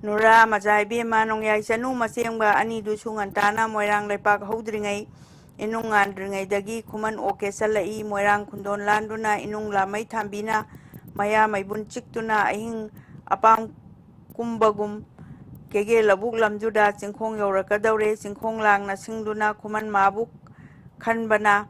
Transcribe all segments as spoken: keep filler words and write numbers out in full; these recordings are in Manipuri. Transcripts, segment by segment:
ꯅꯨꯔꯥ ꯃꯆꯥ ꯏꯕꯦꯝꯃ ꯅꯣꯡꯌꯥꯏ ꯆꯅꯨ ꯃꯆꯦꯝꯒ ꯑꯅꯤꯗꯨꯁꯨ ꯉꯟꯇꯥꯅ ꯃꯣꯏꯔꯥꯡ ꯂꯩꯄꯥꯛ ꯍꯧꯗ꯭ꯔꯤꯉꯩ ꯏꯅꯨꯡ ꯉꯥꯟꯗ꯭ꯔꯤꯉꯩꯗꯒꯤ ꯈꯨꯃꯟ ꯑꯣꯛꯀꯦ ꯆꯠꯂꯛꯏ꯫ ꯃꯣꯏꯔꯥꯡ ꯈꯨꯟꯗꯣꯟ ꯂꯥꯟꯗꯨꯅ ꯏꯅꯨꯡ ꯂꯥꯃꯩ ꯊꯥꯟꯕꯤꯅ ꯃꯌꯥ ꯃꯩꯕꯨꯟ ꯆꯤꯛꯇꯨꯅ ꯑꯍꯤꯡ ꯑꯄꯥꯝ ꯀꯨꯝꯕꯒꯨꯝ ꯀꯦꯒꯦ ꯂꯧꯕꯨꯛ ꯂꯝꯗꯨꯗ ꯆꯤꯡꯈꯣꯡ ꯌꯧꯔꯛꯀꯗꯧꯔꯦ꯫ ꯆꯤꯡꯈꯣꯡ ꯂꯥꯡꯅ ꯁꯤꯡꯗꯨꯅ ꯈꯨꯃꯟ ꯃꯥꯕꯨ ꯈꯟꯕꯅ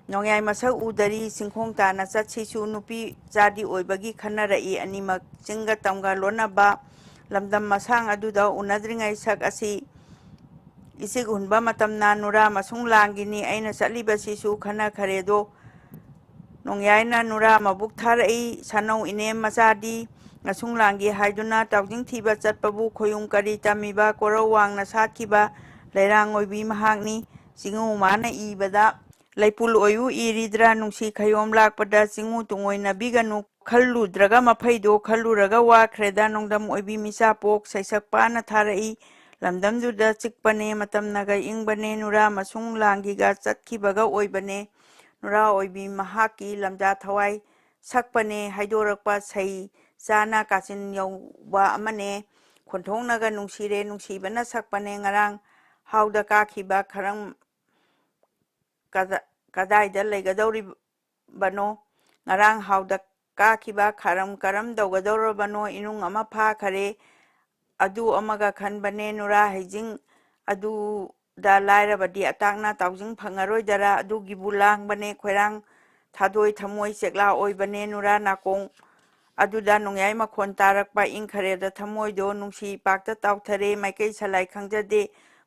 ꯅꯣꯡꯌꯥꯏ ꯃꯁꯛ ꯎꯗꯔꯤ꯫ ꯆꯤꯡꯈꯣꯡ ꯇꯥꯅ ꯆꯠꯁꯤꯁꯨ ꯅꯨꯄꯤ ꯆꯥꯗꯤ ꯑꯣꯏꯕꯒꯤ ꯈꯟꯅꯔꯛꯏ꯫ ꯑꯅꯤꯃꯛ ꯆꯤꯡꯒ ꯇꯝꯒ ꯂꯣꯟꯅꯕ ꯂꯝꯗꯝ ꯃꯁꯥꯡ ꯑꯗꯨꯗ ꯎꯅꯗ꯭ꯔꯤꯉꯩ ꯁꯛ ꯑꯁꯤ ꯏꯆꯤꯛ ꯍꯨꯟꯕ ꯃꯇꯝꯅ ꯅꯨꯔꯥ ꯃꯁꯨꯡ ꯂꯥꯡꯒꯤꯅꯤ꯫ ꯑꯩꯅ ꯆꯠꯂꯤꯕꯁꯤꯁꯨ ꯈꯟꯅꯈꯔꯦꯗꯣ꯫ ꯅꯣꯡꯌꯥꯏꯅ ꯅꯨꯔꯥ ꯃꯕꯨꯛ ꯊꯥꯔꯛꯏ꯫ ꯁꯥꯅꯧ ꯏꯅꯦꯝ ꯃꯆꯥꯗꯤ ꯉꯁꯨꯡ ꯂꯥꯡꯒꯦ ꯍꯥꯏꯗꯨꯅ ꯇꯥꯎꯖꯤꯡ ꯊꯤꯕ ꯆꯠꯄꯕꯨ ꯈꯣꯌꯨꯝ ꯀꯔꯤ ꯇꯝꯃꯤꯕ ꯀꯣꯔꯧ ꯋꯥꯡꯅ ꯁꯥꯠꯈꯤꯕ ꯂꯩꯔꯥꯡ ꯑꯣꯏꯕꯤ ꯃꯍꯥꯛꯅꯤ꯫ ꯆꯤꯡꯉꯨ ꯃꯥꯅ ꯏꯕꯗ ꯂꯩꯄꯨꯜ ꯑꯣꯏꯌꯨ ꯏꯔꯤꯗ꯭ꯔꯥ? ꯅꯨꯡꯁꯤ ꯈꯌꯣꯝ ꯂꯥꯛꯄꯗ ꯆꯤꯡꯉꯨ ꯇꯨꯡꯑꯣꯏꯅꯕꯤꯒꯅꯨ꯫ ꯈꯜꯂꯨꯗ꯭ꯔꯒ ꯃꯐꯩꯗꯣ ꯈꯜꯂꯨꯔꯒ ꯋꯥꯈ꯭ꯔꯦꯗ꯫ ꯅꯣꯡꯗꯝ ꯑꯣꯏꯕꯤ ꯃꯤꯆꯥ ꯄꯣꯛ ꯁꯩꯁꯛ ꯄꯥꯅ ꯊꯥꯔꯛꯏ꯫ ꯂꯝꯗꯝꯗꯨꯗ ꯆꯤꯛꯄꯅꯦ, ꯃꯇꯝꯅꯒ ꯏꯪꯕꯅꯦ, ꯅꯨꯔꯥ ꯃꯁꯨꯡ ꯂꯥꯡꯒꯤꯒ ꯆꯠꯈꯤꯕꯒ ꯑꯣꯏꯕꯅꯦ꯫ ꯅꯨꯔꯥ ꯑꯣꯏꯕꯤ ꯃꯍꯥꯛꯀꯤ ꯂꯝꯖꯥ ꯊꯋꯥꯏ ꯁꯛꯄꯅꯦ ꯍꯥꯏꯗꯣꯔꯛꯄ ꯁꯩ ꯆꯥꯅ ꯀꯥꯆꯤꯟ ꯌꯧꯕ ꯑꯃꯅꯦ꯫ ꯈꯣꯟꯊꯣꯛꯅꯒ ꯅꯨꯡꯁꯤꯔꯦ, ꯅꯨꯡꯁꯤꯕꯅ ꯁꯛꯄꯅꯦ꯫ ꯉꯔꯥꯡ ꯍꯥꯎꯗ ꯀꯥꯈꯤꯕ ꯈꯔꯝ ꯀꯗꯥ-, ꯀꯗꯥꯏꯗ ꯂꯩꯒꯗꯧꯔꯤꯕꯅꯣ? ꯉꯔꯥꯡ ꯍꯥꯎꯗ ꯀꯥꯈꯤꯕ ꯈꯔꯝ ꯀꯔꯝ ꯇꯧꯒꯗꯧꯔꯕꯅꯣ? ꯏꯅꯨꯡ ꯑꯃ ꯐꯥꯈꯔꯦ꯫ ꯑꯗꯨ ꯑꯃꯒ ꯈꯟꯕꯅꯦ꯫ ꯅꯨꯔꯥ ꯍꯩꯖꯤꯡ ꯑꯗꯨꯗ ꯂꯥꯏꯔꯕꯗꯤ ꯑꯇꯥꯛꯅ ꯇꯥꯎꯖꯤꯡ ꯐꯪꯉꯔꯣꯏꯗꯔꯥ? ꯑꯗꯨꯒꯤꯕꯨ ꯂꯥꯡꯕꯅꯦ꯫ ꯈꯣꯏꯔꯥꯡ ꯊꯥꯗꯣꯏ ꯊꯃꯣꯏ ꯆꯦꯛꯂꯥ ꯑꯣꯏꯕꯅꯦ꯫ ꯅꯨꯔꯥ ꯅꯥꯀꯣꯡ ꯑꯗꯨꯗ ꯅꯣꯡꯌꯥꯏ ꯃꯈꯣꯟ ꯇꯥꯔꯛꯄ ꯏꯪꯈꯔꯦꯗ ꯊꯃꯣꯏꯗꯣ꯫ ꯅꯨꯡꯁꯤ ꯄꯥꯛꯇ ꯇꯥꯎꯊꯔꯦ꯫ ꯃꯥꯏꯀꯩ ꯁꯂꯥꯏ ꯈꯪꯖꯗꯦ꯫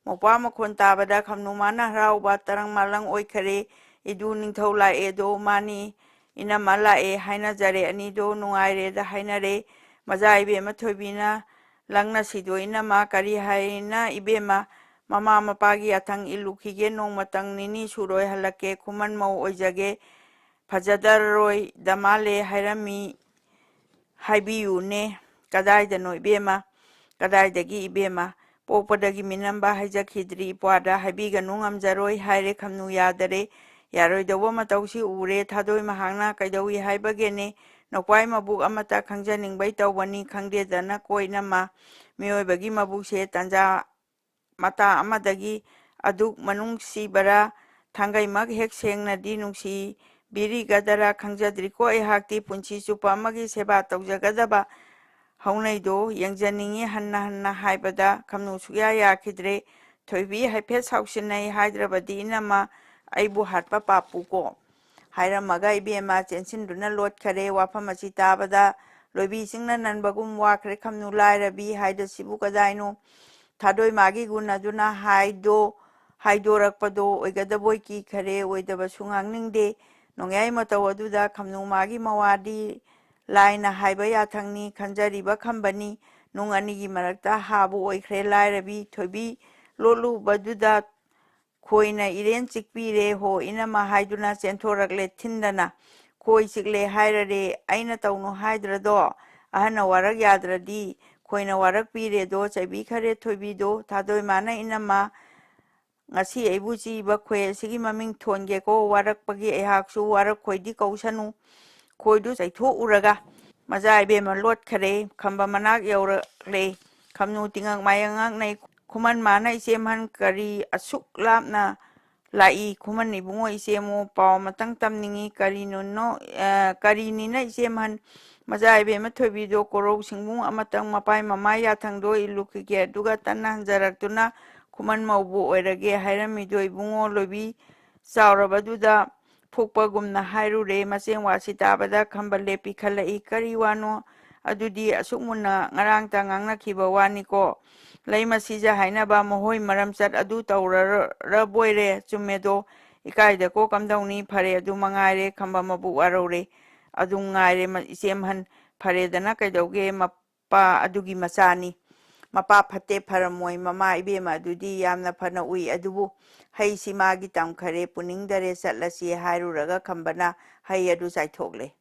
ꯃꯧꯄ꯭ꯋꯥ ꯃꯈꯣꯟ ꯇꯥꯕꯗ ꯈꯝꯅꯨ ꯃꯥꯅ ꯍꯔꯥꯎꯕ ꯇꯔꯪ ꯃꯥꯂꯪ ꯑꯣꯏꯈꯔꯦ꯫ ꯏꯗꯨ ꯅꯤꯡꯊꯧ ꯂꯥꯛꯑꯦꯗꯣ ꯃꯥꯅꯤ꯫ ꯏꯅꯝꯃ ꯂꯥꯛꯑꯦ ꯍꯥꯏꯅꯖꯔꯦ꯫ ꯑꯅꯤꯗꯣ ꯅꯨꯡꯉꯥꯏꯔꯦꯗ ꯍꯥꯏꯅꯔꯦ꯫ ꯃꯆꯥ ꯏꯕꯦꯝꯃ ꯊꯣꯏꯕꯤꯅ ꯂꯪꯅ ꯁꯤꯗꯣ ꯏꯅꯝꯃ ꯀꯔꯤ ꯍꯥꯏꯅ ꯏꯕꯦꯝꯃ? ꯃꯃꯥ ꯃꯄꯥꯒꯤ ꯑꯊꯪ ꯏꯜꯂꯨꯈꯤꯒꯦ꯫ ꯅꯣꯡꯃꯇꯪ ꯅꯤꯅꯤ ꯁꯨꯔꯣꯏ ꯍꯜꯂꯛꯀꯦ꯫ ꯈꯨꯃꯟ ꯃꯧ ꯑꯣꯏꯖꯒꯦ꯫ ꯐꯖꯗꯔꯣꯏꯗ ꯃꯥꯜꯂꯦ ꯍꯥꯏꯔꯝꯃꯤ꯫ ꯍꯥꯏꯕꯤꯌꯨꯅꯦ꯫ ꯀꯗꯥꯏꯗꯅꯣ ꯏꯕꯦꯝꯃ? ꯀꯗꯥꯏꯗꯒꯤ ꯏꯕꯦꯝꯃ? ꯄꯣꯛꯄꯗꯒꯤ ꯃꯤꯅꯝꯕ ꯍꯥꯏꯖꯈꯤꯗ꯭ꯔꯤ꯫ ꯏꯄ꯭ꯋꯥꯗ ꯍꯥꯏꯕꯤꯒꯅꯨ, ꯉꯝꯖꯔꯣꯏ ꯍꯥꯏꯔꯦ꯫ ꯈꯝꯅꯨ ꯌꯥꯗꯔꯦ꯫ ꯌꯥꯔꯣꯏꯗꯧꯕ ꯃꯇꯧꯁꯤ ꯎꯔꯦ꯫ ꯊꯥꯗꯣꯏ ꯃꯍꯥꯛꯅ ꯀꯩꯗꯧꯏ ꯍꯥꯏꯕꯒꯦꯅꯦ? ꯅꯧꯄꯥꯏ ꯃꯕꯨꯛ ꯑꯃꯠꯇ ꯈꯪꯖꯅꯤꯡꯕꯩ ꯇꯧꯕꯅꯤ꯫ ꯈꯪꯗꯦꯗꯅꯀꯣ ꯏꯅꯝꯃ, ꯃꯤꯑꯣꯏꯕꯒꯤ ꯃꯕꯨꯛꯁꯦ ꯇꯟꯖꯥ ꯃꯇꯥ ꯑꯃꯗꯒꯤ ꯑꯗꯨꯛ ꯃꯅꯨꯡ ꯁꯤꯕꯔꯥ, ꯊꯥꯡꯒꯩꯃꯛ ꯍꯦꯛ ꯁꯦꯡꯅꯗꯤ ꯅꯨꯡꯁꯤꯕꯤꯔꯤꯒꯗꯔꯥ ꯈꯪꯖꯗ꯭ꯔꯤꯀꯣ꯫ ꯑꯩꯍꯥꯛꯇꯤ ꯄꯨꯟꯁꯤ ꯆꯨꯞꯄ ꯑꯃꯒꯤ ꯁꯦꯕꯥ ꯇꯧꯖꯒꯗꯕ ꯍꯧꯅꯩꯗꯣ ꯌꯦꯡꯖꯅꯤꯡꯉꯤ ꯍꯟꯅ ꯍꯟꯅ ꯍꯥꯏꯕꯗ꯫ ꯈꯝꯅꯨ ꯁꯨꯛꯌꯥ ꯌꯥꯈꯤꯗ꯭ꯔꯦ꯫ "ꯊꯣꯏꯕꯤ, ꯍꯥꯏꯐꯦꯠ ꯁꯥꯎꯁꯤꯟꯅꯩ ꯍꯥꯏꯗ꯭ꯔꯕꯗꯤ ꯏꯅꯝꯃ, ꯑꯩꯕꯨ ꯍꯥꯠꯄ ꯄꯥꯞꯄꯨꯀꯣ" ꯍꯥꯏꯔꯝꯃꯒ ꯏꯕꯦꯝꯃ ꯆꯦꯟꯁꯤꯟꯗꯨꯅ ꯂꯣꯠꯈꯔꯦ꯫ ꯋꯥꯐꯝ ꯑꯁꯤ ꯇꯥꯕꯗ ꯂꯣꯏꯕꯤ ꯏꯁꯤꯡꯅ ꯅꯟꯕꯒꯨꯝ ꯋꯥꯈ꯭ꯔꯦ꯫ "ꯈꯝꯅꯨ, ꯂꯥꯏꯔꯕꯤ ꯍꯥꯏꯗꯣ ꯁꯤꯕꯨ ꯀꯗꯥꯏꯅꯣ? ꯊꯥꯗꯣꯏ ꯃꯥꯒꯤ ꯒꯨꯟ ꯑꯗꯨꯅ ꯍꯥꯏꯗꯣ ꯍꯥꯏꯗꯣꯔꯛꯄꯗꯣ ꯑꯣꯏꯒꯗꯕꯣꯏ ꯀꯤꯈꯔꯦ꯫ ꯑꯣꯏꯗꯕꯁꯨ ꯉꯥꯡꯅꯤꯡꯗꯦ꯫ ꯅꯣꯡꯌꯥꯏ ꯃꯇꯧ ꯑꯗꯨꯗ ꯈꯝꯅꯨ ꯃꯥꯒꯤ ꯃꯋꯥꯗꯤ ꯂꯥꯏꯅ ꯍꯥꯏꯕ ꯌꯥꯊꯪꯅꯤ ꯈꯟꯖꯔꯤꯕ ꯈꯝꯕꯅꯤ꯫ ꯅꯨꯡ ꯑꯅꯤꯒꯤ ꯃꯔꯛꯇ ꯍꯥꯕꯨ ꯑꯣꯏꯈ꯭ꯔꯦ ꯂꯥꯏꯔꯕꯤ꯫ ꯊꯣꯏꯕꯤ ꯂꯣꯠꯂꯨꯕꯗꯨꯗ ꯈꯣꯏꯅ ꯏꯔꯦꯟ ꯆꯤꯛꯄꯤꯔꯦ ꯍꯣ ꯏꯅꯝꯃ" ꯍꯥꯏꯗꯨꯅ ꯆꯦꯟꯊꯣꯔꯛꯂꯦ ꯊꯤꯟꯗꯅ꯫ "ꯈꯣꯏ ꯆꯤꯛꯂꯦ ꯍꯥꯏꯔꯔꯦ, ꯑꯩꯅ ꯇꯧꯅꯨ ꯍꯥꯏꯗ꯭ꯔꯗꯣ? ꯑꯍꯟꯅ ꯋꯥꯔꯛ ꯌꯥꯗ꯭ꯔꯗꯤ ꯈꯣꯏꯅ ꯋꯥꯔꯛꯄꯤꯔꯦꯗꯣ, ꯆꯩꯕꯤꯈꯔꯦ ꯊꯣꯏꯕꯤꯗꯣ꯫ ꯊꯥꯗꯣꯏ ꯃꯥꯅ ꯏꯅꯝꯃ, ꯉꯁꯤ ꯑꯩꯕꯨ ꯆꯤꯕ ꯈꯣꯏ ꯑꯁꯤꯒꯤ ꯃꯃꯤꯡ ꯊꯣꯟꯒꯦꯀꯣ꯫ ꯋꯥꯔꯛꯄꯒꯤ ꯑꯩꯍꯥꯛꯁꯨ ꯋꯥꯔꯛ ꯈꯣꯏꯗꯤ ꯀꯧꯁꯅꯨ"꯫ ꯈꯣꯏꯗꯨ ꯆꯩꯊꯣꯛꯎꯔꯒ ꯃꯆꯥ ꯏꯕꯦꯝꯃ ꯂꯣꯠꯈꯔꯦ꯫ ꯈꯝꯕ ꯃꯅꯥꯛ ꯌꯧꯔꯛꯂꯦ꯫ ꯈꯝꯅꯨ ꯇꯤꯉꯛ ꯃꯥꯌꯉꯛꯅꯩ꯫ "ꯈꯨꯃꯟ ꯃꯥꯅ ꯏꯆꯦꯝꯍꯟ ꯀꯔꯤ ꯑꯁꯨꯛ ꯂꯥꯞꯅ ꯂꯥꯛꯏ? ꯈꯨꯃꯟ ꯏꯕꯨꯡꯉꯣ ꯏꯆꯦꯃꯣ ꯄꯥꯎ ꯑꯃꯇꯪ ꯇꯝꯅꯤꯡꯉꯤ꯫ ꯀꯔꯤꯅꯣꯅꯣ, ꯑ, ꯀꯔꯤꯅꯤꯅ ꯏꯆꯦꯝꯍꯟ?" ꯃꯆꯥ ꯏꯕꯦꯝꯃ ꯊꯣꯏꯕꯤꯗꯣ ꯀꯣꯔꯧ ꯁꯤꯡꯕꯨꯡ ꯑꯃꯇꯪ ꯃꯄꯥꯏ ꯃꯃꯥꯏ ꯌꯥꯊꯪꯗꯣ ꯏꯜꯂꯨꯈꯤꯒꯦ, ꯑꯗꯨꯒ ꯇꯟꯅ ꯍꯟꯖꯔꯛꯇꯨꯅ ꯈꯨꯃꯟ ꯃꯧꯕꯨ ꯑꯣꯏꯔꯒꯦ ꯍꯥꯏꯔꯝꯃꯤꯗꯣ ꯏꯕꯨꯡꯉꯣ ꯂꯣꯏꯕꯤ ꯆꯥꯎꯔꯕꯗꯨꯗ ꯐꯨꯛꯄꯒꯨꯝꯅ ꯍꯥꯏꯔꯨꯔꯦ꯫ ꯃꯆꯦꯝ ꯋꯥꯁꯤ ꯇꯥꯕꯗ ꯈꯝꯕ ꯂꯦꯞꯄꯤ ꯈꯜꯂꯛꯏ꯫ "ꯀꯔꯤ ꯋꯥꯅꯣ? ꯑꯗꯨꯗꯤ ꯑꯁꯨꯛ ꯃꯨꯟꯅ ꯉꯔꯥꯡꯇ ꯉꯥꯡꯅꯈꯤꯕ ꯋꯥꯅꯤꯀꯣ꯫ ꯂꯩꯃ ꯁꯤꯖ ꯍꯥꯏꯅꯕ ꯃꯈꯣꯏ ꯃꯔꯝꯆꯠ ꯑꯗꯨ ꯇꯧꯔꯔꯕꯣꯏꯔꯦ꯫ ꯆꯨꯝꯃꯦꯗꯣ꯫ ꯏꯀꯥꯏꯗꯀꯣ ꯀꯝꯗꯧꯅꯤ? ꯐꯔꯦ, ꯑꯗꯨ ꯃꯉꯥꯏꯔꯦ"꯫ ꯈꯝꯕ ꯃꯕꯨꯛ ꯋꯥꯔꯧꯔꯦ꯫ "ꯑꯗꯨ ꯉꯥꯏꯔꯦ ꯃ-, ꯏꯆꯦꯝꯍꯟ꯫ ꯐꯔꯦꯗꯅ ꯀꯩꯗꯧꯒꯦ? ꯃꯄꯥ ꯑꯗꯨꯒꯤ ꯃꯆꯥꯅꯤ꯫ ꯃꯄꯥ ꯐꯠꯇꯦ ꯐꯔꯝꯃꯣꯏ꯫ ꯃꯃꯥ ꯏꯕꯦꯝꯃ ꯑꯗꯨꯗꯤ ꯌꯥꯝꯅ ꯐꯅ ꯎꯏ꯫ ꯑꯗꯨꯕꯨ ꯍꯩꯁꯤ ꯃꯥꯒꯤ ꯇꯝꯈꯔꯦ꯫ ꯄꯨꯅꯤꯡꯗꯔꯦ, ꯆꯠꯂꯁꯤ" ꯍꯥꯏꯔꯨꯔꯒ ꯈꯝꯕꯅ ꯍꯩ ꯑꯗꯨ ꯆꯥꯏꯊꯣꯛꯂꯦ꯫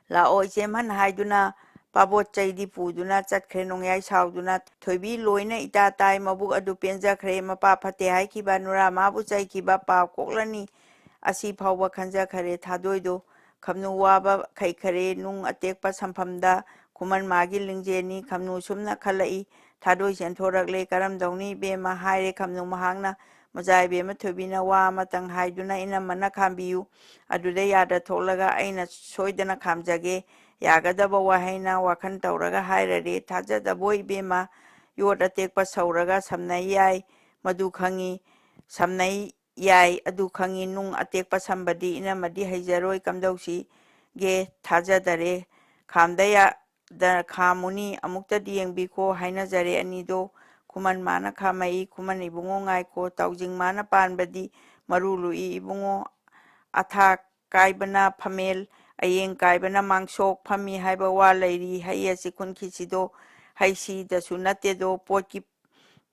"ꯂꯥꯛꯑꯣ ꯏꯆꯦꯝꯍꯟ" ꯍꯥꯏꯗꯨꯅ ꯄꯥꯕꯣꯠ ꯆꯩꯗꯤ ꯄꯨꯗꯨꯅ ꯆꯠꯈ꯭ꯔꯦ꯫ ꯅꯣꯡꯌꯥꯏ ꯁꯥꯎꯗꯨꯅ ꯊꯣꯏꯕꯤ ꯂꯣꯏꯅ ꯏꯇꯥ ꯇꯥꯏ꯫ ꯃꯕꯨꯛ ꯑꯗꯨ ꯄꯦꯟꯖꯈ꯭ꯔꯦ꯫ ꯃꯄꯥ ꯐꯠꯇꯦ ꯍꯥꯏꯈꯤꯕ, ꯅꯨꯔꯥ ꯃꯥꯕꯨ ꯆꯩꯈꯤꯕ ꯄꯥꯞ ꯀꯣꯛꯂꯅꯤ꯫ ꯑꯁꯤ ꯐꯥꯎꯕ ꯈꯟꯖꯈꯔꯦ꯫ ꯊꯥꯗꯣꯏꯗꯣ ꯈꯝꯅꯨ ꯋꯥꯕ ꯈꯩꯈꯔꯦ ꯅꯨꯡ ꯑꯇꯦꯛꯄ ꯁꯝꯐꯝꯗ꯫ ꯈꯨꯃꯟ ꯃꯥꯒꯤ ꯂꯤꯡꯖꯦꯜꯅꯤ꯫ ꯈꯝꯅꯨ ꯁꯨꯝꯅ ꯈꯜꯂꯛꯏ, "ꯊꯥꯗꯣꯏ ꯆꯦꯟꯊꯣꯔꯛꯂꯦ, ꯀꯔꯝꯗꯧꯅꯤ ꯏꯕꯦꯝꯃ?" ꯍꯥꯏꯔꯦ ꯈꯝꯅꯨ꯫ ꯃꯍꯥꯛꯅ ꯃꯆꯥ ꯏꯕꯦꯝꯃ ꯊꯣꯏꯕꯤꯅ ꯋꯥ ꯑꯃꯇꯪ ꯍꯥꯏꯗꯨꯅ ꯏꯅꯝꯃꯅ ꯈꯥꯝꯕꯤꯌꯨ꯫ ꯑꯗꯨꯗ ꯌꯥꯗ ꯊꯣꯛꯂꯒ ꯑꯩꯅ ꯁꯣꯏꯗꯅ ꯈꯥꯝꯖꯒꯦ꯫ ꯌꯥꯒꯗꯕ ꯋꯥꯍꯩꯅ ꯋꯥꯈꯜ ꯇꯧꯔꯒ ꯍꯥꯏꯔꯔꯦ, "ꯊꯥꯖꯗꯕꯣ ꯏꯕꯦꯝꯃ, ꯌꯣꯠ ꯑꯇꯦꯛꯄ ꯁꯧꯔꯒ ꯁꯝꯅꯩ ꯌꯥꯏ, ꯃꯗꯨ ꯈꯪꯉꯤ, ꯁꯝꯅꯩ ꯌꯥꯏ, ꯑꯗꯨ ꯈꯪꯉꯤ, ꯅꯨꯡ ꯑꯇꯦꯛꯄ ꯁꯝꯕꯗꯤ ꯏꯅꯝꯃꯗꯤ ꯍꯩꯖꯔꯣꯏ, ꯀꯝꯗꯧꯁꯤꯒꯦ? ꯊꯥꯖꯗꯔꯦ, ꯈꯥꯝꯗ ꯌꯥ-, ꯗ-, ꯈꯥꯝꯃꯨꯅꯤ, ꯑꯃꯨꯛꯇꯗꯤ ꯌꯦꯡꯕꯤꯈꯣ" ꯍꯥꯏꯅꯖꯔꯦ ꯑꯅꯤꯗꯣ꯫ ꯈꯨꯃꯟ ꯃꯥꯅ ꯈꯥꯝꯃꯛꯏ, "ꯈꯨꯃꯟ ꯏꯕꯨꯡꯉꯣ ꯉꯥꯏꯈꯣ, ꯇꯥꯎꯖꯤꯡ ꯃꯥꯅ ꯄꯥꯟꯕꯗꯤ ꯃꯔꯨ ꯂꯨꯏ ꯏꯕꯨꯡꯉꯣ, ꯑꯊꯥ ꯀꯥꯏꯕꯅ ꯐꯝꯃꯦꯜ, ꯑꯌꯦꯡ ꯀꯥꯏꯕꯅ ꯃꯥꯡꯁꯣꯛ ꯐꯝꯃꯤ ꯍꯥꯏꯕ ꯋꯥ ꯂꯩꯔꯤ, ꯍꯩ ꯑꯁꯤ ꯈꯨꯟꯈꯤꯁꯤꯗꯣ, ꯍꯩꯁꯤꯗꯁꯨ ꯅꯠꯇꯦꯗꯣ, ꯄꯣꯠꯀꯤ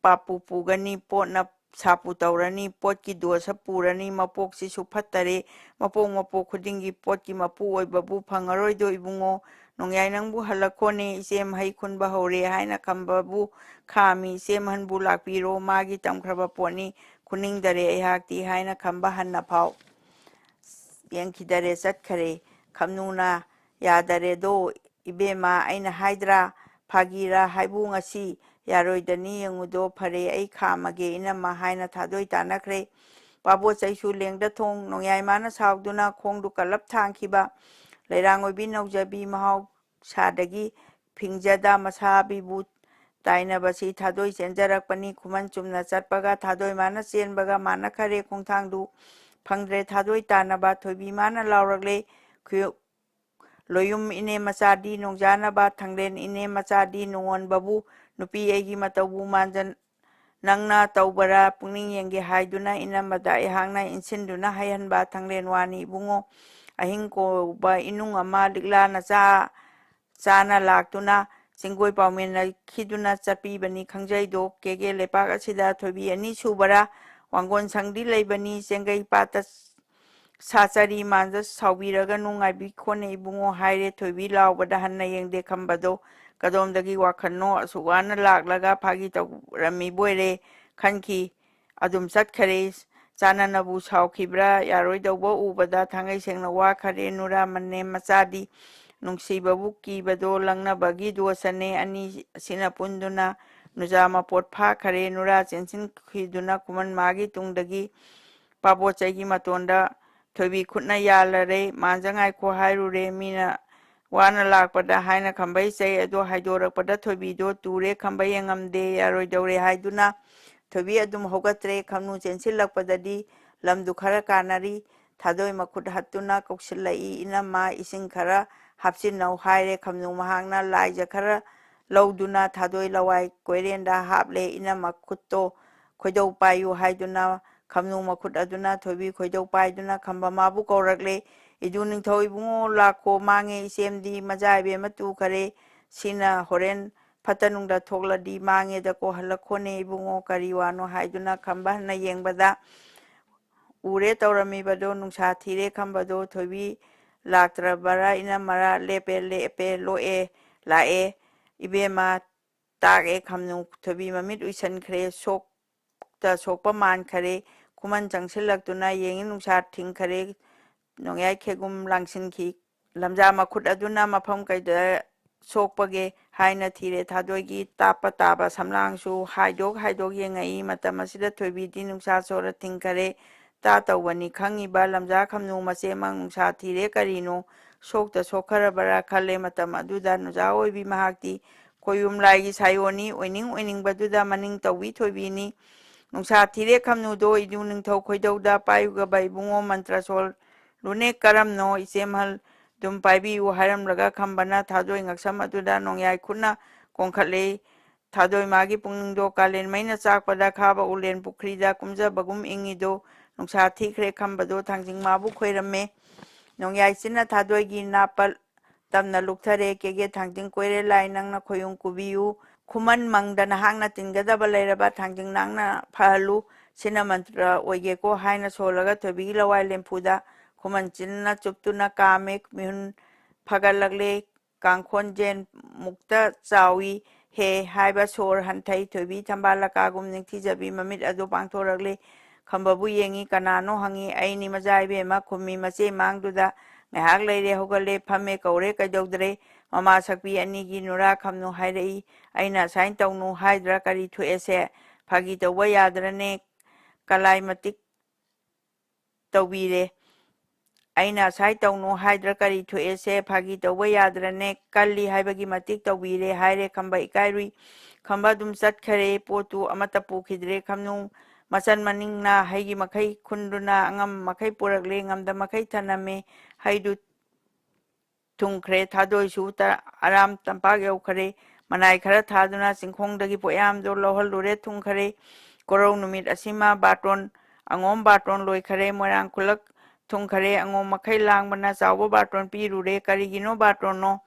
ꯄꯥꯞꯄꯨ ꯄꯨꯒꯅꯤ, ꯄꯣꯠꯅ ꯁꯥꯄꯨ ꯇꯧꯔꯅꯤ, ꯄꯣꯠꯀꯤ ꯗꯣꯁ ꯄꯨꯔꯅꯤ, ꯃꯄꯣꯛꯁꯤꯁꯨ ꯐꯠꯇꯔꯦ, ꯃꯄꯣꯛ ꯃꯄꯣꯛ ꯈꯨꯗꯤꯡꯒꯤ ꯄꯣꯠꯀꯤ ꯃꯄꯨ ꯑꯣꯏꯕꯕꯨ ꯐꯪꯉꯔꯣꯏꯗꯣ ꯏꯕꯨꯡꯉꯣ, ꯅꯣꯡꯌꯥꯏ ꯅꯪꯕꯨ ꯍꯜꯂꯛꯈꯣꯅꯦ, ꯏꯆꯦ ꯃꯍꯩ ꯈꯨꯟꯕ ꯍꯧꯔꯦ" ꯍꯥꯏꯅ ꯈꯝꯕꯕꯨ ꯈꯥꯝꯃꯤ, "ꯏꯆꯦ ꯃꯍꯟꯕꯨ ꯂꯥꯛꯄꯤꯔꯣ, ꯃꯥꯒꯤ ꯇꯝꯈ꯭ꯔꯕ ꯄꯣꯠꯅꯤ, ꯈꯨꯅꯤꯡꯗꯔꯦ ꯑꯩꯍꯥꯛꯇꯤ" ꯍꯥꯏꯅ ꯈꯝꯕ ꯍꯟꯅ ꯐꯥꯎ ꯌꯦꯡꯈꯤꯗꯔꯦ, ꯆꯠꯈꯔꯦ꯫ ꯈꯝꯅꯨꯅ, "ꯌꯥꯗꯔꯦꯗꯣ ꯏꯕꯦꯝꯃ, ꯑꯩꯅ ꯍꯥꯏꯗ꯭ꯔꯥ, ꯐꯥꯒꯤꯔꯥ ꯍꯥꯏꯕꯨ ꯉꯁꯤ? ꯌꯥꯔꯣꯏꯗꯅꯤ, ꯌꯦꯡꯉꯨꯗꯣ, ꯐꯔꯦ ꯑꯩ ꯈꯥꯝꯃꯒꯦ ꯏꯅꯝꯃ" ꯍꯥꯏꯅ ꯊꯥꯗꯣꯏ ꯇꯥꯅꯈ꯭ꯔꯦ꯫ ꯄꯥꯕꯣꯠ ꯆꯩꯁꯨ ꯂꯦꯡꯗ ꯊꯣꯡ ꯅꯣꯡꯌꯥꯏ ꯃꯥꯅ ꯁꯥꯎꯗꯨꯅ ꯈꯣꯡꯗꯨ ꯀꯜꯂꯞ ꯊꯥꯡꯈꯤꯕ꯫ ꯂꯩꯔꯥꯡ ꯑꯣꯏꯕꯤ ꯅꯧꯖꯕꯤ ꯃꯍꯥꯎ ꯁꯥꯗꯒꯤ ꯐꯤꯡꯖꯗ ꯃꯁꯥꯕꯤꯕꯨ ꯇꯥꯏꯅꯕꯁꯤ ꯊꯥꯗꯣꯏ ꯆꯦꯟꯖꯔꯛꯄꯅꯤ꯫ ꯈꯨꯃꯟ ꯆꯨꯝꯅ ꯆꯠꯄꯒ ꯊꯥꯗꯣꯏ ꯃꯥꯅ ꯆꯦꯟꯕꯒ ꯃꯥꯟꯅꯈꯔꯦ꯫ ꯈꯣꯡꯊꯥꯡꯗꯨ ꯐꯪꯗ꯭ꯔꯦ ꯊꯥꯗꯣꯏ ꯇꯥꯅꯕ꯫ ꯊꯣꯏꯕꯤ ꯃꯥꯅ ꯂꯥꯎꯔꯛꯂꯦ, "ꯈꯨꯌꯨ-, ꯂꯣꯌꯨꯝ ꯏꯅꯦ ꯃꯆꯥꯗꯤ ꯅꯣꯡꯖꯥꯅꯕ, ꯊꯥꯡꯂꯦꯟ ꯏꯅꯦ ꯃꯆꯥꯗꯤ ꯅꯣꯡꯉꯣꯟꯕꯕꯨ, ꯅꯨꯄꯤ ꯑꯩꯒꯤ ꯃꯇꯧꯕꯨ ꯃꯥꯟꯖꯟ-, ꯅꯪꯅ ꯇꯧꯕꯔꯥ ꯄꯨꯛꯅꯤꯡ ꯌꯦꯡꯒꯦ ꯍꯥꯏꯗꯨꯅ ꯏꯅꯝꯃꯗ ꯑꯩꯍꯥꯛꯅ ꯏꯟꯁꯤꯟꯗꯨꯅ ꯍꯩꯍꯟꯕ ꯊꯥꯡꯂꯦꯟ ꯋꯥꯅꯤ ꯏꯕꯨꯡꯉꯣ꯫ ꯑꯍꯤꯡ ꯀꯧꯕ ꯏꯅꯨꯡ ꯑꯃ ꯂꯤꯛꯂꯥ ꯅꯆꯥ ꯆꯥꯅ ꯂꯥꯛꯇꯨꯅ ꯆꯤꯡꯒꯣꯏ ꯄꯥꯎꯃꯤꯟꯅꯈꯤꯗꯨꯅ ꯆꯠꯄꯤꯕꯅꯤ ꯈꯪꯖꯩꯗꯣ꯫ ꯀꯦꯒꯦ ꯂꯩꯄꯥꯛ ꯑꯁꯤꯗ ꯊꯣꯏꯕꯤ ꯑꯅꯤ ꯁꯨꯕꯔꯥ ꯋꯥꯡꯒꯣꯟ ꯁꯪꯗꯤ ꯂꯩꯕꯅꯤ, ꯆꯦꯡꯒꯩ ꯄꯥꯠꯇ ꯁꯥꯆꯔꯤ ꯃꯥꯟꯖ ꯁꯥꯎꯕꯤꯔꯒꯅꯨ, ꯉꯥꯏꯕꯤꯈꯣꯅꯦ ꯏꯕꯨꯡꯉꯣ" ꯍꯥꯏꯔꯦ꯫ ꯊꯣꯏꯕꯤ ꯂꯥꯎꯕꯗ ꯍꯟꯅ ꯌꯦꯡꯗꯦ ꯈꯝꯕꯗꯣ꯫ ꯀꯗꯣꯝꯗꯒꯤ ꯋꯥꯈꯜꯅꯣ ꯑꯁꯨꯛ ꯋꯥꯅ ꯂꯥꯛꯂꯒ ꯐꯥꯒꯤ ꯇꯧꯔꯝꯃꯤꯕꯣꯏꯔꯦ ꯈꯟꯈꯤ꯫ ꯑꯗꯨꯝ ꯆꯠꯈꯔꯦ꯫ ꯆꯥꯟꯅꯅꯕꯨ ꯁꯥꯎꯈꯤꯕ꯭ꯔꯥ? ꯌꯥꯔꯣꯏꯗꯧꯕ ꯎꯕꯗ ꯊꯥꯡꯒꯩ ꯁꯦꯡꯅ ꯋꯥꯈꯔꯦ ꯅꯨꯔꯥ ꯃꯅꯦꯝ ꯃꯆꯥꯗꯤ꯫ ꯅꯨꯡꯁꯤꯕꯕꯨ ꯀꯤꯕꯗꯣ ꯂꯪꯅꯕꯒꯤ ꯗꯣꯁꯅꯦ꯫ ꯑꯅꯤ ꯑꯁꯤꯅ ꯄꯨꯟꯗꯨꯅ ꯅꯨꯖꯥ ꯃꯄꯣꯠ ꯐꯥꯈꯔꯦ꯫ ꯅꯨꯔꯥ ꯆꯦꯟꯁꯤꯟꯈꯤꯗꯨꯅ ꯈꯨꯃꯟ ꯃꯥꯒꯤ ꯇꯨꯡꯗꯒꯤ ꯄꯥꯕꯣꯠ ꯆꯩꯒꯤ ꯃꯇꯣꯟꯗ ꯊꯣꯏꯕꯤ ꯈꯨꯠꯅ ꯌꯥꯜꯂꯔꯦ꯫ ꯃꯥꯟꯖ ꯉꯥꯏꯈꯣ ꯍꯥꯏꯔꯨꯔꯦ꯫ ꯃꯤꯅ ꯋꯥꯅ ꯂꯥꯛꯄꯗ ꯍꯥꯏꯅ ꯈꯝꯕꯩ ꯆꯩ ꯑꯗꯣ ꯍꯥꯏꯗꯣꯔꯛꯄꯗ ꯊꯣꯏꯕꯤꯗꯣ ꯇꯨꯔꯦ꯫ ꯈꯝꯕꯩ ꯌꯦꯡꯉꯝꯗꯦ꯫ ꯌꯥꯔꯣꯏꯗꯧꯔꯦ ꯍꯥꯏꯗꯨꯅ ꯊꯣꯏꯕꯤ ꯑꯗꯨꯝ ꯍꯧꯒꯠꯇ꯭ꯔꯦ꯫ ꯈꯝꯅꯨ ꯆꯦꯟꯁꯤꯜꯂꯛꯄꯗꯗꯤ ꯂꯝꯗꯨ ꯈꯔ ꯀꯥꯟꯅꯔꯤ꯫ ꯊꯥꯗꯣꯏ ꯃꯈꯨꯠ ꯍꯠꯇꯨꯅ ꯀꯧꯁꯤꯜꯂꯛꯏ, "ꯏꯅꯝꯃ, ꯏꯁꯤꯡ ꯈꯔ ꯍꯥꯞꯆꯤꯟꯅꯧ" ꯍꯥꯏꯔꯦ꯫ ꯈꯝꯅꯨ ꯃꯍꯥꯛꯅ ꯂꯥꯏꯖ ꯈꯔ ꯂꯧꯗꯨꯅ ꯊꯥꯗꯣꯏ ꯂꯋꯥꯏ ꯀꯣꯏꯔꯦꯟꯗ ꯍꯥꯞꯂꯦ꯫ "ꯏꯅꯝꯃ, ꯈꯨꯠꯇꯣ ꯈꯣꯏꯗꯧ ꯄꯥꯏꯌꯨ" ꯍꯥꯏꯗꯨꯅ ꯈꯝꯅꯨ ꯃꯈꯨꯠ ꯑꯗꯨꯅ ꯊꯣꯏꯕꯤ ꯈꯣꯏꯗꯧ ꯄꯥꯏꯗꯨꯅ ꯈꯝꯕ ꯃꯥꯕꯨ ꯀꯧꯔꯛꯂꯦ꯫ "ꯏꯗꯨ ꯅꯤꯡꯊꯧ ꯏꯕꯨꯡꯉꯣ ꯂꯥꯛꯈꯣ, ꯃꯥꯡꯉꯦ ꯏꯆꯦꯝꯗꯤ, ꯃꯖꯥ ꯏꯕꯦꯝꯃ ꯇꯨꯈꯔꯦ꯫ ꯁꯤꯅ ꯍꯣꯔꯦꯟ ꯐꯠꯇ ꯅꯨꯡꯗ ꯊꯣꯛꯂꯗꯤ ꯃꯥꯡꯉꯦꯗꯀꯣ, ꯍꯜꯂꯛꯈꯣꯅꯦ ꯏꯕꯨꯡꯉꯣ, ꯀꯔꯤ ꯋꯥꯅꯣ?" ꯍꯥꯏꯗꯨꯅ ꯈꯝꯕ ꯍꯟꯅ ꯌꯦꯡꯕꯗ ꯎꯔꯦ ꯇꯧꯔꯝꯃꯤꯕꯗꯣ꯫ ꯅꯨꯡꯁꯥ ꯊꯤꯔꯦ ꯈꯝꯕꯗꯣ꯫ "ꯊꯣꯏꯕꯤ ꯂꯥꯛꯇ꯭ꯔꯕꯔꯥ ꯏꯅꯝꯃꯔꯥ?" "ꯂꯦꯞꯄꯦ, ꯂꯦꯞꯄꯦ, ꯂꯣꯛꯑꯦ, ꯂꯥꯛꯑꯦ ꯏꯕꯦꯝꯃ, ꯇꯥꯛꯑꯦ ꯈꯝꯅꯨ꯫ ꯊꯣꯏꯕꯤ ꯃꯃꯤꯠ ꯎꯏꯁꯟꯈ꯭ꯔꯦ, ꯁꯣꯛꯇ ꯁꯣꯛꯄ ꯃꯥꯟꯈꯔꯦ꯫ ꯈꯨꯃꯟ ꯆꯪꯁꯤꯜꯂꯛꯇꯨꯅ ꯌꯦꯡꯉꯤ, ꯅꯨꯡꯁꯥ ꯊꯤꯡꯈꯔꯦ, ꯅꯣꯡꯌꯥꯏ ꯈꯦꯒꯨꯝ ꯂꯥꯡꯁꯤꯟꯈꯤ꯫ ꯂꯝꯖꯥ ꯃꯈꯨꯠ ꯑꯗꯨꯅ ꯃꯐꯝ ꯀꯩꯗ ꯁꯣꯛꯄꯒꯦ ꯍꯥꯏꯅ ꯊꯤꯔꯦ꯫ ꯊꯥꯗꯣꯏꯒꯤ ꯇꯥꯞꯄ ꯇꯥꯕ ꯁꯝꯂꯥꯡꯁꯨ ꯍꯥꯏꯗꯣꯛ ꯍꯥꯏꯗꯣꯛ ꯌꯦꯡꯉꯛꯏ꯫ ꯃꯇꯝ ꯑꯁꯤꯗ ꯊꯣꯏꯕꯤꯗꯤ ꯅꯨꯡꯁꯥ ꯁꯣꯔ ꯊꯤꯡꯈꯔꯦ꯫ ꯇꯥ ꯇꯧꯕꯅꯤ ꯈꯪꯉꯤꯕ ꯂꯝꯖꯥ ꯈꯝꯅꯨ ꯃꯆꯦꯃꯛ ꯅꯨꯡꯁꯥ ꯊꯤꯔꯦ ꯀꯔꯤꯅꯣ? ꯁꯣꯛꯇ ꯁꯣꯛꯈ꯭ꯔꯕꯔꯥ ꯈꯜꯂꯦ꯫ ꯃꯇꯝ ꯑꯗꯨꯗ ꯅꯨꯖꯥ ꯑꯣꯏꯕꯤ ꯃꯍꯥꯛꯇꯤ ꯈꯣꯌꯨꯝ ꯂꯥꯏꯒꯤ ꯁꯥꯌꯣꯟꯅꯤ, ꯑꯣꯏꯅꯤꯡ ꯑꯣꯏꯅꯤꯡꯕꯗꯨꯗ ꯃꯅꯤꯡ ꯇꯧꯕꯤ ꯊꯣꯏꯕꯤꯅꯤ꯫ "ꯅꯨꯡꯁꯥ ꯊꯤꯔꯦ ꯈꯝꯅꯨꯗꯣ, ꯏꯗꯨ ꯅꯤꯡꯊꯧ ꯈꯣꯏꯗꯧꯗ ꯄꯥꯏꯌꯨꯒꯕ ꯏꯕꯨꯡꯉꯣ, ꯃꯟꯇ꯭ꯔ ꯁꯣꯜꯂꯨꯅꯦ ꯀꯔꯝꯅꯣ?" ꯏꯆꯦꯝꯍꯜ ꯑꯗꯨꯝ ꯄꯥꯏꯕꯤꯌꯨ ꯍꯥꯏꯔꯝꯂꯒ ꯈꯝꯕꯅ ꯊꯥꯗꯣꯏ ꯉꯛꯁꯝ ꯑꯗꯨꯗ ꯅꯣꯡꯌꯥꯏ ꯈꯨꯠꯅ ꯀꯣꯟꯈꯠꯂꯦ꯫ ꯊꯥꯗꯣꯏ ꯃꯥꯒꯤ ꯄꯨꯛꯅꯤꯡꯗꯣ ꯀꯥꯂꯦꯟ ꯃꯩꯅ ꯆꯥꯛꯄꯗ ꯈꯥꯕ ꯎꯂꯦꯟ ꯄꯨꯈ꯭ꯔꯤꯗ ꯀꯨꯝꯖꯕꯒꯨꯝ ꯏꯪꯉꯤꯗꯣ꯫ ꯅꯨꯡꯁꯥ ꯊꯤꯈ꯭ꯔꯦ ꯈꯝꯕꯗꯣ ꯊꯥꯡꯖꯤꯡ ꯃꯥꯕꯨ ꯈꯣꯏꯔꯝꯃꯦ꯫ ꯅꯣꯡꯌꯥꯏ ꯆꯤꯟꯅ ꯊꯥꯗꯣꯏꯒꯤ ꯅꯥꯄꯜ ꯇꯝꯅ ꯂꯨꯞꯊꯔꯦ꯫ "ꯀꯦꯒꯦ ꯊꯥꯡꯖꯤꯡ ꯀꯣꯏꯔꯦ ꯂꯥꯏ ꯅꯪꯅ ꯈꯣꯌꯨꯝ ꯀꯨꯕꯤꯌꯨ꯫ ꯈꯨꯃꯟ ꯃꯪꯗ ꯅꯍꯥꯛꯅ ꯇꯤꯟꯒꯗꯕ ꯂꯩꯔꯕ ꯊꯥꯡꯖꯤꯡ ꯅꯪꯅ ꯐꯍꯜꯂꯨ꯫ ꯁꯤꯅ ꯃꯟꯇ꯭ꯔ ꯑꯣꯏꯒꯦꯀꯣ" ꯍꯥꯏꯅ ꯁꯣꯜꯂꯒ ꯊꯣꯏꯕꯤꯒꯤ ꯂꯋꯥꯏ ꯂꯦꯝꯐꯨꯗ ꯈꯨꯃꯟ ꯆꯤꯟꯅ ꯆꯨꯞꯇꯨꯅ ꯀꯥꯝꯃꯦ꯫ ꯃꯤꯍꯨꯟ ꯐꯒꯠꯂꯛꯂꯦ꯫ ꯀꯥꯡꯈꯣꯟꯖꯦꯟ ꯃꯨꯛꯇ ꯆꯥꯎꯏ꯫ "ꯍꯦ" ꯍꯥꯏꯕ ꯁꯣꯔ ꯍꯟꯊꯩ꯫ ꯊꯣꯏꯕꯤ ꯊꯝꯕꯥꯜ ꯂꯀꯥꯒꯨꯝ ꯅꯤꯡꯊꯤꯖꯕꯤ ꯃꯃꯤꯠ ꯑꯗꯨ ꯄꯥꯡꯊꯣꯔꯛꯂꯦ꯫ ꯈꯝꯕꯕꯨ ꯌꯦꯡꯉꯤ꯫ "ꯀꯅꯥꯅꯣ?" ꯍꯪꯉꯤ꯫ "ꯑꯩꯅꯤ ꯃꯆꯥ ꯏꯕꯦꯝꯃ" ꯈꯨꯝꯃꯤ꯫ ꯃꯆꯦ ꯃꯥꯡꯗꯨꯗ ꯉꯥꯏꯍꯥꯛ ꯂꯩꯔꯦ, ꯍꯧꯒꯠꯂꯦ, ꯐꯝꯃꯦ, ꯀꯧꯔꯦ, "ꯀꯩꯗꯧꯗ꯭ꯔꯦ?" "ꯃꯃꯥ ꯁꯛꯄꯤ ꯑꯅꯤꯒꯤ ꯅꯨꯔꯥ ꯈꯝꯅꯨ ꯍꯥꯏꯔꯛꯏ, ꯑꯩꯅ ꯑꯁꯥꯏꯟ ꯇꯧꯅꯨ ꯍꯥꯏꯗ꯭ꯔꯥ? ꯀꯔꯤ ꯊꯣꯛꯑꯦꯁꯦ? ꯐꯥꯒꯤ ꯇꯧꯕ ꯌꯥꯗ꯭ꯔꯅꯦ? ꯀꯂꯥꯏ ꯃꯇꯤꯛ ꯇꯧꯕꯤꯔꯦ꯫ ꯑꯩꯅ ꯑꯁꯥꯏ ꯇꯧꯅꯨ ꯍꯥꯏꯗ꯭ꯔꯥ? ꯀꯔꯤ ꯊꯣꯛꯑꯦꯁꯦ? ꯐꯥꯒꯤ ꯇꯧꯕ ꯌꯥꯗ꯭ꯔꯅꯦ? ꯀꯜꯂꯤ ꯍꯥꯏꯕꯒꯤ ꯃꯇꯤꯛ ꯇꯧꯕꯤꯔꯦ" ꯍꯥꯏꯔꯦ꯫ ꯈꯝꯕ ꯏꯀꯥꯏꯔꯨꯏ꯫ ꯈꯝꯕ ꯑꯗꯨꯝ ꯆꯠꯈꯔꯦ꯫ ꯄꯣꯠꯇꯨ ꯑꯃꯠꯇ ꯄꯨꯈꯤꯗ꯭ꯔꯦ꯫ ꯈꯝꯅꯨ ꯃꯆꯟ ꯃꯅꯤꯡꯅ ꯍꯩꯒꯤ ꯃꯈꯩ ꯈꯨꯟꯗꯨꯅ ꯑꯉꯝ ꯃꯈꯩ ꯄꯨꯔꯛꯂꯦ, ꯉꯝꯗ ꯃꯈꯩ ꯊꯅꯝꯃꯦ꯫ ꯍꯩꯗꯨ ꯊꯨꯡꯈ꯭ꯔꯦ꯫ ꯊꯥꯗꯣꯏꯁꯨ ꯇ-, ꯑꯔꯥꯝ ꯇꯝꯄꯥꯛ ꯌꯧꯈꯔꯦ꯫ ꯃꯅꯥꯏ ꯈꯔ ꯊꯥꯗꯨꯅ ꯆꯤꯡꯈꯣꯡꯗꯒꯤ ꯄꯣꯌꯥꯝꯗꯨ ꯂꯧꯍꯜꯂꯨꯔꯦ꯫ ꯊꯨꯡꯈꯔꯦ꯫ ꯀꯣꯔꯧ ꯅꯨꯃꯤꯠ ꯑꯁꯤꯃ ꯕꯥꯔꯇꯣꯟ, ꯑꯉꯣꯝ ꯕꯥꯔꯇꯣꯟ ꯂꯣꯏꯈꯔꯦ꯫ ꯃꯣꯏꯔꯥꯡ ꯈꯨꯂꯛ ꯊꯨꯡꯈꯔꯦ꯫ ꯑꯉꯣꯝ ꯃꯈꯩ ꯂꯥꯡꯕꯅ ꯆꯥꯎꯕ ꯕꯥꯔꯇꯣꯟ ꯄꯤꯔꯨꯔꯦ꯫ "ꯀꯔꯤꯒꯤꯅꯣ ꯕꯥꯔꯇꯣꯟꯅꯣ?"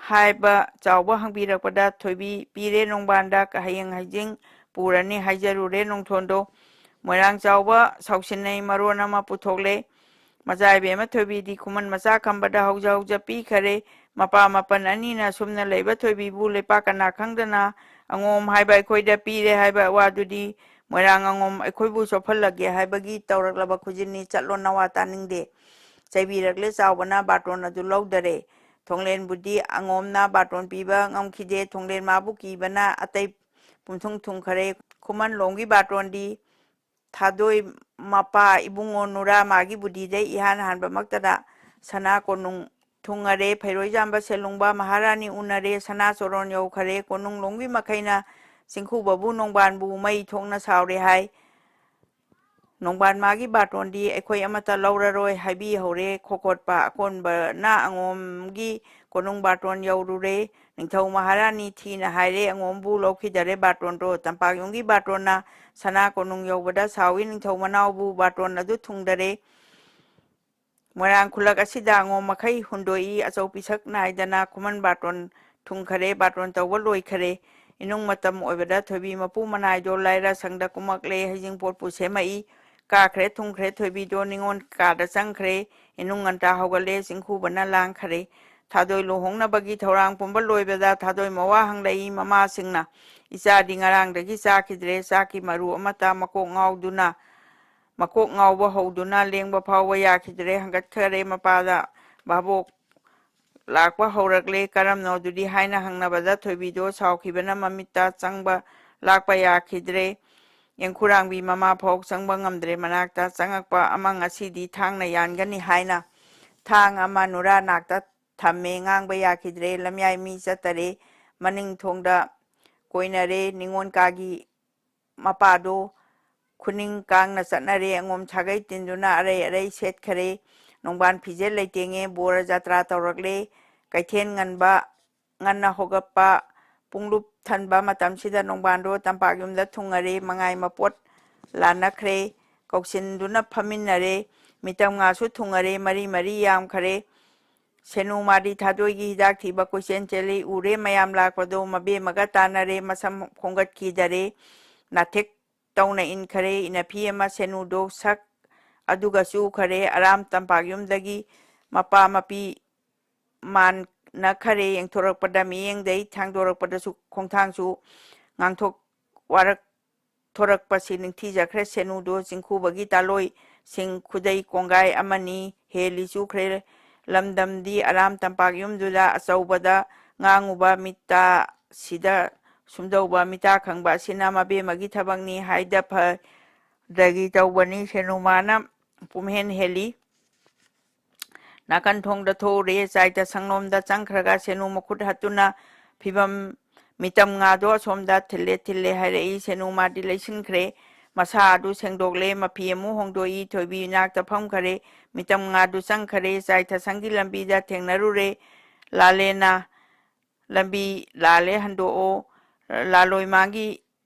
ꯍꯥꯏꯕ ꯆꯥꯎꯕ ꯍꯪꯕꯤꯔꯛꯄꯗ ꯊꯣꯏꯕꯤ ꯄꯤꯔꯦ ꯅꯣꯡꯕꯥꯟꯗ, "ꯍꯌꯦꯡ ꯍꯩꯖꯤꯡ ꯄꯨꯔꯅꯤ" ꯍꯥꯏꯖꯔꯨꯔꯦ ꯅꯣꯡꯊꯣꯟꯗꯣ꯫ ꯃꯣꯏꯔꯥꯡ ꯆꯥꯎꯕ ꯁꯥꯎꯁꯤꯟꯅꯩ ꯃꯔꯣꯟ ꯑꯃ ꯄꯨꯊꯣꯛꯂꯦ꯫ ꯃꯆꯥ ꯏꯕꯦꯝꯃ ꯊꯣꯏꯕꯤꯗꯤ ꯈꯨꯃꯟ ꯃꯆꯥ ꯈꯝꯕꯗ ꯍꯧꯖ ꯍꯧꯖ ꯄꯤꯈꯔꯦ꯫ ꯃꯄꯥ ꯃꯄꯟ ꯑꯅꯤꯅ ꯁꯨꯝꯅ ꯂꯩꯕ ꯊꯣꯏꯕꯤꯕꯨ ꯂꯩꯄꯥꯛ ꯀꯅꯥ ꯈꯪꯗꯅ ꯑꯉꯣꯝ ꯍꯥꯏꯕ ꯑꯩꯈꯣꯏꯗ ꯄꯤꯔꯦ ꯍꯥꯏꯕ ꯋꯥꯗꯨꯗꯤ ꯃꯣꯏꯔꯥꯡ ꯑꯉꯣꯝ ꯑꯩꯈꯣꯏꯕꯨ ꯆꯣꯞꯍꯜꯂꯒꯦ ꯍꯥꯏꯕꯒꯤ ꯇꯧꯔꯛꯂꯕ ꯈꯨꯖꯤꯟꯅꯤ꯫ ꯆꯠꯂꯣ, ꯅꯋꯥ ꯇꯥꯅꯤꯡꯗꯦ꯫ ꯆꯩꯕꯤꯔꯛꯂꯦ ꯆꯥꯎꯕꯅ ꯕꯥꯔꯇꯣꯟ ꯑꯗꯨ ꯂꯧꯗꯔꯦ꯫ ꯊꯣꯡꯂꯦꯟꯕꯨꯗꯤ ꯑꯉꯣꯝꯅ ꯕꯥꯔꯇꯣꯟ ꯄꯤꯕ ꯉꯝꯈꯤꯗꯦ꯫ ꯊꯣꯡꯂꯦꯟ ꯃꯥꯕꯨ ꯀꯤꯕꯅ ꯑꯇꯩ ꯄꯨꯝꯊꯨꯡ ꯊꯨꯡꯈꯔꯦ꯫ ꯈꯨꯃꯟ ꯂꯣꯝꯒꯤ ꯕꯥꯔꯇꯣꯟꯗꯤ ꯊꯥꯗꯣꯏ ꯃꯄꯥ ꯏꯕꯨꯡꯉꯣ ꯅꯨꯔꯥ ꯃꯥꯒꯤ ꯕꯨꯙꯤꯗꯩ ꯏꯍꯥꯟ ꯍꯥꯟꯕꯃꯛꯇꯗ ꯁꯅꯥ ꯀꯣꯅꯨꯡ ꯊꯨꯡꯉꯔꯦ꯫ ꯐꯩꯔꯣꯏꯖꯥꯝꯕ ꯁꯦꯂꯨꯡꯕ ꯃꯍꯥꯔꯥꯅꯤ ꯎꯅꯔꯦ꯫ ꯁꯅꯥ ꯆꯣꯔꯣꯟ ꯌꯧꯈꯔꯦ꯫ ꯀꯣꯅꯨꯡ ꯂꯣꯝꯒꯤ ꯃꯈꯩꯅ ꯆꯤꯡꯈꯨꯕꯕꯨ ꯅꯣꯡꯕꯥꯟꯕꯨ ꯃꯩ ꯊꯣꯛꯅ ꯁꯥꯎꯔꯦ ꯍꯥꯏ꯫ ꯅꯣꯡꯕꯥꯟ ꯃꯥꯒꯤ ꯕꯥꯔꯇꯣꯟꯗꯤ ꯑꯩꯈꯣꯏ ꯑꯃꯠꯇ ꯂꯧꯔꯔꯣꯏ ꯍꯥꯏꯕꯤꯍꯧꯔꯦ꯫ ꯈꯣꯈꯣꯠꯄ ꯑꯀꯣꯟꯕꯅ ꯑꯉꯣꯝꯒꯤ ꯀꯣꯅꯨꯡ ꯕꯥꯔꯇꯣꯟ ꯌꯧꯔꯨꯔꯦ꯫ ꯅꯤꯡꯊꯧ ꯃꯍꯥꯔꯥꯅꯤ ꯊꯤꯅ ꯍꯥꯏꯔꯦ, "ꯑꯉꯣꯝꯕꯨ ꯂꯧꯈꯤꯗꯔꯦ ꯕꯥꯔꯇꯣꯟꯗꯣ"꯫ ꯇꯝꯄꯥꯛꯌꯨꯝꯒꯤ ꯕꯥꯔꯇꯣꯟꯅ ꯁꯅꯥ ꯀꯣꯅꯨꯡ ꯌꯧꯕꯗ ꯁꯥꯎꯏ, ꯅꯤꯡꯊꯧ ꯃꯅꯥꯎꯕꯨ ꯕꯥꯔꯇꯣꯟ ꯑꯗꯨ ꯊꯨꯡꯗꯔꯦ꯫ ꯃꯣꯏꯔꯥꯡ ꯈꯨꯂꯛ ꯑꯁꯤꯗ ꯑꯉꯣꯝ ꯃꯈꯩ ꯍꯨꯟꯗꯣꯛꯏ꯫ ꯑꯆꯧ ꯄꯤꯁꯛ ꯅꯥꯏꯗꯅ ꯈꯨꯃꯟ ꯕꯥꯔꯇꯣꯟ ꯊꯨꯡꯈꯔꯦ꯫ ꯕꯥꯔꯇꯣꯟ ꯇꯧꯕ ꯂꯣꯏꯈꯔꯦ꯫ ꯏꯅꯨꯡ ꯃꯇꯝ ꯑꯣꯏꯕꯗ ꯊꯣꯏꯕꯤ ꯃꯄꯨ ꯃꯅꯥꯏꯗꯣ ꯂꯥꯏꯔ ꯁꯪꯗ ꯀꯨꯝꯃꯛꯂꯦ꯫ ꯍꯩꯖꯤꯡꯄꯣꯠꯄꯨ ꯁꯦꯝꯃꯛꯏ꯫ ꯀꯥꯈ꯭ꯔꯦ, ꯊꯨꯡꯈ꯭ꯔꯦ꯫ ꯊꯣꯏꯕꯤꯗꯣ ꯅꯤꯉꯣꯜ ꯀꯥꯗ ꯆꯪꯈ꯭ꯔꯦ꯫ ꯏꯅꯨꯡ ꯉꯟꯇꯥ ꯍꯧꯒꯠꯂꯦ꯫ ꯆꯤꯡꯈꯨꯕꯅ ꯂꯥꯡꯈꯔꯦ꯫ ꯊꯥꯗꯣꯏ ꯂꯨꯍꯣꯡꯅꯕꯒꯤ ꯊꯧꯔꯥꯡ ꯄꯨꯝꯕ ꯂꯣꯏꯕꯗ ꯊꯥꯗꯣꯏ ꯃꯋꯥ ꯍꯪꯂꯛꯏ꯫ ꯃꯃꯥꯁꯤꯡꯅ, "ꯏꯆꯥꯗꯤ ꯉꯔꯥꯡꯗꯒꯤ ꯆꯥꯈꯤꯗ꯭ꯔꯦ"꯫ ꯆꯥꯛꯀꯤ ꯃꯔꯨ ꯑꯃꯠꯇ ꯃꯀꯣꯛ ꯉꯥꯎꯗꯨꯅ ꯃꯀꯣꯛ ꯉꯥꯎꯕ ꯍꯧꯗꯨꯅ ꯂꯦꯡꯕ ꯐꯥꯎꯕ ꯌꯥꯈꯤꯗ꯭ꯔꯦ꯫ ꯍꯪꯒꯠꯈꯔꯦ ꯃꯄꯥꯗ꯫ "ꯚꯥꯕꯣꯛ ꯂꯥꯛꯄ ꯍꯧꯔꯛꯂꯦ, ꯀꯔꯝꯅꯣ ꯑꯗꯨꯗꯤ?" ꯍꯥꯏꯅ ꯍꯪꯅꯕꯗ ꯊꯣꯏꯕꯤꯗꯣ ꯁꯥꯎꯈꯤꯕꯅ ꯃꯃꯤꯠꯇ ꯆꯪꯕ ꯂꯥꯛꯄ ꯌꯥꯈꯤꯗ꯭ꯔꯦ꯫ ꯌꯦꯡꯈꯨꯔꯥꯡꯕꯤ ꯃꯃꯥ ꯐꯥꯎ ꯆꯪꯕ ꯉꯝꯗ꯭ꯔꯦ꯫ ꯃꯅꯥꯛꯇ ꯆꯪꯉꯛꯄ ꯑꯃ ꯉꯁꯤꯗꯤ ꯊꯥꯡꯅ ꯌꯥꯟꯒꯅꯤ ꯍꯥꯏꯅ ꯊꯥꯡ ꯑꯃ ꯅꯨꯔꯥ ꯅꯥꯛꯇ ꯊꯝꯃꯦ꯫ ꯉꯥꯡꯕ ꯌꯥꯈꯤꯗ꯭ꯔꯦ꯫ ꯂꯝꯌꯥꯏ ꯃꯤ ꯆꯠꯇꯔꯦ꯫ ꯃꯅꯤꯡ ꯊꯣꯡꯗ ꯀꯣꯏꯅꯔꯦ꯫ ꯅꯤꯉꯣꯜ ꯀꯥꯒꯤ ꯃꯄꯥꯗꯣ ꯈꯨꯅꯤꯡ ꯀꯥꯡꯅ ꯆꯠꯅꯔꯦ꯫ ꯑꯉꯣꯝ ꯁꯥꯒꯩ ꯇꯤꯟꯗꯨꯅ ꯑꯔꯩ ꯑꯔꯩ ꯁꯦꯠꯈꯔꯦ꯫ ꯅꯣꯡꯕꯥꯟ ꯐꯤꯖꯦꯠ ꯂꯩꯇꯦꯡꯉꯦ꯫ ꯕꯣꯔ ꯖꯇ꯭ꯔꯥ ꯇꯧꯔꯛꯂꯦ꯫ ꯀꯩꯊꯦꯜ ꯉꯟꯕ, ꯉꯟꯅ ꯍꯧꯒꯠꯄ, ꯄꯨꯡꯂꯨꯞ ꯊꯟꯕ ꯃꯇꯝꯁꯤꯗ ꯅꯣꯡꯕꯥꯟꯗꯣ ꯇꯝꯄꯥꯛ ꯌꯨꯝꯗ ꯊꯨꯡꯉꯔꯦ꯫ ꯃꯉꯥꯏ ꯃꯄꯣꯠ ꯂꯥꯟꯅꯈ꯭ꯔꯦ꯫ ꯀꯧꯁꯤꯟꯗꯨꯅ ꯐꯝꯃꯤꯟꯅꯔꯦ꯫ ꯃꯤꯇꯝ ꯉꯥꯁꯨ ꯊꯨꯡꯉꯔꯦ꯫ ꯃꯔꯤ ꯃꯔꯤ ꯌꯥꯝꯈꯔꯦ꯫ ꯁꯦꯅꯨ ꯃꯥꯗꯤ ꯊꯥꯗꯣꯏꯒꯤ ꯍꯤꯗꯥꯛ ꯊꯤꯕ ꯀꯣꯏꯆꯦꯟ ꯆꯦꯜꯂꯤ꯫ ꯎꯔꯦ ꯃꯌꯥꯝ ꯂꯥꯛꯄꯗꯣ, ꯃꯕꯦꯝꯃꯒ ꯇꯥꯟꯅꯔꯦ꯫ ꯃꯁꯝ ꯈꯣꯝꯒꯠꯈꯤꯗꯔꯦ꯫ ꯅꯥꯊꯦꯛ ꯇꯧꯅ ꯏꯟꯈꯔꯦ꯫ ꯏꯅꯐꯤ ꯑꯃ ꯁꯦꯅꯨꯗꯣ ꯁꯛ ꯑꯗꯨꯒ ꯆꯨꯈꯔꯦ꯫ ꯑꯔꯥꯝ ꯇꯝꯄꯥꯛ ꯌꯨꯝꯗꯒꯤ ꯃꯄꯥ ꯃꯄꯤ ꯃꯥꯟꯅꯈꯔꯦ꯫ ꯌꯦꯡꯊꯣꯔꯛꯄꯗ ꯃꯤꯠꯌꯦꯡꯗꯩ, ꯊꯥꯡꯗꯣꯔꯛꯄꯗꯁꯨ ꯈꯣꯡꯊꯥꯡꯁꯨ ꯉꯥꯡꯊꯣꯛ ꯋꯥꯔꯛ ꯊꯣꯔꯛꯄꯁꯤ ꯅꯤꯡꯊꯤꯖꯈ꯭ꯔꯦ꯫ ꯁꯦꯅꯨꯗꯣ ꯆꯤꯡꯈꯨꯕꯒꯤ ꯇꯥꯂꯣꯏꯁꯤꯡ ꯈꯨꯗꯩ ꯀꯣꯡꯒꯥꯏ ꯑꯃꯅꯤ ꯍꯦꯜꯂꯤ ꯆꯨꯈ꯭ꯔꯦ꯫ ꯂꯝꯗꯝꯗꯤ ꯑꯔꯥꯝ ꯇꯝꯄꯥꯛ ꯌꯨꯝꯗꯨꯗ ꯑꯆꯧꯕꯗ ꯉꯥꯡꯉꯨꯕ ꯃꯤꯇꯥꯁꯤꯗ ꯁꯨꯝꯗꯧꯕ ꯃꯤꯇꯥ ꯈꯪꯕ ꯑꯁꯤꯅ ꯃꯕꯦꯝꯃꯒꯤ ꯊꯕꯛꯅꯤ ꯍꯥꯏꯗ ꯐꯗꯒꯤ ꯇꯧꯕꯅꯤ꯫ ꯁꯦꯅꯨꯃꯥꯅ ꯄꯨꯝꯍꯦꯟ ꯍꯦꯜꯂꯤ꯫ ꯅꯥꯀꯟ ꯊꯣꯡꯗ ꯊꯣꯛꯎꯔꯦ꯫ ꯆꯥꯏꯇ ꯁꯪꯂꯣꯝꯗ ꯆꯪꯈ꯭ꯔꯒ ꯁꯦꯅꯨ ꯃꯈꯨꯠ ꯍꯠꯇꯨꯅ ꯐꯤꯕꯝ ꯃꯤꯇꯝ ꯉꯥꯗꯣ ꯑꯁꯣꯝꯗ ꯊꯤꯜꯂꯦ, ꯊꯤꯜꯂꯦ ꯍꯥꯏꯔꯛꯏ꯫ ꯁꯦꯅꯨ ꯃꯥꯗꯤ ꯂꯩꯁꯤꯟꯈ꯭ꯔꯦ꯫ ꯃꯁꯥ ꯑꯗꯨ ꯁꯦꯡꯗꯣꯛꯂꯦ꯫ ꯃꯐꯤ ꯑꯃꯨꯛ ꯍꯣꯡꯗꯣꯛꯏ꯫ ꯊꯣꯏꯕꯤ ꯏꯅꯥꯛꯇ ꯐꯝꯈꯔꯦ꯫ ꯃꯤꯇꯝ ꯉꯥꯗꯨ ꯆꯪꯈꯔꯦ꯫ ꯆꯥꯏꯊꯁꯪꯒꯤ ꯂꯝꯕꯤꯗ ꯊꯦꯡꯅꯔꯨꯔꯦ꯫ ꯂꯥꯂꯦꯅ ꯂꯝꯕꯤ ꯂꯥꯜꯂꯦ, ꯍꯟꯗꯣꯛꯑꯣ꯫ ꯂꯥꯂꯣꯏ ꯃꯥꯒꯤ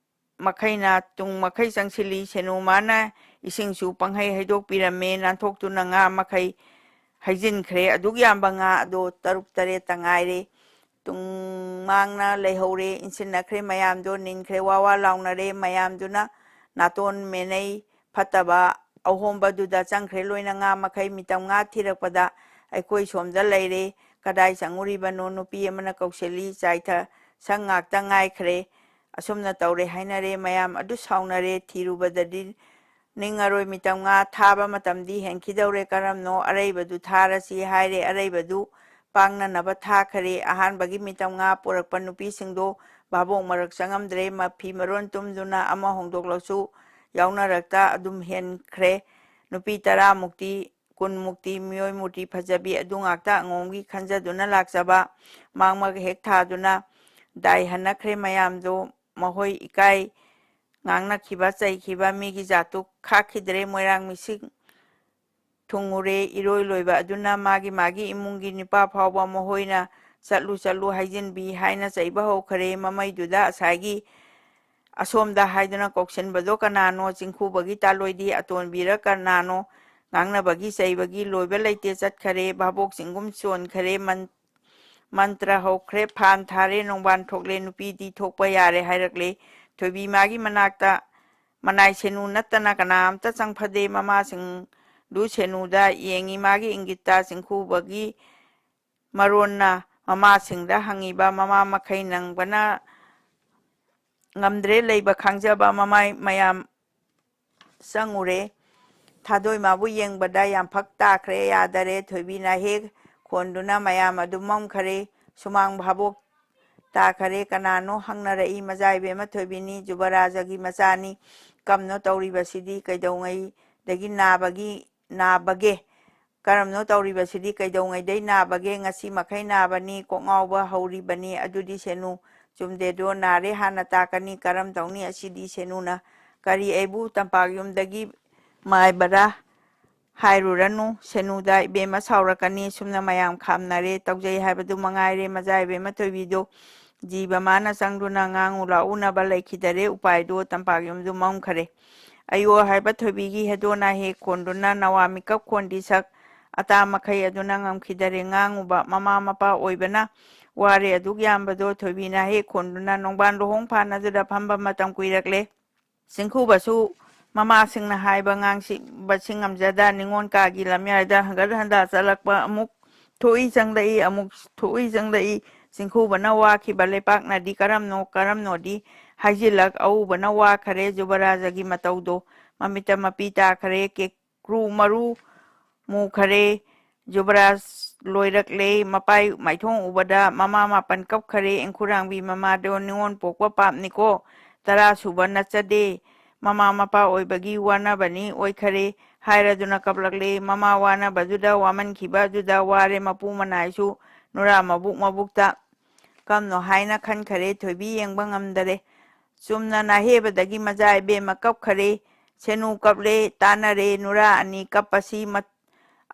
ꯃꯈꯩꯅ ꯇꯨꯡ ꯃꯈꯩ ꯆꯪꯁꯤꯜꯂꯤ꯫ ꯁꯦꯅꯨ ꯃꯥꯅ ꯏꯁꯤꯡꯁꯨ ꯄꯪꯍꯩ ꯍꯩꯗꯣꯛꯄꯤꯔꯝꯃꯦ꯫ ꯅꯥꯟꯊꯣꯛꯇꯨꯅ ꯉꯥ ꯃꯈꯩ ꯍꯩꯖꯤꯟꯈ꯭ꯔꯦ꯫ ꯑꯗꯨꯛ ꯌꯥꯝꯕ ꯉꯥ ꯑꯗꯣ ꯇꯔꯨꯛ ꯇꯔꯦꯠꯇ ꯉꯥꯏꯔꯦ꯫ ꯇꯨꯡ ꯃꯥꯡꯅ ꯂꯩꯍꯧꯔꯦ꯫ ꯏꯟꯁꯤꯟꯅꯈ꯭ꯔꯦ꯫ ꯃꯌꯥꯝꯗꯣ ꯅꯤꯟꯈ꯭ꯔꯦ꯫ ꯋꯥ ꯋꯥ ꯂꯥꯎꯅꯔꯦ꯫ ꯃꯌꯥꯝꯗꯨꯅ ꯅꯥꯇꯣꯟ ꯃꯦꯅꯩ꯫ ꯐꯠꯇꯕ ꯑꯍꯣꯝꯕꯗꯨꯗ ꯆꯪꯈ꯭ꯔꯦ꯫ ꯂꯣꯏꯅ ꯉꯥ ꯃꯈꯩ ꯃꯤꯇꯝ ꯉꯥ ꯊꯤꯔꯛꯄꯗ ꯑꯩꯈꯣꯏ ꯁꯣꯝꯗ ꯂꯩꯔꯦ꯫ ꯀꯗꯥꯏ ꯆꯪꯉꯨꯔꯤꯕꯅꯣ? ꯅꯨꯄꯤ ꯑꯃꯅ ꯀꯧꯁꯤꯜꯂꯤ꯫ ꯆꯥꯏꯊ ꯁꯪ ꯉꯥꯛꯇ ꯉꯥꯏꯈ꯭ꯔꯦ꯫ ꯑꯁꯨꯝꯅ ꯇꯧꯔꯦ ꯍꯥꯏꯅꯔꯦ꯫ ꯃꯌꯥꯝ ꯑꯗꯨ ꯁꯥꯎꯅꯔꯦ꯫ ꯊꯤꯔꯨꯕꯗꯗꯤ ꯅꯤꯡꯉꯔꯣꯏ ꯃꯤꯇꯝ ꯉꯥ ꯊꯥꯕ ꯃꯇꯝꯗꯤ ꯍꯦꯟꯈꯤꯗꯧꯔꯦ꯫ ꯀꯔꯝꯅꯣ ꯑꯔꯩꯕꯗꯨ ꯊꯥꯔꯁꯤ ꯍꯥꯏꯔꯦ꯫ ꯑꯔꯩꯕꯗꯨ ꯄꯥꯡꯅꯅꯕ ꯊꯥꯈꯔꯦ꯫ ꯑꯍꯥꯟꯕꯒꯤ ꯃꯤꯇꯝ ꯉꯥ ꯄꯨꯔꯛꯄ ꯅꯨꯄꯤꯁꯤꯡꯗꯣ ꯚꯥꯕꯣꯛ ꯃꯔꯛ ꯆꯪꯉꯝꯗ꯭ꯔꯦ꯫ ꯃꯐꯤ ꯃꯔꯣꯟ ꯇꯨꯝꯗꯨꯅ ꯑꯃ ꯍꯣꯡꯗꯣꯛꯂꯁꯨ ꯌꯥꯎꯅꯔꯛꯇ ꯑꯗꯨꯝ ꯍꯦꯟꯈ꯭ꯔꯦ꯫ ꯅꯨꯄꯤ ꯇꯔꯥꯃꯨꯛꯇꯤ, ꯀꯨꯟꯃꯨꯛꯇꯤ ꯃꯤꯑꯣꯏ ꯃꯨꯔꯇꯤ ꯐꯖꯕꯤ ꯑꯗꯨ ꯉꯥꯛꯇ ꯑꯉꯣꯝꯒꯤ ꯈꯟꯖꯗꯨꯅ ꯂꯥꯛꯆꯕ꯫ ꯃꯥꯡꯃꯒ ꯍꯦꯛ ꯊꯥꯗꯨꯅ ꯗꯥꯏ ꯍꯟꯅꯈ꯭ꯔꯦ꯫ ꯃꯌꯥꯝꯗꯣ ꯃꯈꯣꯏ ꯏꯀꯥꯏ ꯉꯥꯡꯅꯈꯤꯕ, ꯆꯩꯈꯤꯕ ꯃꯤꯒꯤ ꯖꯥꯠꯇꯨ ꯈꯥꯛꯈꯤꯗ꯭ꯔꯦ꯫ ꯃꯣꯏꯔꯥꯡ ꯃꯤꯁꯤꯡ ꯊꯨꯡꯉꯨꯔꯦ꯫ ꯏꯔꯣꯏ ꯂꯣꯏꯕ ꯑꯗꯨꯅ ꯃꯥꯒꯤ ꯃꯥꯒꯤ ꯏꯃꯨꯡꯒꯤ ꯅꯨꯄꯥ ꯐꯥꯎꯕ ꯃꯈꯣꯏꯅ "ꯆꯠꯂꯨ, ꯆꯠꯂꯨ" ꯍꯥꯏꯖꯤꯟꯕꯤ ꯍꯥꯏꯅ ꯆꯩꯕ ꯍꯧꯈꯔꯦ꯫ ꯃꯃꯩꯗꯨꯗ ꯑꯁꯥꯏꯒꯤ "ꯑꯁꯣꯝꯗ" ꯍꯥꯏꯗꯨꯅ ꯀꯧꯁꯤꯟꯕꯗꯣ ꯀꯅꯥꯅꯣ? ꯆꯤꯡꯈꯨꯕꯒꯤ ꯇꯥꯂꯣꯏꯗꯤ ꯑꯇꯣꯟꯕꯤꯔ ꯀꯅꯥꯅꯣ? ꯉꯥꯡꯅꯕꯒꯤ ꯆꯩꯕꯒꯤ ꯂꯣꯏꯕ ꯂꯩꯇꯦ ꯆꯠꯈꯔꯦ꯫ ꯚꯥꯕꯣꯛ ꯆꯤꯡꯒꯨꯝ ꯆꯣꯟꯈꯔꯦ꯫ ꯃꯟ-, ꯃꯟꯇ꯭ꯔ ꯍꯧꯈ꯭ꯔꯦ꯫ ꯐꯥꯟ ꯊꯥꯔꯦ꯫ ꯅꯣꯡꯕꯥꯟ ꯊꯣꯛꯂꯦ꯫ ꯅꯨꯄꯤꯗꯤ ꯊꯣꯛꯄ ꯌꯥꯔꯦ ꯍꯥꯏꯔꯛꯂꯦ꯫ ꯊꯣꯏꯕꯤ ꯃꯥꯒꯤ ꯃꯅꯥꯛꯇ ꯃꯅꯥꯏ ꯁꯦꯅꯨ ꯅꯠꯇꯅ ꯀꯅꯥ ꯑꯝꯇ ꯆꯪꯐꯗꯦ꯫ ꯃꯃꯥꯁꯤꯡꯗꯨ ꯁꯦꯅꯨꯗ ꯌꯦꯡꯉꯤ꯫ ꯃꯥꯒꯤ ꯏꯪꯒꯤꯠꯇ ꯆꯤꯡꯈꯨꯕꯒꯤ ꯃꯔꯣꯟꯅ ꯃꯃꯥꯁꯤꯡꯗ ꯍꯪꯉꯤꯕ꯫ ꯃꯃꯥ ꯃꯈꯩ ꯅꯪꯕꯅ ꯉꯝꯗ꯭ꯔꯦ꯫ ꯂꯩꯕ ꯈꯥꯡꯖꯕ ꯃꯃꯥꯏ ꯃꯌꯥꯝ ꯆꯪꯉꯨꯔꯦ꯫ ꯊꯥꯗꯣꯏꯃꯥꯕꯨ ꯌꯦꯡꯕꯗ ꯌꯥꯝ ꯐꯛ ꯇꯥꯈ꯭ꯔꯦ꯫ ꯌꯥꯗꯔꯦ꯫ ꯊꯣꯏꯕꯤꯅ ꯍꯦꯛ ꯈꯣꯟꯗꯨꯅ ꯃꯌꯥꯝ ꯑꯗꯨ ꯃꯝꯈꯔꯦ꯫ ꯁꯨꯃꯥꯡ ꯚꯥꯕꯣꯛ ꯇꯥꯈꯔꯦ꯫ ꯀꯅꯥꯅꯣ ꯍꯪꯅꯔꯛꯏ꯫ "ꯃꯖꯥ ꯏꯕꯦꯝꯃ ꯊꯣꯏꯕꯤꯅꯤ, ꯖꯨꯕꯔꯥꯖꯒꯤ ꯃꯆꯥꯅꯤ꯫ ꯀꯝꯅꯣ ꯇꯧꯔꯤꯕꯁꯤꯗꯤ? ꯀꯩꯗꯧꯉꯩꯗꯒꯤ ꯅꯥꯕꯒꯤ, ꯅꯥꯕꯒꯦ? ꯀꯔꯝꯅꯣ ꯇꯧꯔꯤꯕꯁꯤꯗꯤ? ꯀꯩꯗꯧꯉꯩꯗꯩ ꯅꯥꯕꯒꯦ? ꯉꯁꯤ ꯃꯈꯩ ꯅꯥꯕꯅꯤ, ꯀꯣꯛ ꯉꯥꯎꯕ ꯍꯧꯔꯤꯕꯅꯤ꯫ ꯑꯗꯨꯗꯤ ꯁꯦꯅꯨ ꯆꯨꯝꯗꯦꯗꯣ꯫ ꯅꯥꯔꯦ ꯍꯥꯟꯅ ꯇꯥꯛꯀꯅꯤ꯫ ꯀꯔꯝ ꯇꯧꯅꯤ ꯑꯁꯤꯗꯤ ꯁꯦꯅꯨꯅ? ꯀꯔꯤ, ꯑꯩꯕꯨ ꯇꯝꯄꯥꯛ ꯌꯨꯝꯗꯒꯤ ꯃꯥꯏꯕꯔꯥ? ꯍꯥꯏꯔꯨꯔꯅꯨ ꯁꯦꯅꯨꯗ, ꯏꯕꯦꯝꯃ ꯁꯥꯎꯔꯛꯀꯅꯤ꯫ ꯁꯨꯝꯅ ꯃꯌꯥꯝ ꯈꯥꯝꯅꯔꯦ꯫ ꯇꯧꯖꯩ ꯍꯥꯏꯕꯗꯨ ꯃꯉꯥꯏꯔꯦ꯫ ꯃꯖꯥ ꯏꯕꯦꯝꯃ ꯊꯣꯏꯕꯤꯗꯣ ꯖꯤꯕ ꯃꯥꯅ ꯆꯪꯗꯨꯅ ꯉꯥꯡꯉꯨ ꯂꯥꯛꯎꯅꯕ ꯂꯩꯈꯤꯗꯔꯦ꯫ ꯎꯄꯥꯏꯗꯣ ꯇꯝꯄꯥꯛ ꯌꯨꯝꯗꯨ ꯃꯝꯈꯔꯦ꯫ "ꯑꯌꯣ" ꯍꯥꯏꯕ ꯊꯣꯏꯕꯤꯒꯤ ꯍꯦꯗꯣꯅ ꯍꯦꯛ ꯈꯣꯟꯗꯨꯅ ꯅꯋꯥ ꯃꯤꯀꯞ ꯈꯣꯟꯗꯤ ꯁꯛ ꯑꯇꯥ ꯃꯈꯩ ꯑꯗꯨꯅ ꯉꯝꯈꯤꯗꯔꯦ꯫ ꯉꯥꯡꯉꯨꯕ ꯃꯃꯥ ꯃꯄꯥ ꯑꯣꯏꯕꯅ ꯋꯥꯔꯦ꯫ ꯑꯗꯨꯛ ꯌꯥꯝꯕꯗꯣ ꯊꯣꯏꯕꯤꯅ ꯍꯦꯛ ꯈꯣꯟꯗꯨꯅ ꯅꯣꯡꯕꯥꯟ ꯂꯨꯍꯣꯡ ꯐꯥꯅꯗꯨꯗ ꯐꯝꯕ ꯃꯇꯝ ꯀꯨꯏꯔꯛꯂꯦ꯫ ꯆꯤꯡꯈꯨꯕꯁꯨ ꯃꯃꯥꯁꯤꯡꯅ ꯍꯥꯏꯕ ꯉꯥꯡꯁꯤꯕꯁꯤꯡ ꯉꯝꯖꯗ ꯅꯤꯉꯣꯜ ꯀꯥꯒꯤ ꯂꯝꯌꯥꯏꯗ ꯍꯟꯒꯠ ꯍꯟꯗ ꯆꯠꯂꯛꯄ꯫ ꯑꯃꯨꯛ ꯊꯣꯛꯏ ꯆꯪꯂꯛꯏ, ꯑꯃꯨꯛ ꯊꯣꯛꯏ ꯆꯪꯂꯛꯏ꯫ ꯆꯤꯡꯈꯨꯕꯅ ꯋꯥꯈꯤꯕ ꯂꯩꯄꯥꯛꯅꯗꯤ ꯀꯔꯝꯅꯣ ꯀꯔꯝꯅꯣꯗꯤ ꯍꯥꯏꯖꯤꯜꯂꯛ꯫ ꯑꯎꯕꯅ ꯋꯥꯈꯔꯦ꯫ ꯖꯨꯕꯔꯥꯖꯒꯤ ꯃꯇꯧꯗꯣ ꯃꯃꯤꯠꯇ ꯃꯄꯤ ꯇꯥꯈꯔꯦ꯫ ꯀꯦꯀ꯭ꯔꯨ ꯃꯔꯨ ꯃꯨꯈꯔꯦ꯫ ꯖꯨꯕꯔꯥꯖ ꯂꯣꯏꯔꯛꯂꯦ꯫ ꯃꯄꯥꯏ ꯃꯥꯏꯊꯣꯡ ꯎꯕꯗ ꯃꯃꯥ ꯃꯥꯄꯟ ꯀꯞꯈꯔꯦ꯫ ꯏꯪꯈꯨꯔꯥꯡꯕꯤ ꯃꯃꯥꯗꯣ ꯅꯤꯉꯣꯜ ꯄꯣꯛꯄ ꯄꯥꯞꯅꯤꯀꯣ꯫ ꯇꯔꯥ ꯁꯨꯕ ꯅꯠꯆꯗꯦ꯫ ꯃꯃꯥ ꯃꯄꯥ ꯑꯣꯏꯕꯒꯤ ꯋꯥꯅꯕꯅꯤ ꯑꯣꯏꯈꯔꯦ ꯍꯥꯏꯔꯗꯨꯅ ꯀꯞꯂꯛꯂꯦ꯫ ꯃꯃꯥ ꯋꯥꯅꯕꯗꯨꯗ ꯋꯥꯃꯟꯈꯤꯕ ꯑꯗꯨꯗ ꯋꯥꯔꯦ ꯃꯄꯨ ꯃꯅꯥꯏꯁꯨ ꯅꯨꯔꯥ ꯃꯕꯨꯛ ꯃꯕꯨꯛꯇ꯫ ꯀꯝꯅꯣ ꯍꯥꯏꯅ ꯈꯟꯈꯔꯦ꯫ ꯊꯣꯏꯕꯤ ꯌꯦꯡꯕ ꯉꯝꯗꯔꯦ꯫ ꯆꯨꯝꯅ ꯅꯥꯍꯦꯕꯗꯒꯤ ꯃꯆꯥ ꯏꯕꯦꯝꯃ ꯀꯞꯈꯔꯦ꯫ ꯁꯦꯅꯨ ꯀꯞꯂꯦ꯫ ꯇꯥꯅꯔꯦ꯫ ꯅꯨꯔꯥ ꯑꯅꯤ ꯀꯞꯄꯁꯤ ꯃ-,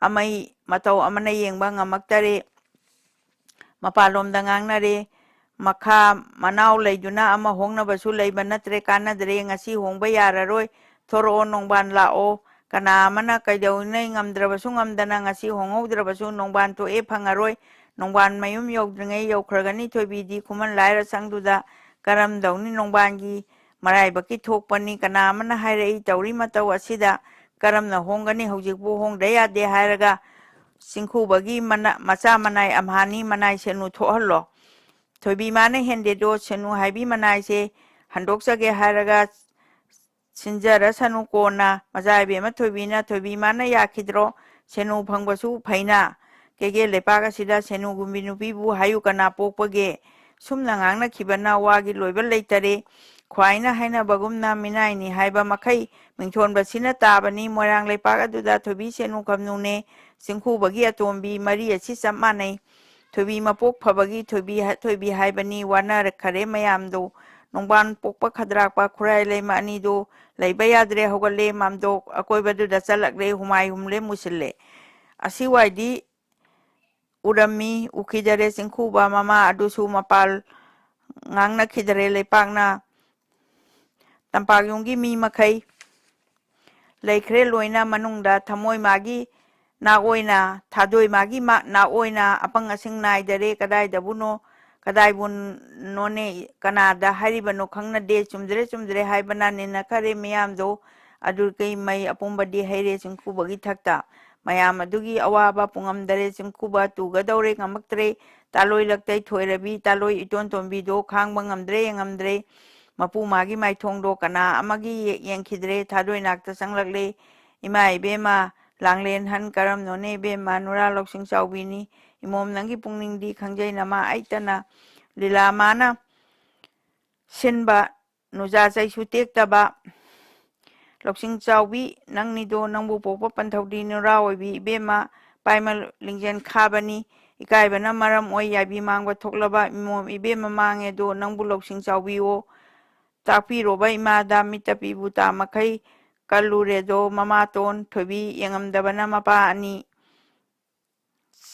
ꯑꯃꯩ ꯃꯇꯧ ꯑꯃꯅ ꯌꯦꯡꯕ ꯉꯝꯃꯛꯇꯔꯦ꯫ ꯃꯄꯥꯟꯂꯣꯝꯗ ꯉꯥꯡꯅꯔꯦ꯫ ꯃꯈꯥ ꯃꯅꯥꯎ ꯂꯩꯗꯨꯅ ꯑꯃ ꯍꯣꯡꯅꯕꯁꯨ ꯂꯩꯕ ꯅꯠꯇ꯭ꯔꯦ, ꯀꯥꯟꯅꯗ꯭ꯔꯦ, ꯉꯁꯤ ꯍꯣꯡꯕ ꯌꯥꯔꯔꯣꯏ, ꯊꯣꯔꯛꯑꯣ ꯅꯣꯡꯕꯥꯟ ꯂꯥꯛꯑꯣ꯫ ꯀꯅꯥ ꯑꯃꯅ ꯀꯩꯗꯧꯅꯩ ꯉꯝꯗ꯭ꯔꯕꯁꯨ ꯉꯝꯗꯅ ꯉꯁꯤ ꯍꯣꯡꯍꯧꯗ꯭ꯔꯕꯁꯨ ꯅꯣꯡꯕꯥꯟ ꯊꯣꯛꯑꯦ ꯐꯪꯉꯔꯣꯏ꯫ ꯅꯣꯡꯕꯥꯟ ꯃꯌꯨꯝ ꯌꯧꯗ꯭ꯔꯤꯉꯩ ꯌꯧꯈ꯭ꯔꯒꯅꯤ ꯊꯣꯏꯕꯤꯗꯤ ꯈꯨꯃꯟ ꯂꯥꯏꯔ ꯁꯪꯗꯨꯗ꯫ ꯀꯔꯝꯗꯧꯅꯤ ꯅꯣꯡꯕꯥꯟꯒꯤ ꯃꯔꯥꯏꯕꯛꯀꯤ ꯊꯣꯛꯄꯅꯤ꯫ ꯀꯅꯥ ꯑꯃꯅ ꯍꯥꯏꯔꯛꯏ ꯇꯧꯔꯤ ꯃꯇꯧ ꯑꯁꯤꯗ? ꯀꯔꯝꯅ ꯍꯣꯡꯒꯅꯤ? ꯍꯧꯖꯤꯛꯄꯨ ꯍꯣꯡꯗ ꯌꯥꯗꯦ ꯍꯥꯏꯔꯒ ꯆꯤꯡꯈꯨꯕꯒꯤ ꯃꯅꯥ-, ꯃꯆꯥ ꯃꯅꯥꯏ ꯑꯝꯍꯥꯅꯤ ꯃꯅꯥꯏ ꯁꯦꯅꯨ ꯊꯣꯛꯍꯜꯂꯣ꯫ ꯊꯣꯏꯕꯤ ꯃꯥꯅ ꯍꯦꯟꯗꯦꯗꯣ ꯁꯦꯅꯨ ꯍꯥꯏꯕꯤ ꯃꯅꯥꯏꯁꯦ ꯍꯟꯗꯣꯛꯆꯒꯦ ꯍꯥꯏꯔꯒ ꯁꯤꯟꯖꯔꯁꯅꯨ ꯀꯣꯟꯅ꯫ ꯃꯆꯥ ꯏꯕꯦꯝꯃ ꯊꯣꯏꯕꯤꯅ ꯊꯣꯏꯕꯤ ꯃꯥꯅ ꯌꯥꯈꯤꯗ꯭ꯔꯣ? ꯁꯦꯅꯨ ꯐꯪꯕꯁꯨ ꯐꯩꯅ꯫ ꯀꯦꯒꯦ ꯂꯩꯄꯥꯛ ꯑꯁꯤꯗ ꯁꯦꯅꯨꯒꯨꯝꯕꯤ ꯅꯨꯄꯤꯕꯨ ꯍꯥꯏꯌꯨ ꯀꯅꯥ ꯄꯣꯛꯄꯒꯦ? ꯁꯨꯝꯅ ꯉꯥꯡꯅꯈꯤꯕꯅ ꯋꯥꯒꯤ ꯂꯣꯏꯕ ꯂꯩꯇꯔꯦ꯫ ꯈ꯭ꯋꯥꯏꯅ ꯍꯥꯏꯅꯕꯒꯨꯝꯅ ꯃꯤꯅꯥꯏꯅꯤ ꯍꯥꯏꯕ ꯃꯈꯩ ꯃꯤꯡꯊꯣꯟꯕꯁꯤꯅ ꯇꯥꯕꯅꯤ꯫ ꯃꯣꯏꯔꯥꯡ ꯂꯩꯄꯥꯛ ꯑꯗꯨꯗ ꯊꯣꯏꯕꯤ ꯁꯦꯅꯨ ꯈꯝꯅꯨꯅꯦ ꯆꯤꯡꯈꯨꯕꯒꯤ ꯑꯇꯣꯝꯕꯤ ꯃꯔꯤ ꯑꯁꯤ ꯆꯞ ꯃꯥꯟꯅꯩ꯫ ꯊꯣꯏꯕꯤ ꯃꯄꯣꯛ ꯐꯕꯒꯤ ꯊꯣꯏꯕꯤ ꯍ-, ꯊꯣꯏꯕꯤ ꯍꯥꯏꯕꯅꯤ꯫ ꯋꯥꯅꯔꯛꯈꯔꯦ ꯃꯌꯥꯝꯗꯣ꯫ ꯅꯣꯡꯕꯥꯟ ꯄꯣꯛꯄ ꯈꯗ꯭ꯔꯥꯛꯄ ꯈꯨꯔꯥꯏ ꯂꯩꯃ ꯑꯅꯤꯗꯣ ꯂꯩꯕ ꯌꯥꯗ꯭ꯔꯦ꯫ ꯍꯧꯒꯠꯂꯦ ꯃꯥꯝꯗꯣꯛ ꯑꯀꯣꯏꯕꯗꯨꯗ ꯆꯠꯂꯛꯂꯦ꯫ ꯍꯨꯃꯥꯏ ꯍꯨꯝꯂꯦ ꯃꯨꯁꯤꯜꯂꯦ꯫ ꯑꯁꯤꯋꯥꯏꯗꯤ ꯎꯔꯝꯃꯤ ꯎꯈꯤꯗꯔꯦ꯫ ꯆꯤꯡꯈꯨꯕ ꯃꯃꯥ ꯑꯗꯨꯁꯨ ꯃꯄꯥꯜ ꯉꯥꯡꯅꯈꯤꯗꯔꯦ꯫ ꯂꯩꯄꯥꯛꯅ ꯇꯝꯄꯥꯛ ꯌꯨꯝꯒꯤ ꯃꯤ ꯃꯈꯩ ꯂꯩꯈ꯭ꯔꯦ ꯂꯣꯏꯅ ꯃꯅꯨꯡꯗ꯫ ꯊꯃꯣꯏ ꯃꯥꯒꯤ ꯅꯥꯛꯑꯣꯏꯅ, ꯊꯥꯗꯣꯏ ꯃꯥꯒꯤ ꯃꯥ-, ꯅꯥꯛꯑꯣꯏꯅ ꯑꯄꯪ ꯑꯁꯤꯡ ꯅꯥꯏꯗꯔꯦ꯫ ꯀꯗꯥꯏꯗꯕꯨꯅꯣ, ꯀꯗꯥꯏꯕꯨꯅꯣꯅꯦ, ꯀꯅꯥꯗ ꯍꯥꯏꯔꯤꯕꯅꯣ ꯈꯪꯅꯗꯦ꯫ ꯆꯨꯝꯗ꯭ꯔꯦ, ꯆꯨꯝꯗ꯭ꯔꯦ ꯍꯥꯏꯕꯅ ꯅꯤꯟꯅꯈꯔꯦ ꯃꯤꯌꯥꯝꯗꯣ꯫ ꯑꯗꯨ ꯀꯩ ꯃꯩ ꯑꯄꯨꯝꯕꯗꯤ ꯍꯩꯔꯦ ꯆꯤꯡꯈꯨꯕꯒꯤ ꯊꯛꯇ꯫ ꯃꯌꯥꯝ ꯑꯗꯨꯒꯤ ꯑꯋꯥꯕ ꯄꯨꯡꯉꯝꯗꯔꯦ꯫ ꯆꯤꯡꯈꯨꯕ ꯇꯨꯒꯗꯧꯔꯦ, ꯉꯝꯃꯛꯇ꯭ꯔꯦ꯫ ꯇꯥꯂꯣꯏ ꯂꯛꯇꯩ ꯊꯣꯏꯔꯕꯤ, ꯇꯥꯂꯣꯏ ꯏꯇꯣꯟ ꯇꯣꯝꯕꯤꯗꯣ ꯈꯥꯡꯕ ꯉꯝꯗ꯭ꯔꯦ, ꯉꯝꯗ꯭ꯔꯦ꯫ ꯃꯄꯨ ꯃꯥꯒꯤ ꯃꯥꯏꯊꯣꯡꯗꯣ ꯀꯅꯥ ꯑꯃꯒꯤ ꯌꯦꯡꯈꯤꯗ꯭ꯔꯦ꯫ ꯊꯥꯗꯣꯏ ꯅꯥꯛꯇ ꯆꯪꯂꯛꯂꯦ꯫ "ꯏꯃꯥ ꯏꯕꯦꯝꯃ, ꯂꯥꯡꯂꯦꯟ ꯍꯟ ꯀꯔꯝꯅꯣꯅꯦ ꯏꯕꯦꯝꯃ? ꯅꯨꯔꯥ ꯂꯧꯁꯤꯡ ꯆꯥꯎꯕꯤꯅꯤ꯫ ꯏꯃꯣꯝ, ꯅꯪꯒꯤ ꯄꯨꯛꯅꯤꯡꯗꯤ ꯈꯪꯖꯩ ꯅꯃꯥ ꯑꯩꯇꯅ꯫ ꯂꯤꯂꯥ ꯃꯥꯅ ꯁꯤꯟꯕ ꯅꯨꯖꯥ ꯆꯩꯁꯨ ꯇꯦꯛꯇꯕ ꯂꯧꯁꯤꯡ ꯆꯥꯎꯕꯤ ꯅꯪꯅꯤꯗꯣ, ꯅꯪꯕꯨ ꯄꯣꯛꯄ ꯄꯟꯊꯧꯗꯤ ꯅꯨꯔꯥ ꯑꯣꯏꯕꯤ ꯏꯕꯦꯝꯃ ꯄꯥꯏꯃ ꯂꯤꯡꯖꯦꯜ ꯈꯥꯕꯅꯤ꯫ ꯏꯀꯥꯏꯕꯅ ꯃꯔꯝ ꯑꯣꯏ ꯌꯥꯏꯕꯤ ꯃꯥꯡꯕ ꯊꯣꯛꯂꯕ ꯏꯃꯣꯝ ꯏꯕꯦꯝꯃ ꯃꯥꯡꯉꯦꯗꯣ, ꯅꯪꯕꯨ ꯂꯧꯁꯤꯡ ꯆꯥꯎꯕꯤꯌꯣ꯫ ꯇꯥꯛꯄꯤꯔꯣꯕ ꯏꯃꯥꯗ, ꯃꯤꯠꯇ ꯄꯤꯕꯨ ꯇꯥ ꯃꯈꯩ ꯀꯜꯂꯨꯔꯦꯗꯣ ꯃꯃꯥꯇꯣꯟ꯫ ꯊꯣꯏꯕꯤ ꯌꯦꯡꯉꯝꯗꯕꯅ ꯃꯄꯥ ꯑꯅꯤ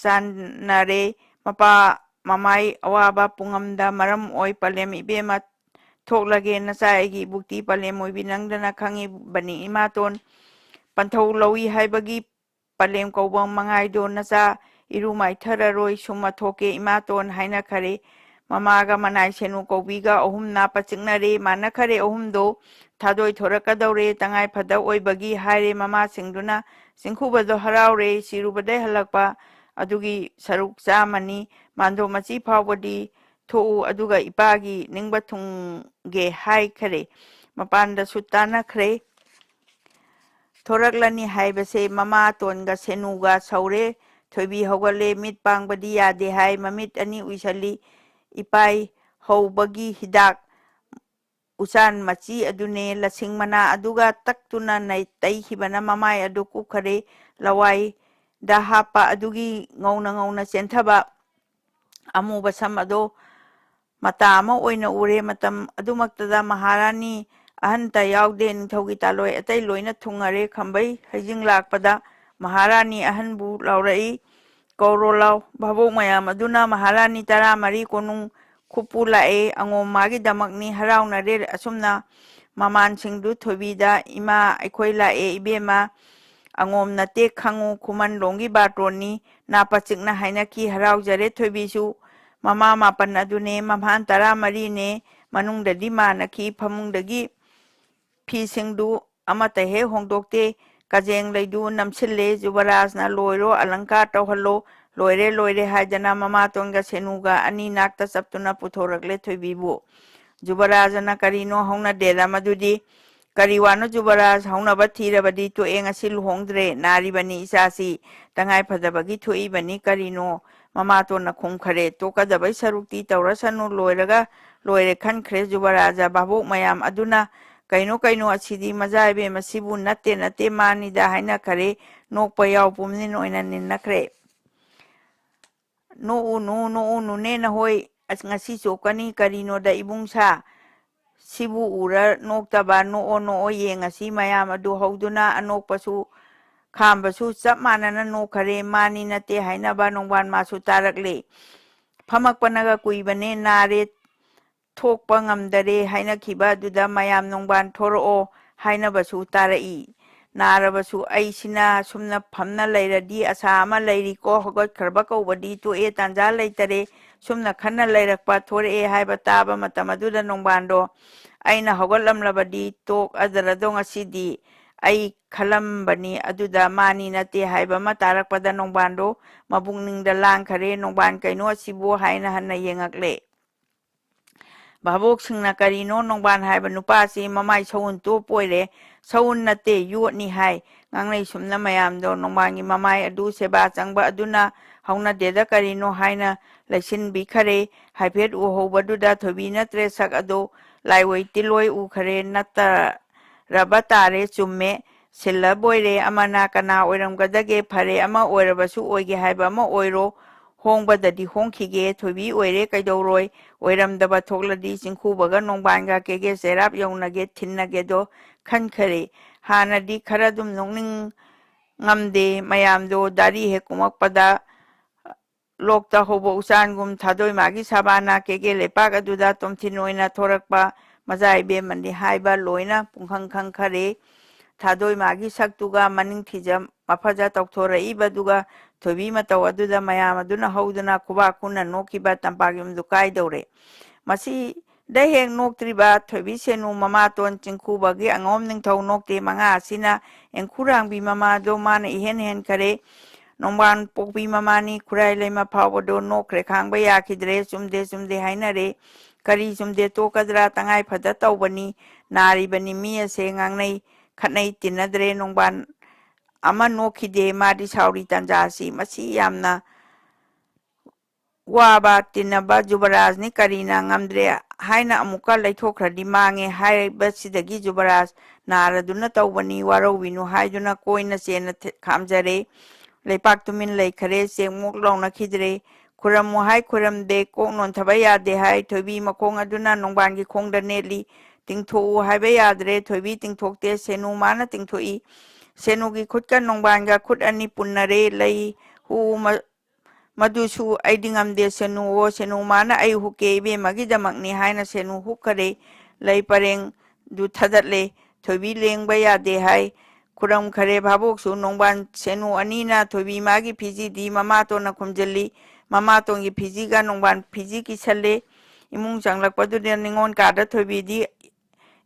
ꯆꯥꯟꯅꯔꯦ꯫ ꯃꯄꯥ ꯃꯃꯥꯏ ꯑꯋꯥꯕ ꯄꯨꯡꯉꯝꯗ ꯃꯔꯝ ꯑꯣꯏ ꯄꯂꯦꯝ ꯏꯕꯦꯝꯃ ꯊꯣꯛꯂꯒꯦ꯫ ꯅꯆꯥ ꯑꯩꯒꯤ ꯏꯕꯨꯛꯇꯤ ꯄꯂꯦꯝ ꯑꯣꯏꯕꯤ ꯅꯪꯗꯅ ꯈꯪꯉꯤꯕꯅꯤ ꯏꯃꯥꯇꯣꯟ꯫ ꯄꯟꯊꯧ ꯂꯧꯏ ꯍꯥꯏꯕꯒꯤ ꯄꯂꯦꯝ ꯀꯧꯕ ꯃꯉꯥꯏꯗꯣ ꯅꯆꯥ ꯏꯔꯨ ꯃꯥꯏꯊꯔꯔꯣꯏ ꯁꯨꯝꯃ ꯊꯣꯛꯀꯦ ꯏꯃꯥꯇꯣꯟ ꯍꯥꯏꯅꯈꯔꯦ꯫ ꯃꯃꯥꯒ ꯃꯅꯥꯏ ꯁꯦꯅꯨ ꯀꯧꯕꯤꯒ ꯑꯍꯨꯝ ꯅꯥꯄ ꯆꯤꯛꯅꯔꯦ꯫ ꯃꯥꯟꯅꯈꯔꯦ ꯑꯍꯨꯝꯗꯣ ꯊꯥꯗꯣꯏ ꯊꯣꯔꯛꯀꯗꯧꯔꯦ꯫ ꯇꯉꯥꯏ ꯐꯗ ꯑꯣꯏꯕꯒꯤ ꯍꯥꯏꯔꯦ ꯃꯃꯥꯁꯤꯡꯗꯨꯅ꯫ ꯆꯤꯡꯈꯨꯕꯗꯣ ꯍꯔꯥꯎꯔꯦ꯫ ꯁꯤꯔꯨꯕꯗꯩ ꯍꯜꯂꯛꯄ ꯑꯗꯨꯒꯤ ꯁꯔꯨꯛ ꯆꯥꯝꯃꯅꯤ꯫ ꯃꯥꯟꯗꯣꯞ ꯃꯆꯤ ꯐꯥꯎꯕꯗꯤ ꯊꯣꯛꯎ, ꯑꯗꯨꯒ ꯏꯄꯥꯒꯤ ꯅꯤꯡꯕ ꯊꯨꯡꯒꯦ ꯍꯥꯏꯈꯔꯦ꯫ ꯃꯄꯥꯟꯗꯁꯨ ꯇꯥꯟꯅꯈ꯭ꯔꯦ꯫ ꯊꯣꯔꯛꯂꯅꯤ ꯍꯥꯏꯕꯁꯦ ꯃꯃꯥꯇꯣꯟꯒ ꯁꯦꯅꯨꯒ ꯁꯧꯔꯦ꯫ ꯊꯣꯏꯕꯤ ꯍꯧꯒꯠꯂꯦ꯫ ꯃꯤꯠ ꯄꯥꯡꯕꯗꯤ ꯌꯥꯗꯦ ꯍꯥꯏ꯫ ꯃꯃꯤꯠ ꯑꯅꯤ ꯎꯏꯁꯜꯂꯤ꯫ ꯏꯄꯥꯏ ꯍꯧꯕꯒꯤ ꯍꯤꯗꯥꯛ ꯎꯆꯥꯟ ꯃꯆꯤ ꯑꯗꯨꯅꯦ꯫ ꯂꯁꯤꯡ ꯃꯅꯥ ꯑꯗꯨꯒ ꯇꯛꯇꯨꯅ ꯅꯩ-, ꯇꯩꯈꯤꯕꯅ ꯃꯃꯥꯏ ꯑꯗꯨ ꯀꯨꯞꯈꯔꯦ꯫ ꯂꯋꯥꯏꯗ ꯍꯥꯞꯄ ꯑꯗꯨꯒꯤ ꯉꯧꯅ ꯉꯧꯅ ꯆꯦꯟꯊꯕ ꯑꯃꯨꯕ ꯁꯝ ꯑꯗꯣ ꯃꯇꯥ ꯑꯃ ꯑꯣꯏꯅ ꯎꯔꯦ꯫ ꯃꯇꯝ ꯑꯗꯨꯃꯛꯇꯗ ꯃꯍꯥꯔꯥꯅꯤ ꯑꯍꯟꯇ ꯌꯥꯎꯗꯦ꯫ ꯅꯤꯡꯊꯧꯒꯤ ꯇꯥꯂꯣꯏ ꯑꯇꯩ ꯂꯣꯏꯅ ꯊꯨꯡꯉꯔꯦ꯫ ꯈꯝꯕꯩ ꯍꯩꯖꯤꯡ ꯂꯥꯛꯄꯗ ꯃꯍꯥꯔꯥꯅꯤ ꯑꯍꯟꯕꯨ ꯂꯥꯎꯔꯛꯏ, "ꯀꯧꯔꯣ ꯂꯥꯎ!" ꯚꯥꯕꯣꯛ ꯃꯌꯥꯝ ꯑꯗꯨꯅ ꯃꯍꯥꯔꯥꯅꯤ ꯇꯔꯥꯃꯔꯤ ꯀꯣꯅꯨꯡ ꯈꯨꯄꯨ ꯂꯥꯛꯑꯦ꯫ ꯑꯉꯣꯝ ꯃꯥꯒꯤꯗꯃꯛꯅꯤ꯫ ꯍꯔꯥꯎꯅꯔꯦ꯫ ꯑꯁꯨꯝꯅ ꯃꯃꯥꯟꯁꯤꯡꯗꯨ ꯊꯣꯏꯕꯤꯗ, "ꯏꯃꯥ, ꯑꯩꯈꯣꯏ ꯂꯥꯛꯑꯦ ꯏꯕꯦꯝꯃ꯫ ꯑꯉꯣꯝ ꯅꯠꯇꯦ ꯈꯪꯉꯨ, ꯈꯨꯃꯟꯂꯣꯝꯒꯤ ꯕꯥꯔꯇꯣꯟꯅꯤ"꯫ ꯅꯥꯄ ꯆꯤꯛꯅ ꯍꯥꯏꯅꯈꯤ꯫ ꯍꯔꯥꯎꯖꯔꯦ ꯊꯣꯏꯕꯤꯁꯨ꯫ ꯃꯃꯥ ꯃꯥꯄꯟ ꯑꯗꯨꯅꯦ, ꯃꯃꯥꯟ ꯇꯔꯥꯃꯔꯤꯅꯦ꯫ ꯃꯅꯨꯡꯗꯗꯤ ꯃꯥꯟꯅꯈꯤ꯫ ꯐꯃꯨꯡꯗꯒꯤ ꯐꯤꯁꯤꯡꯗꯨ ꯑꯃꯠꯇ ꯍꯦꯛ ꯍꯣꯡꯗꯣꯛꯇꯦ꯫ ꯀꯖꯦꯡ ꯂꯩꯗꯨ ꯅꯝꯁꯤꯜꯂꯦ꯫ ꯖꯨꯕꯔꯥꯖꯅ "ꯂꯣꯏꯔꯣ, ꯑꯂꯪꯀꯥꯔ ꯇꯧꯍꯜꯂꯣ, ꯂꯣꯏꯔꯦ, ꯂꯣꯏꯔꯦ" ꯍꯥꯏꯗꯅ ꯃꯃꯥꯇꯣꯟꯒ ꯁꯦꯅꯨꯒ ꯑꯅꯤ ꯅꯥꯛꯇ ꯆꯞꯇꯨꯅ ꯄꯨꯊꯣꯔꯛꯂꯦ ꯊꯣꯏꯕꯤꯕꯨ꯫ ꯖꯨꯕꯔꯥꯖꯅ, "ꯀꯔꯤꯅꯣ ꯍꯧꯅꯗꯦꯗ ꯃꯗꯨꯗꯤ? ꯀꯔꯤ ꯋꯥꯅꯣ ꯖꯨꯕꯔꯥꯖ? ꯍꯧꯅꯕ ꯊꯤꯔꯕꯗꯤ ꯇꯣꯛꯑꯦ, ꯉꯁꯤ ꯂꯨꯍꯣꯡꯗ꯭ꯔꯦ꯫ ꯅꯥꯔꯤꯕꯅꯤ ꯏꯆꯥꯁꯤ, ꯇꯉꯥꯏ ꯐꯗꯕꯒꯤ ꯊꯣꯛꯏꯕꯅꯤ꯫ ꯀꯔꯤꯅꯣ?" ꯃꯃꯥꯇꯣꯟꯅ ꯈꯨꯝꯈꯔꯦ, "ꯇꯣꯛꯀꯗꯕꯩ ꯁꯔꯨꯛꯇꯤ ꯇꯧꯔꯁꯅꯨ, ꯂꯣꯏꯔꯒ ꯂꯣꯏꯔꯦ ꯈꯟꯈ꯭ꯔꯦ ꯖꯨꯕꯔꯥꯖ꯫ ꯚꯥꯕꯣꯛ ꯃꯌꯥꯝ ꯑꯗꯨꯅ, 'ꯀꯩꯅꯣ, ꯀꯩꯅꯣ ꯑꯁꯤꯗꯤ? ꯃꯆꯥ ꯏꯕꯦꯝ ꯑꯁꯤꯕꯨ ꯅꯠꯇꯦ, ꯅꯠꯇꯦ, ꯃꯥꯅꯤꯗ' ꯍꯥꯏꯅꯈꯔꯦ꯫ ꯅꯣꯛꯄ ꯌꯥꯎ ꯄꯨꯝꯅꯤꯟ ꯑꯣꯏꯅ ꯅꯤꯟꯅꯈ꯭ꯔꯦ꯫ "ꯅꯣꯛꯎꯅꯨ, ꯅꯣꯛꯎꯅꯨꯅꯦ ꯅꯍꯣꯏ, ꯑꯁ, ꯉꯁꯤ ꯆꯣꯞꯀꯅꯤ꯫ ꯀꯔꯤꯅꯣꯗ ꯏꯕꯨꯡꯁꯥ? ꯁꯤꯕꯨ ꯎꯔ ꯅꯣꯛꯇꯕ? ꯅꯣꯛꯑꯣ, ꯅꯣꯛꯑꯣ, ꯌꯦꯡꯉꯁꯤ" ꯃꯌꯥꯝ ꯑꯗꯨ ꯍꯧꯗꯨꯅ ꯑꯅꯣꯛꯄꯁꯨ ꯈꯥꯝꯕꯁꯨ ꯆꯞ ꯃꯥꯟꯅꯅ ꯅꯣꯛꯈꯔꯦ꯫ ꯃꯥꯅꯤ ꯅꯠꯇꯦ ꯍꯥꯏꯅꯕ ꯅꯣꯡꯕꯥꯟ ꯃꯥꯁꯨ ꯇꯥꯔꯛꯂꯦ꯫ ꯐꯝꯃꯛꯄꯅꯒ ꯀꯨꯏꯕꯅꯦ, ꯅꯥꯔꯦ, ꯊꯣꯛꯄ ꯉꯝꯗꯔꯦ ꯍꯥꯏꯅꯈꯤꯕ ꯑꯗꯨꯗ ꯃꯌꯥꯝ ꯅꯣꯡꯕꯥꯟ ꯊꯣꯔꯛꯑꯣ ꯍꯥꯏꯅꯕꯁꯨ ꯇꯥꯔꯛꯏ꯫ ꯅꯥꯔꯕꯁꯨ ꯑꯩꯁꯤꯅ ꯁꯨꯝꯅ ꯐꯝꯅ ꯂꯩꯔꯗꯤ ꯑꯁꯥ ꯑꯃ ꯂꯩꯔꯤꯀꯣ, ꯍꯧꯒꯠꯈ꯭ꯔꯕ ꯀꯧꯕꯗꯤ ꯇꯣꯛꯑꯦ, ꯇꯥꯟꯖꯥ ꯂꯩꯇꯔꯦ, ꯁꯨꯝꯅ ꯈꯟꯅ ꯂꯩꯔꯛꯄ ꯊꯣꯔꯛꯑꯦ ꯍꯥꯏꯕ ꯇꯥꯕ ꯃꯇꯝ ꯑꯗꯨꯗ ꯅꯣꯡꯕꯥꯟꯗꯣ, "ꯑꯩꯅ ꯍꯧꯒꯠꯂꯝꯂꯕꯗꯤ ꯇꯣꯛꯑꯗ꯭ꯔꯗꯣ ꯉꯁꯤꯗꯤ" ꯑꯩ ꯈꯜꯂꯝꯕꯅꯤ꯫ ꯑꯗꯨꯗ ꯃꯥꯅꯤ ꯅꯠꯇꯦ ꯍꯥꯏꯕ ꯑꯃ ꯇꯥꯔꯛꯄꯗ ꯅꯣꯡꯕꯥꯟꯗꯣ ꯃꯕꯨꯛꯅꯤꯡꯗ ꯂꯥꯡꯈꯔꯦ꯫ "ꯅꯣꯡꯕꯥꯟ, ꯀꯩꯅꯣ ꯑꯁꯤꯕꯨ?" ꯍꯥꯏꯅ ꯍꯟꯅ ꯌꯦꯡꯉꯛꯂꯦ꯫ ꯚꯥꯕꯣꯛꯁꯤꯡꯅ, "ꯀꯔꯤꯅꯣ ꯅꯣꯡꯕꯥꯟ ꯍꯥꯏꯕ ꯅꯨꯄꯥꯁꯤ? ꯃꯃꯥꯏ ꯁꯎꯟ ꯇꯣꯞ ꯑꯣꯏꯔꯦ"꯫ "ꯁꯎꯟ ꯅꯠꯇꯦ, ꯌꯣꯠꯅꯤ" ꯍꯥꯏ꯫ ꯉꯥꯡꯅꯩ ꯁꯨꯝꯅ ꯃꯌꯥꯝꯗꯣ꯫ ꯅꯣꯡꯕꯥꯟꯒꯤ ꯃꯃꯥꯏ ꯑꯗꯨ ꯁꯦꯕꯥ ꯆꯪꯕ ꯑꯗꯨꯅ "ꯍꯧꯅꯗꯦꯗ, ꯀꯔꯤꯅꯣ?" ꯍꯥꯏꯅ ꯂꯩꯁꯤꯟꯕꯤꯈꯔꯦ꯫ ꯍꯥꯏꯐꯦꯠ ꯎꯍꯧꯕꯗꯨꯗ ꯊꯣꯏꯕꯤ ꯅꯠꯇ꯭ꯔꯦ ꯁꯛ ꯑꯗꯨ ꯂꯥꯏꯑꯣꯏ ꯇꯤꯜꯂꯣꯏ ꯎꯈꯔꯦ꯫ ꯅꯠꯇ ꯔꯕ ꯇꯥꯔꯦ, ꯆꯨꯝꯃꯦ꯫ ꯁꯤꯜꯂꯕꯣꯏꯔꯦ, ꯑꯃꯅ ꯀꯅꯥ ꯑꯣꯏꯔꯝꯒꯗꯒꯦ? ꯐꯔꯦ, ꯑꯃ ꯑꯣꯏꯔꯕꯁꯨ ꯑꯣꯏꯒꯦ ꯍꯥꯏꯕ ꯑꯃ ꯑꯣꯏꯔꯣ꯫ ꯍꯣꯡꯕꯗꯗꯤ ꯍꯣꯡꯈꯤꯒꯦ꯫ ꯊꯣꯏꯕꯤ ꯑꯣꯏꯔꯦ, ꯀꯩꯗꯧꯔꯣꯏ? ꯑꯣꯏꯔꯝꯗꯕ ꯊꯣꯛꯂꯗꯤ ꯆꯤꯡꯈꯨꯕꯒ ꯅꯣꯡꯕꯥꯟꯒ ꯀꯦꯒꯦ ꯆꯩꯔꯥꯞ ꯌꯧꯅꯒꯦ, ꯊꯤꯟꯅꯒꯦꯗꯣ ꯈꯟꯈꯔꯦ꯫ ꯍꯥꯟꯅꯗꯤ ꯈꯔ ꯑꯗꯨꯝ ꯅꯣꯛꯅꯤꯡ ꯉꯝꯗꯦ꯫ ꯃꯌꯥꯝꯗꯣ ꯗꯥꯔꯤ ꯍꯦꯛ ꯀꯨꯝꯃꯛꯄꯗ ꯂꯣꯛꯇ ꯍꯧꯕ ꯎꯆꯥꯟꯒꯨꯝ ꯊꯥꯗꯣꯏ ꯃꯥꯒꯤ ꯁꯥꯕꯥꯅ ꯀꯦꯒꯦ ꯂꯩꯄꯥꯛ ꯑꯗꯨꯗ ꯇꯣꯝꯊꯤꯟ ꯑꯣꯏꯅ ꯊꯣꯔꯛꯄ ꯃꯆꯥ ꯏꯕꯦꯝꯃꯅꯤ ꯍꯥꯏꯕ ꯂꯣꯏꯅ ꯄꯨꯡꯈꯪ ꯈꯪꯈꯔꯦ꯫ ꯊꯥꯗꯣꯏ ꯃꯥꯒꯤ ꯁꯛꯇꯨꯒ ꯃꯅꯤꯡ ꯐꯤꯖ ꯃꯐꯖ ꯇꯧꯊꯣꯔꯛꯏꯕꯗꯨꯒ ꯊꯣꯏꯕꯤ ꯃꯇꯧ ꯑꯗꯨꯗ ꯃꯌꯥꯝ ꯑꯗꯨꯅ ꯍꯧꯗꯨꯅ ꯈꯨꯕꯥꯛ ꯈꯨꯅ ꯅꯣꯛꯈꯤꯕ ꯇꯝꯄꯥꯛ ꯌꯨꯝꯗꯨ ꯀꯥꯏꯗꯧꯔꯦ꯫ ꯃꯁꯤꯗ ꯍꯦꯛ ꯅꯣꯛꯇ꯭ꯔꯤꯕ ꯊꯣꯏꯕꯤ ꯁꯦꯅꯨ ꯃꯃꯥꯇꯣꯟ ꯆꯤꯡꯈꯨꯕꯒꯤ ꯑꯉꯣꯝ ꯅꯤꯡꯊꯧ ꯅꯣꯛꯇꯦ ꯃꯉꯥ ꯑꯁꯤꯅ ꯑꯦꯡꯈꯨꯔꯥꯡꯕꯤ ꯃꯃꯥꯗꯣ ꯃꯥꯅ ꯏꯍꯦꯟ ꯍꯦꯟꯈꯔꯦ꯫ ꯅꯣꯡꯕꯥꯟ ꯄꯣꯛꯄꯤ ꯃꯃꯥꯅꯤ ꯈꯨꯔꯥꯏ ꯂꯩꯃ ꯐꯥꯎꯕꯗꯣ ꯅꯣꯛꯈ꯭ꯔꯦ, ꯈꯥꯡꯕ ꯌꯥꯈꯤꯗ꯭ꯔꯦ꯫ ꯆꯨꯝꯗꯦ, ꯆꯨꯝꯗꯦ ꯍꯥꯏꯅꯔꯦ꯫ ꯀꯔꯤ ꯆꯨꯝꯗꯦ ꯇꯣꯛꯀꯗ꯭ꯔꯥ? ꯇꯉꯥꯏ ꯐꯗ ꯇꯧꯕꯅꯤ, ꯅꯥꯔꯤꯕꯅꯤ, ꯃꯤ ꯑꯁꯦ ꯉꯥꯡꯅꯩ, ꯈꯠꯅꯩ, ꯇꯤꯟꯅꯗ꯭ꯔꯦ, ꯅꯣꯡꯕꯥꯟ ꯑꯃ ꯅꯣꯛꯈꯤꯗꯦ꯫ ꯃꯥꯗꯤ ꯁꯥꯎꯔꯤ ꯇꯥꯟꯖꯥꯁꯤ ꯃꯁꯤ ꯌꯥꯝꯅ ꯋꯥꯕ ꯇꯤꯟꯅꯕ ꯖꯨꯕꯔꯥꯖꯅꯤ, ꯀꯔꯤꯅ ꯉꯝꯗ꯭ꯔꯦ ꯍꯥꯏꯅ ꯑꯃꯨꯛꯀ ꯂꯩꯊꯣꯛꯈ꯭ꯔꯗꯤ ꯃꯥꯡꯉꯦ ꯍꯥꯏꯕꯁꯤꯗꯒꯤ ꯖꯨꯕꯔꯥꯖ ꯅꯥꯔꯗꯨꯅ ꯇꯧꯕꯅꯤ, ꯋꯥꯔꯧꯕꯤꯅꯨ ꯍꯥꯏꯗꯨꯅ ꯀꯣꯏꯅ ꯆꯦꯟꯅ ꯊꯦ-, ꯈꯥꯝꯖꯔꯦ꯫ ꯂꯩꯄꯥꯛ ꯇꯨꯃꯤꯟ ꯂꯩꯈꯔꯦ, ꯆꯦꯡꯃꯨꯛ ꯂꯥꯎꯅꯈꯤꯗ꯭ꯔꯦ꯫ ꯈꯨꯔꯝꯃꯨ ꯍꯥꯏ ꯈꯨꯔꯝꯗꯦ, ꯀꯣꯛ ꯅꯣꯟꯊꯕ ꯌꯥꯗꯦ ꯍꯥꯏ꯫ ꯊꯣꯏꯕꯤ ꯃꯈꯣꯡ ꯑꯗꯨꯅ ꯅꯣꯡꯕꯥꯟꯒꯤ ꯈꯣꯡꯗ ꯅꯦꯠꯂꯤ꯫ ꯇꯤꯡꯊꯣꯛꯎ ꯍꯥꯏꯕ ꯌꯥꯗ꯭ꯔꯦ, ꯊꯣꯏꯕꯤ ꯇꯤꯡꯊꯣꯛꯇꯦ, ꯁꯦꯅꯨ ꯃꯥꯅ ꯇꯤꯡꯊꯣꯛꯏ꯫ ꯁꯦꯅꯨꯒꯤ ꯈꯨꯠꯀ ꯅꯣꯡꯕꯥꯟꯒ ꯈꯨꯠ ꯑꯅꯤ ꯄꯨꯟꯅꯔꯦ꯫ ꯂꯩ ꯍꯨ ꯃ-, ꯃꯗꯨꯁꯨ ꯑꯩꯗꯤ ꯉꯝꯗꯦ, ꯁꯦꯅꯨꯋꯣ, ꯁꯦꯅꯨ ꯃꯥꯅ ꯑꯩ ꯍꯨꯛꯀꯦ, ꯏꯕꯦꯝꯃꯒꯤꯗꯃꯛꯅꯤ ꯍꯥꯏꯅ ꯁꯦꯅꯨ ꯍꯨꯛꯈꯔꯦ꯫ ꯂꯩ ꯄꯔꯦꯡꯗꯨ ꯊꯗꯠꯂꯦ꯫ ꯊꯣꯏꯕꯤ ꯂꯦꯡꯕ ꯌꯥꯗꯦ ꯍꯥꯏ꯫ ꯈꯨꯔꯝꯈꯔꯦ ꯚꯥꯕꯣꯛꯁꯨ꯫ ꯅꯣꯡꯕꯥꯟ ꯁꯦꯅꯨ ꯑꯅꯤꯅ ꯊꯣꯏꯕꯤ ꯃꯥꯒꯤ ꯐꯤꯖꯤꯗꯤ ꯃꯃꯥꯇꯣꯟꯅ ꯈꯨꯝꯖꯤꯜꯂꯤ꯫ ꯃꯃꯥꯇꯣꯟꯒꯤ ꯐꯤꯖꯤꯒ ꯅꯣꯡꯕꯥꯟ ꯐꯤꯖꯤ ꯀꯤꯁꯜꯂꯦ꯫ ꯏꯃꯨꯡ ꯆꯪꯂꯛꯄꯗꯨꯗ ꯅꯤꯉꯣꯜ ꯀꯥꯗ ꯊꯣꯏꯕꯤꯗꯤ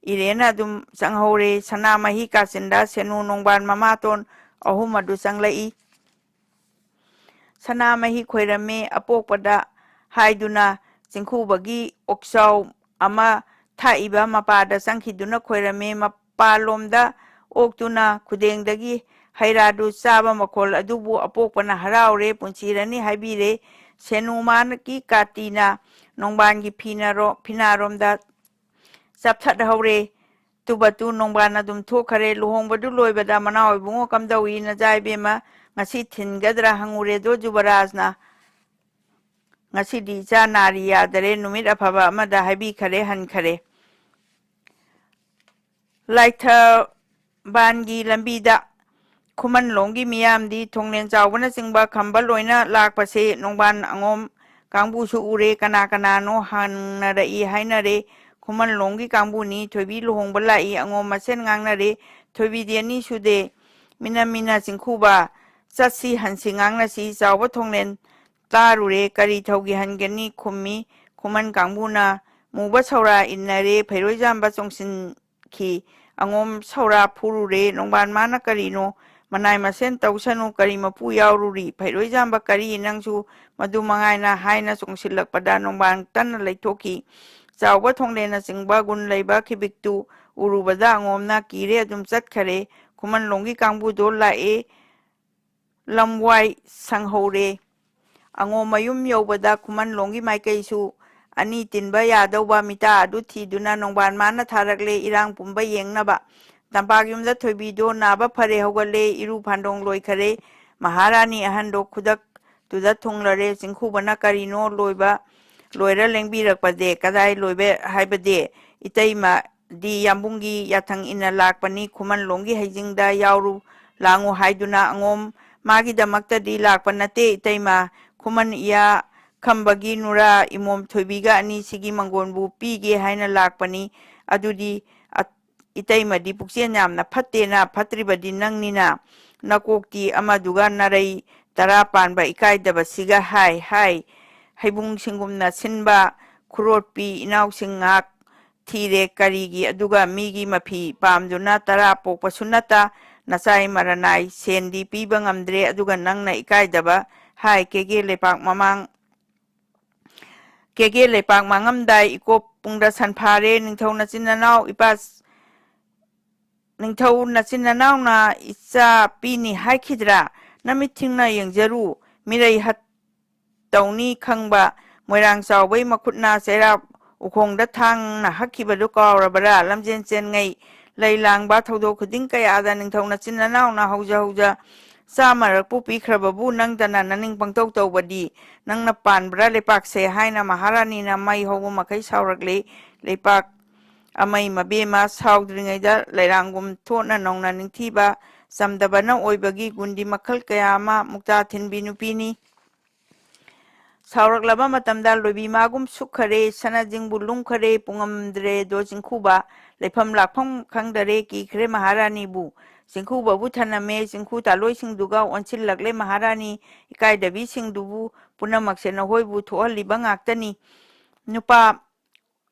ꯏꯔꯦꯟꯅ ꯑꯗꯨꯝ ꯆꯪꯍꯧꯔꯦ꯫ ꯁꯅꯥꯃꯍꯤ ꯀꯥꯆꯤꯟꯗ ꯁꯦꯅꯨ ꯅꯣꯡꯕꯥꯟ ꯃꯃꯥꯇꯣꯟ ꯑꯍꯨꯝ ꯑꯗꯨ ꯆꯪꯂꯛꯏ꯫ ꯁꯅꯥꯃꯍꯤ ꯈꯣꯏꯔꯝꯃꯤ ꯑꯄꯣꯛꯄꯗ ꯍꯥꯏꯗꯨꯅ ꯆꯤꯡꯈꯨꯕꯒꯤ ꯑꯣꯛꯆꯥꯎ ꯑꯃ ꯊꯥꯛꯏꯕ ꯃꯄꯥꯗ ꯆꯪꯈꯤꯗꯨꯅ ꯈꯣꯏꯔꯝꯃꯤ꯫ ꯃꯄꯥꯟꯂꯣꯝꯗ ꯑꯣꯛꯇꯨꯅ ꯈꯨꯗꯦꯡꯗꯒꯤ ꯍꯩꯔꯥꯗꯨ ꯆꯥꯕ ꯃꯈꯣꯜ ꯑꯗꯨꯕꯨ ꯑꯄꯣꯛꯄꯅ ꯍꯔꯥꯎꯔꯦ, ꯄꯨꯟꯁꯤꯔꯅꯤ ꯍꯥꯏꯕꯤꯔꯦ꯫ ꯁꯦꯅꯨꯃꯥꯅꯀꯤ ꯀꯥꯇꯤꯅ ꯅꯣꯡꯕꯥꯟꯒꯤ ꯐꯤꯅꯔꯣ-, ꯐꯤꯅꯥꯔꯣꯝꯗ ꯆꯞꯊꯠꯍꯧꯔꯦ꯫ ꯇꯨꯕꯇꯨ ꯅꯣꯡꯕꯥꯟ ꯑꯗꯨꯝ ꯊꯣꯛꯈꯔꯦ꯫ ꯂꯨꯍꯣꯡꯕꯗꯨ ꯂꯣꯏꯕꯗ ꯃꯅꯥꯎ ꯏꯕꯨꯡꯉꯣ ꯀꯝꯗꯧꯏ, ꯅꯖꯥ ꯏꯕꯦꯝꯃ ꯉꯁꯤ ꯊꯤꯟꯒꯗ꯭ꯔꯥ ꯍꯪꯉꯨꯔꯦꯗꯣ ꯖꯨꯕꯔꯥꯖꯅ꯫ ꯉꯁꯤꯗꯤ ꯏꯆꯥ ꯅꯥꯔꯤ ꯌꯥꯗꯔꯦ, ꯅꯨꯃꯤꯠ ꯑꯐꯕ ꯑꯃꯗ ꯍꯥꯏꯕꯤꯈꯔꯦ, ꯍꯟꯈꯔꯦ꯫ ꯂꯥꯏꯊꯕꯥꯟꯒꯤ ꯂꯝꯕꯤꯗ ꯈꯨꯃꯟꯂꯣꯝꯒꯤ ꯃꯤꯌꯥꯝꯗꯤ ꯊꯣꯡꯂꯦꯟ ꯆꯥꯎꯕꯅꯆꯤꯡꯕ ꯈꯝꯕ ꯂꯣꯏꯅ ꯂꯥꯛꯄꯁꯦ ꯅꯣꯡꯕꯥꯟ ꯑꯉꯣꯝ ꯀꯥꯡꯕꯨꯁꯨ ꯎꯔꯦ꯫ ꯀꯅꯥ ꯀꯅꯥꯅꯣ ꯍꯪꯅꯔꯛꯏ ꯍꯥꯏꯅꯔꯦ꯫ ꯈꯨꯃꯟꯂꯣꯝꯒꯤ ꯀꯥꯡꯕꯨꯅꯤ꯫ ꯊꯣꯏꯕꯤ ꯂꯨꯍꯣꯡꯕ ꯂꯥꯛꯏ꯫ ꯑꯉꯣꯝ ꯃꯁꯦꯟ ꯉꯥꯡꯅꯔꯦ꯫ ꯊꯣꯏꯕꯤꯗꯤ ꯑꯅꯤ ꯁꯨꯗꯦ꯫ ꯃꯤꯅ ꯃꯤꯅ ꯆꯤꯡꯈꯨꯕ ꯆꯠꯁꯤ ꯍꯟꯁꯤ ꯉꯥꯡꯅꯁꯤ꯫ ꯆꯥꯎꯕ ꯊꯣꯡꯂꯦꯟ ꯇꯥꯔꯨꯔꯦ꯫ ꯀꯔꯤ ꯊꯧꯒꯤ ꯍꯟꯒꯅꯤ ꯈꯨꯝꯃꯤ꯫ ꯈꯨꯃꯟ ꯀꯥꯡꯕꯨꯅ ꯃꯨꯕ ꯁꯧꯔꯥ ꯏꯟꯅꯔꯦ꯫ ꯐꯩꯔꯣꯏꯖꯥꯝꯕ ꯆꯣꯡꯁꯤꯟꯈꯤ꯫ ꯑꯉꯣꯝ ꯁꯧꯔꯥ ꯐꯨꯔꯨꯔꯦ꯫ ꯅꯣꯡꯕꯥꯟ ꯃꯥꯅ ꯀꯔꯤꯅꯣ ꯃꯅꯥꯏ ꯃꯁꯦꯟ ꯇꯧꯁꯅꯨ, ꯀꯔꯤ ꯃꯄꯨ ꯌꯥꯎꯔꯨꯔꯤ? ꯐꯩꯔꯣꯏꯖꯥꯝꯕ ꯀꯔꯤ? ꯅꯪꯁꯨ ꯃꯗꯨ ꯃꯉꯥꯏꯅ ꯍꯥꯏꯅ ꯆꯣꯡꯁꯤꯜꯂꯛꯄꯗ ꯅꯣꯡꯕꯥꯟ ꯀꯟꯅ ꯂꯩꯊꯣꯛꯈꯤ꯫ ꯆꯥꯎꯕ ꯊꯣꯡꯂꯦꯟꯅꯆꯤꯡꯕ ꯒꯨꯟ ꯂꯩꯕ ꯈꯤꯕꯤꯛꯇꯨ ꯎꯔꯨꯕꯗ ꯑꯉꯣꯝꯅ ꯀꯤꯔꯦ ꯑꯗꯨꯝ ꯆꯠꯈꯔꯦ꯫ ꯈꯨꯃꯟꯂꯣꯝꯒꯤ ꯀꯥꯡꯕꯨꯗꯣ ꯂꯥꯛꯑꯦ꯫ ꯂꯝꯋꯥꯏ ꯁꯪꯍꯧꯔꯦ꯫ ꯑꯉꯣꯝ ꯃꯌꯨꯝ ꯌꯧꯕꯗ ꯈꯨꯃꯟꯂꯣꯝꯒꯤ ꯃꯥꯏꯀꯩꯁꯨ ꯑꯅꯤ ꯇꯤꯟꯕ ꯌꯥꯗꯧꯕ ꯃꯤꯇꯥ ꯑꯗꯨ ꯊꯤꯗꯨꯅ ꯅꯣꯡꯕꯥꯟ ꯃꯥꯅ ꯊꯥꯔꯛꯂꯦ ꯏꯔꯥꯡ ꯄꯨꯝꯕ ꯌꯦꯡꯅꯕ꯫ ꯇꯝꯄꯥꯛ ꯌꯨꯝꯗ ꯊꯣꯏꯕꯤꯗꯣ ꯅꯥꯕ ꯐꯔꯦ ꯍꯧꯒꯠꯂꯦ, ꯏꯔꯨ ꯐꯥꯟꯗꯣꯡ ꯂꯣꯏꯈꯔꯦ꯫ ꯃꯍꯥꯔꯥꯅꯤ ꯑꯍꯟꯗꯣ ꯈꯨꯗꯛꯇꯨꯗ ꯊꯨꯡꯂꯔꯦ꯫ ꯆꯤꯡꯈꯨꯕꯅ ꯀꯔꯤꯅꯣ ꯂꯣꯏꯕ ꯂꯣꯏꯔ ꯂꯦꯡꯕꯤꯔꯛꯄꯗꯦ? ꯀꯗꯥꯏ ꯂꯣꯏꯕ ꯍꯥꯏꯕꯗꯤ? ꯏꯇꯩꯃꯗꯤ ꯌꯥꯝꯕꯨꯡꯒꯤ ꯌꯥꯊꯪ ꯏꯟꯅ ꯂꯥꯛꯄꯅꯤ꯫ ꯈꯨꯃꯟꯂꯣꯝꯒꯤ ꯍꯩꯖꯤꯡꯗ ꯌꯥꯎꯔꯨ ꯂꯥꯡꯉꯨ ꯍꯥꯏꯗꯨꯅ ꯑꯉꯣꯝ ꯃꯥꯒꯤꯗꯃꯛꯇꯗꯤ ꯂꯥꯛꯄ ꯅꯠꯇꯦ ꯏꯇꯩꯃ꯫ ꯈꯨꯃꯟ ꯏꯌꯥ ꯈꯝꯕꯒꯤ ꯅꯨꯔꯥ ꯏꯃꯣꯝ ꯊꯣꯏꯕꯤꯒ ꯑꯅꯤꯁꯤꯒꯤ ꯃꯪꯒꯣꯟꯕꯨ ꯄꯤꯒꯦ ꯍꯥꯏꯅ ꯂꯥꯛꯄꯅꯤ꯫ ꯑꯗꯨꯗꯤ ꯑ-, ꯏꯇꯩꯃꯗꯤ ꯄꯨꯛꯆꯦꯜ ꯌꯥꯝꯅ ꯐꯠꯇꯦꯅ, ꯐꯠꯇ꯭ꯔꯤꯕꯗꯤ ꯅꯪꯅꯤꯅ꯫ ꯅꯀꯣꯛꯇꯤ ꯑꯃꯗꯨꯒ ꯅꯔꯩ ꯇꯔꯥ ꯄꯥꯟꯕ ꯏꯀꯥꯏꯗꯕꯁꯤꯒ ꯍꯥꯏ ꯍꯥꯏ꯫ ꯍꯩꯕꯨꯡ ꯁꯤꯡꯒꯨꯝꯅ ꯁꯤꯟꯕ ꯈꯨꯔꯣꯠꯄꯤ ꯏꯅꯥꯎꯁꯤꯡ ꯉꯥꯛ ꯊꯤꯔꯦ ꯀꯔꯤꯒꯤ? ꯑꯗꯨꯒ ꯃꯤꯒꯤ ꯃꯐꯤ ꯄꯥꯝꯗꯨꯅ ꯇꯔꯥ ꯄꯣꯛꯄꯁꯨ ꯅꯠꯇ ꯅꯆꯥꯏ ꯃꯔꯅꯥꯏ ꯁꯦꯟꯗꯤ ꯄꯤꯕ ꯉꯝꯗ꯭ꯔꯦ꯫ ꯑꯗꯨꯒ ꯅꯪꯅ ꯏꯀꯥꯏꯗꯕ ꯍꯥꯏ꯫ ꯀꯦꯒꯦ ꯂꯩꯄꯥꯛ ꯃꯃꯥꯡ, ꯀꯦꯒꯦ ꯂꯩꯄꯥꯛ ꯃꯥꯡꯉꯝꯗꯥꯏ ꯏꯀꯣꯞ ꯄꯨꯡꯗ ꯁꯟꯐꯥꯔꯦ꯫ ꯅꯤꯡꯊꯧ ꯅꯆꯤꯟ ꯅꯅꯥꯎ ꯏꯄꯥ ꯅꯤꯡꯊꯧ ꯅꯆꯤꯟ ꯅꯅꯥꯎꯅ ꯏꯆꯥ ꯄꯤꯅꯤ ꯍꯥꯏꯈꯤꯗ꯭ꯔꯥ? ꯅꯃꯤꯠ ꯊꯤꯡꯅ ꯌꯦꯡꯖꯔꯨ꯫ ꯃꯤꯔꯩ ꯍꯠ ꯇꯧꯅꯤ ꯈꯪꯕ ꯃꯣꯏꯔꯥꯡ ꯆꯥꯎꯕꯩ ꯃꯈꯨꯠꯅ ꯆꯩꯔꯥꯛ ꯎꯈꯣꯡꯗ ꯊꯥꯡꯅ ꯍꯛꯈꯤꯕꯗꯨ ꯀꯥꯎꯔꯕꯔꯥ? ꯂꯝꯖꯦꯟ ꯆꯦꯟꯉꯩ ꯂꯩ ꯂꯥꯡꯕ ꯊꯧꯗꯣꯛ ꯈꯨꯗꯤꯡ ꯀꯌꯥꯗ ꯅꯤꯡꯊꯧ ꯅꯆꯤꯟ ꯅꯅꯥꯎꯅ ꯍꯧꯖ ꯍꯧꯖ ꯆꯥꯃꯔꯛꯄꯨ ꯄꯤꯈ꯭ꯔꯕꯕꯨ ꯅꯪꯗꯅ ꯅꯅꯤꯡ ꯄꯪꯇꯧ ꯇꯧꯕꯗꯤ? ꯅꯪꯅ ꯄꯥꯟꯕ꯭ꯔꯥ ꯂꯩꯄꯥꯛꯁꯦ? ꯍꯥꯏꯅ ꯃꯍꯥꯔꯥꯅꯤꯅ ꯃꯩ ꯍꯧꯕ ꯃꯈꯩ ꯁꯥꯎꯔꯛꯂꯤ꯫ ꯂꯩꯄꯥꯛ ꯑꯃꯩ ꯃꯕꯦꯝꯃ ꯁꯥꯎꯗ꯭ꯔꯤꯉꯩꯗ ꯂꯩꯔꯥꯡꯒꯨꯝ ꯊꯣꯠꯅ ꯅꯧꯅ ꯅꯤꯡꯊꯤꯕ ꯆꯝꯗꯕꯅ ꯑꯣꯏꯕꯒꯤ ꯒꯨꯟꯗꯤ ꯃꯈꯜ ꯀꯌꯥ ꯑꯃ ꯃꯨꯛꯇꯥ ꯊꯤꯟꯕꯤ ꯅꯨꯄꯤꯅꯤ꯫ ꯁꯥꯎꯔꯛꯂꯕ ꯃꯇꯝꯗ ꯂꯣꯏꯕꯤ ꯃꯥꯒꯨꯝ ꯁꯨꯛꯈꯔꯦ, ꯁꯅꯥꯖꯤꯡꯕꯨ ꯂꯨꯝꯈꯔꯦ, ꯄꯨꯡꯉꯝꯗ꯭ꯔꯦꯗꯣ ꯆꯤꯡꯈꯨꯕ꯫ ꯂꯩꯐꯝ ꯂꯥꯛꯐꯝ ꯈꯪꯗꯔꯦ, ꯀꯤꯈ꯭ꯔꯦ ꯃꯍꯥꯔꯥꯅꯤꯕꯨ꯫ ꯆꯤꯡꯈꯨꯕꯕꯨ ꯊꯅꯝꯃꯦ, ꯆꯤꯡꯈꯨ ꯇꯥꯂꯣꯏꯁꯤꯡꯗꯨꯒ ꯑꯣꯟꯁꯤꯜꯂꯛꯂꯦ ꯃꯍꯥꯔꯥꯅꯤ꯫ ꯏꯀꯥꯏꯗꯕꯤꯁꯤꯡꯗꯨꯕꯨ ꯄꯨꯝꯅꯃꯛꯁꯦ ꯅꯈꯣꯏꯕꯨ ꯊꯣꯛꯍꯜꯂꯤꯕ ꯉꯥꯛꯇꯅꯤ꯫ ꯅꯨꯄꯥ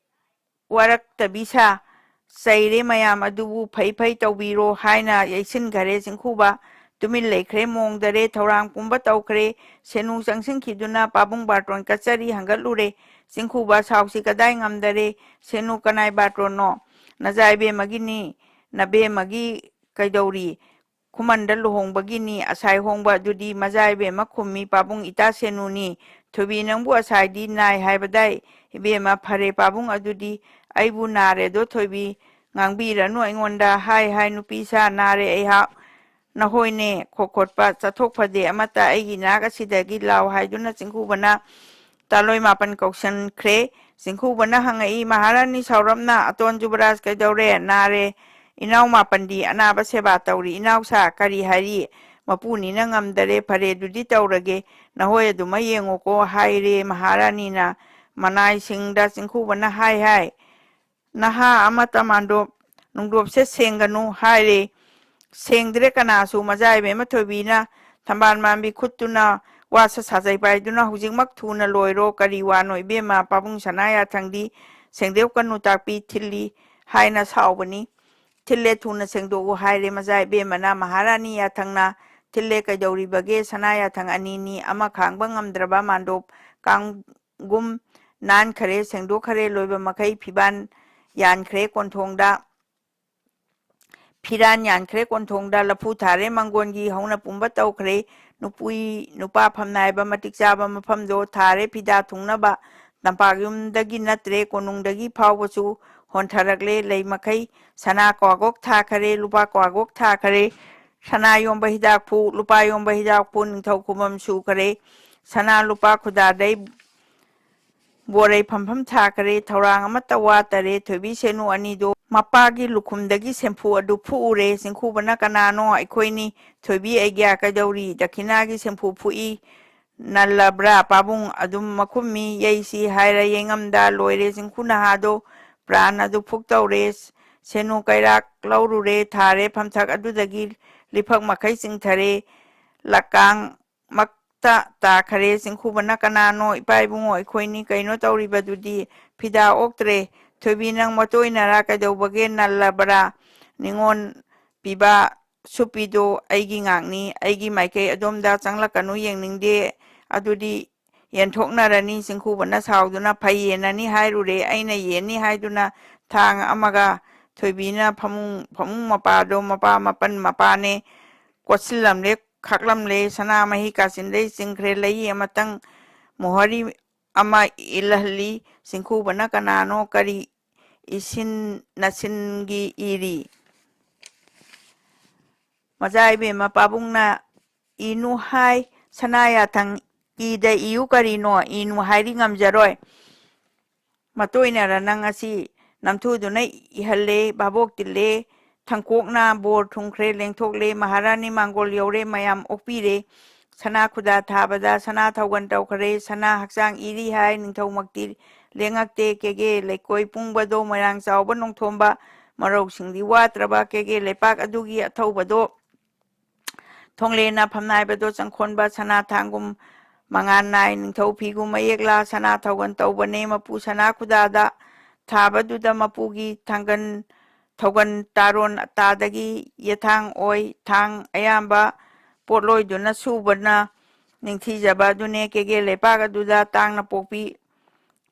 ꯋꯥꯔꯛꯇꯕꯤ ꯁꯥ, ꯆꯩꯔꯦ ꯃꯌꯥꯝ ꯑꯗꯨꯕꯨ ꯐꯩ ꯐꯩ ꯇꯧꯕꯤꯔꯣ ꯍꯥꯏꯅ ꯌꯩꯁꯤꯟꯈꯔꯦ꯫ ꯆꯤꯡꯈꯨꯕ ꯇꯨꯃꯤꯟ ꯂꯩꯈ꯭ꯔꯦ, ꯃꯣꯡꯗꯔꯦ, ꯊꯧꯔꯥꯡ ꯄꯨꯝꯕ ꯇꯧꯈ꯭ꯔꯦ꯫ ꯁꯦꯅꯨ ꯆꯪꯁꯤꯟꯈꯤꯗꯨꯅ ꯄꯥꯕꯨꯡ ꯕꯥꯔꯇꯣꯟ ꯀꯠꯆꯔꯤ ꯍꯪꯒꯠꯂꯨꯔꯦ꯫ ꯆꯤꯡꯈꯨꯕ ꯁꯥꯎꯁꯤ ꯀꯗꯥꯏ ꯉꯝꯗꯔꯦ꯫ ꯁꯦꯅꯨ ꯀꯅꯥꯏ ꯕꯥꯔꯇꯣꯟꯅꯣ? ꯅꯖꯥ ꯏꯕꯦꯝꯃꯒꯤꯅꯤ꯫ ꯅꯕꯦꯝꯃꯒꯤ ꯀꯩꯗꯧꯔꯤ? ꯈꯨꯃꯟꯗ ꯂꯨꯍꯣꯡꯕꯒꯤꯅꯤ꯫ ꯑꯁꯥꯏ ꯍꯣꯡꯕ ꯑꯗꯨꯗꯤ ꯃꯖꯥ ꯏꯕꯦꯝꯃ ꯈꯨꯝꯃꯤ, ꯄꯥꯕꯨꯡ ꯏꯇꯥ ꯁꯦꯅꯨꯅꯤ꯫ ꯊꯣꯏꯕꯤ, ꯅꯪꯕꯨ ꯑꯁꯥꯏꯗꯤ ꯅꯥꯏ ꯍꯥꯏꯕꯗꯥꯏ? ꯏꯕꯦꯝꯃ, ꯐꯔꯦ ꯄꯥꯕꯨꯡ, ꯑꯗꯨꯗꯤ ꯑꯩꯕꯨ ꯅꯥꯔꯦꯗꯣ ꯊꯣꯏꯕꯤ꯫ ꯉꯥꯡꯕꯤꯔꯅꯨ ꯑꯩꯉꯣꯟꯗ꯫ ꯍꯥꯏ ꯍꯥꯏ ꯅꯨꯄꯤ ꯁꯥ, ꯅꯥꯔꯦ ꯑꯩꯍꯥꯛ꯫ ꯅꯍꯣꯏꯅꯦ, ꯈꯣꯠꯈꯣꯠꯄ ꯆꯠꯊꯣꯛ ꯐꯗꯦ ꯑꯃꯠꯇ ꯑꯩꯒꯤ ꯅꯥꯛ ꯑꯁꯤꯗꯒꯤ ꯂꯥꯎ ꯍꯥꯏꯗꯨꯅ ꯆꯤꯡꯈꯨꯕꯅ ꯇꯥꯂꯣꯏ ꯃꯥꯄꯟ ꯀꯧꯁꯟꯈ꯭ꯔꯦ꯫ ꯆꯤꯡꯈꯨꯕꯅ ꯍꯪꯉꯛꯏ, "ꯃꯍꯥꯔꯥꯅꯤ ꯁꯥꯎꯔꯞꯅ, ꯑꯇꯣꯟ ꯖꯨꯕꯔꯥꯖ ꯀꯩꯗꯧꯔꯦ? ꯅꯥꯔꯦ꯫ ꯏꯅꯥꯎ ꯃꯥꯄꯟꯗꯤ ꯑꯅꯥꯕ ꯁꯦꯕꯥ ꯇꯧꯔꯤ꯫ ꯏꯅꯥꯎꯁꯥ ꯀꯔꯤ ꯍꯥꯏꯔꯤ? ꯃꯄꯨꯅꯤꯅ ꯉꯝꯗꯔꯦ꯫ ꯐꯔꯦ, ꯑꯗꯨꯗꯤ ꯇꯧꯔꯒꯦ꯫ ꯅꯍꯣꯏ ꯑꯗꯨꯃꯛ ꯌꯦꯡꯉꯨꯀꯣ" ꯍꯥꯏꯔꯦ ꯃꯍꯥꯔꯥꯅꯤꯅ꯫ ꯃꯅꯥꯏꯁꯤꯡꯗ ꯆꯤꯡꯈꯨꯕꯅ ꯍꯥꯏ ꯍꯥꯏ, "ꯅꯍꯥ ꯑꯃ ꯇꯃꯥꯟꯗꯣꯞ ꯅꯨꯡꯗꯣꯞꯁꯦ ꯁꯦꯡꯒꯅꯨ" ꯍꯥꯏꯔꯦ꯫ ꯁꯦꯡꯗ꯭ꯔꯦ ꯀꯅꯥꯁꯨ꯫ ꯃꯖꯥ ꯏꯕꯦꯝꯃ ꯊꯣꯏꯕꯤꯅ ꯊꯝꯕꯥꯜ ꯃꯥꯟꯕꯤ ꯈꯨꯠꯇꯨꯅ ꯋꯥꯁ ꯁꯥꯖꯩ ꯄꯥꯏꯗꯨꯅ, "ꯍꯧꯖꯤꯛꯃꯛ ꯊꯨꯅ ꯂꯣꯏꯔꯣ꯫ ꯀꯔꯤ ꯋꯥꯅꯣ ꯏꯕꯦꯝꯃ? ꯄꯥꯕꯨꯡ ꯁꯅꯥ ꯌꯥꯊꯪꯗꯤ ꯁꯦꯡꯗꯣꯛꯀꯅꯨ ꯇꯥꯛꯄꯤ ꯊꯤꯜꯂꯤ" ꯍꯥꯏꯅ ꯁꯥꯎꯕꯅꯤ꯫ "ꯊꯤꯜꯂꯦ, ꯊꯨꯅ ꯁꯦꯡꯗꯣꯛꯎ" ꯍꯥꯏꯔꯦ ꯃꯖꯥ ꯏꯕꯦꯝꯃꯅ꯫ ꯃꯍꯥꯔꯥꯅꯤ ꯌꯥꯊꯪꯅ ꯊꯤꯜꯂꯦ꯫ ꯀꯩꯗꯧꯔꯤꯕꯒꯦ? ꯁꯅꯥ ꯌꯥꯊꯪ ꯑꯅꯤꯅꯤ꯫ ꯑꯃ ꯈꯥꯡꯕ ꯉꯝꯗ꯭ꯔꯕ ꯃꯥꯟꯗꯣꯞ ꯀꯥꯡꯒꯨꯝ ꯅꯥꯟꯈꯔꯦ, ꯁꯦꯡꯗꯣꯛꯈꯔꯦ꯫ ꯂꯣꯏꯕ ꯃꯈꯩ ꯐꯤꯕꯥꯟ ꯌꯥꯟꯈ꯭ꯔꯦ ꯀꯣꯟꯊꯣꯡꯗ꯫ ꯐꯤꯔꯥꯟ ꯌꯥꯟꯈ꯭ꯔꯦ ꯀꯣꯟꯊꯣꯡꯗ꯫ ꯂꯐꯨ ꯊꯥꯔꯦ, ꯃꯪꯒꯣꯟꯒꯤ ꯍꯧꯅ ꯄꯨꯝꯕ ꯇꯧꯈ꯭ꯔꯦ꯫ ꯅꯨꯄꯤ ꯅꯨꯄꯥ ꯐꯝꯅꯥꯏꯕ ꯃꯇꯤꯛ ꯆꯥꯕ ꯃꯐꯝꯗꯣ ꯊꯥꯔꯦ꯫ ꯐꯤꯗꯥ ꯊꯨꯡꯅꯕ ꯇꯝꯄꯥꯛ ꯌꯨꯝꯗꯒꯤ ꯅꯠꯇ꯭ꯔꯦ, ꯀꯣꯅꯨꯡꯗꯒꯤ ꯐꯥꯎꯕꯁꯨ ꯍꯣꯟꯊꯔꯛꯂꯦ꯫ ꯂꯩ ꯃꯈꯩ ꯁꯅꯥ ꯀ꯭ꯋꯥꯒꯣꯛ ꯊꯥꯈꯔꯦ, ꯂꯨꯄꯥ ꯀ꯭ꯋꯥꯒꯣꯛ ꯊꯥꯈꯔꯦ꯫ ꯁꯅꯥ ꯌꯣꯝꯕ ꯍꯤꯗꯥꯛꯐꯨ, ꯂꯨꯄꯥ ꯌꯣꯝꯕ ꯍꯤꯗꯥꯛꯐꯨ, ꯅꯤꯡꯊꯧ ꯈꯨꯕꯝ ꯁꯨꯈꯔꯦ꯫ ꯁꯅꯥ ꯂꯨꯄꯥ ꯈꯨꯗꯥꯗꯩ ꯕꯣꯔꯩ ꯐꯝꯐꯝ ꯊꯥꯈꯔꯦ꯫ ꯊꯧꯔꯥꯡ ꯑꯃꯠꯇ ꯋꯥꯠꯇꯔꯦ꯫ ꯊꯣꯏꯕꯤ ꯁꯦꯅꯨ ꯑꯅꯤꯗꯣ ꯃꯄꯥꯒꯤ ꯂꯨꯈꯨꯝꯗꯒꯤ ꯁꯦꯝꯐꯨ ꯑꯗꯨ ꯐꯨꯛꯎꯔꯦ꯫ ꯆꯤꯡꯈꯨꯕꯅ, "ꯀꯅꯥꯅꯣ?" "ꯑꯩꯈꯣꯏꯅꯤ꯫ ꯊꯣꯏꯕꯤ, ꯑꯩꯒ꯭ꯌꯥ ꯀꯩꯗꯧꯔꯤ? ꯗꯈꯤꯅꯥꯒꯤ ꯁꯦꯝꯐꯨ ꯐꯨꯛꯏ꯫ ꯅꯜꯂꯕ꯭ꯔꯥ?" ꯄꯥꯕꯨꯡ ꯑꯗꯨꯝ ꯃꯈꯨꯝꯃꯤ꯫ "ꯌꯩꯁꯤ ꯍꯥꯏꯔ ꯌꯩꯉꯝꯗ ꯂꯣꯏꯔꯦ꯫ ꯆꯤꯡꯈꯨ ꯅꯍꯥꯗꯣ ꯄ꯭ꯔꯥꯟ ꯑꯗꯨ ꯐꯨꯛ ꯇꯧꯔꯦ꯫ ꯁꯦꯅꯨ ꯀꯩꯔꯥꯛ ꯂꯧꯔꯨꯔꯦ, ꯊꯥꯔꯦ ꯐꯝꯊꯛ ꯑꯗꯨꯗꯒꯤ ꯂꯤꯐꯛ ꯃꯈꯩ ꯆꯤꯡꯊꯔꯦ꯫ ꯂꯀꯥꯡ ꯃꯛꯇ ꯇꯥꯈꯔꯦ꯫ ꯆꯤꯡꯈꯨꯕꯅ, "ꯀꯅꯥꯅꯣ?" "ꯏꯄꯥ ꯏꯕꯨꯡꯉꯣ ꯑꯩꯈꯣꯏꯅꯤ꯫ ꯀꯩꯅꯣ ꯇꯧꯔꯤꯕꯗꯨꯗꯤ?" "ꯐꯤꯗꯥ ꯑꯣꯛꯇ꯭ꯔꯦ, ꯊꯣꯏꯕꯤ, ꯅꯪ ꯃꯇꯣꯏꯅꯔꯥ? ꯀꯩꯗꯧꯕꯒꯦ? ꯅꯜꯂꯕ꯭ꯔꯥ? ꯅꯤꯉꯣꯟ ꯄꯤꯕ ꯁꯨꯞꯄꯤꯗꯣ ꯑꯩꯒꯤ ꯉꯥꯛꯅꯤ꯫ ꯑꯩꯒꯤ ꯃꯥꯏꯀꯩ ꯑꯗꯣꯝꯗ ꯆꯪꯂꯛꯀꯅꯨ, ꯌꯦꯡꯅꯤꯡꯗꯦ꯫ ꯑꯗꯨꯗꯤ ꯌꯦꯟꯊꯣꯛꯅꯔꯅꯤ꯫ ꯆꯤꯡꯈꯨꯕꯅ ꯁꯥꯎꯗꯨꯅ, "ꯐꯩ, ꯌꯦꯟꯅꯅꯤ ꯍꯥꯏꯔꯨꯔꯦ, ꯑꯩꯅ ꯌꯦꯟꯅꯤ ꯍꯥꯏꯗꯨꯅ ꯊꯥꯡ ꯑꯃꯒ ꯊꯣꯏꯕꯤꯅ ꯐꯃꯨꯡ, ꯐꯃꯨꯡ ꯃꯄꯥꯗꯣ ꯃꯄꯥ ꯃꯥꯄꯟ ꯃꯄꯥꯅꯦ ꯀꯣꯠꯁꯤꯜꯂꯝꯂꯦ, ꯈꯥꯛꯂꯝꯂꯦ꯫ ꯁꯅꯥꯃꯍꯤ ꯀꯥꯆꯤꯟꯗꯩ ꯆꯤꯡꯈ꯭ꯔꯦ꯫ ꯂꯩꯌꯤ ꯑꯃꯇꯪ ꯃꯣꯍꯔꯤ ꯑꯃ ꯏꯜꯍꯜꯂꯤ꯫ ꯆꯤꯡꯈꯨꯕꯅ ꯀꯅꯥꯅꯣ, ꯀꯔꯤ ꯏꯁꯤꯟ ꯅꯁꯤꯟꯒꯤ ꯏꯔꯤ?" ꯃꯆꯥ ꯏꯕꯦꯝꯃ, ꯄꯥꯕꯨꯡꯅ ꯏꯅꯨ ꯍꯥꯏ, ꯁꯅꯥ ꯌꯥꯊꯪ ꯏꯗ ꯏꯌꯨ ꯀꯔꯤꯅꯣ? ꯏꯅꯨ ꯍꯥꯏꯔꯤ ꯉꯝꯖꯔꯣꯏ꯫ ꯃꯇꯣꯏꯅꯔ ꯅꯪ ꯑꯁꯤ? ꯅꯝꯊꯨꯗꯨꯅ ꯏꯍꯜꯂꯦ꯫ ꯚꯥꯕꯣꯛ ꯇꯤꯜꯂꯦ꯫ ꯊꯪꯀꯣꯛꯅ ꯕꯣꯔ ꯊꯨꯡꯈ꯭ꯔꯦ, ꯂꯦꯡꯊꯣꯛꯂꯦ꯫ ꯃꯍꯥꯔꯥꯅꯤ ꯃꯥꯡꯒꯣꯜ ꯌꯧꯔꯦ, ꯃꯌꯥꯝ ꯑꯣꯛꯄꯤꯔꯦ꯫ ꯁꯅꯥ ꯈꯨꯗꯥ ꯊꯥꯕꯗ ꯁꯅꯥ ꯊꯧꯒꯟ ꯇꯧꯈ꯭ꯔꯦ꯫ ꯁꯅꯥ ꯍꯛꯆꯥꯡ ꯏꯔꯤ ꯍꯥꯏ, ꯅꯤꯡꯊꯧꯃꯛꯇꯤ ꯂꯦꯡꯉꯛꯇꯦ꯫ ꯀꯦꯒꯦ ꯂꯩꯀꯣꯏ ꯄꯨꯡꯕꯗꯣ, ꯃꯣꯏꯔꯥꯡ ꯆꯥꯎꯕ ꯅꯣꯡꯊꯣꯝꯕ, ꯃꯔꯧꯁꯤꯡꯗꯤ ꯋꯥꯠꯇ꯭ꯔꯕ꯫ ꯀꯦꯒꯦ ꯂꯩꯄꯥꯛ ꯑꯗꯨꯒꯤ ꯑꯊꯧꯕꯗꯣ, ꯊꯣꯡꯂꯦꯅ ꯐꯝꯅꯥꯏꯕꯗꯣ ꯆꯪꯈꯣꯟꯕ ꯁꯅꯥ ꯊꯥꯡꯒꯨꯝ ꯃꯉꯥꯜ ꯅꯥꯏ꯫ ꯅꯤꯡꯊꯧ ꯐꯤꯒꯨꯝ ꯃꯌꯦꯛꯂꯥ ꯁꯅꯥ ꯊꯧꯒꯟ ꯇꯧꯕꯅꯦ꯫ ꯃꯄꯨ ꯁꯅꯥ ꯈꯨꯗꯥꯗ ꯊꯥꯕꯗꯨꯗ ꯃꯄꯨꯒꯤ ꯊꯥꯡꯒꯟ, ꯊꯧꯒꯟ ꯇꯥꯔꯣꯟ ꯑꯇꯥꯗꯒꯤ ꯌꯦꯊꯥꯡ ꯑꯣꯏ꯫ ꯊꯥꯡ ꯑꯌꯥꯝꯕ ꯄꯣꯠꯂꯣꯏꯗꯨꯅ ꯁꯨꯕꯅ ꯅꯤꯡꯊꯤꯖꯕ ꯑꯗꯨꯅꯦ꯫ ꯀꯦꯒꯦ ꯂꯩꯄꯥꯛ ꯑꯗꯨꯗ ꯇꯥꯡꯅ ꯄꯣꯛꯄꯤ,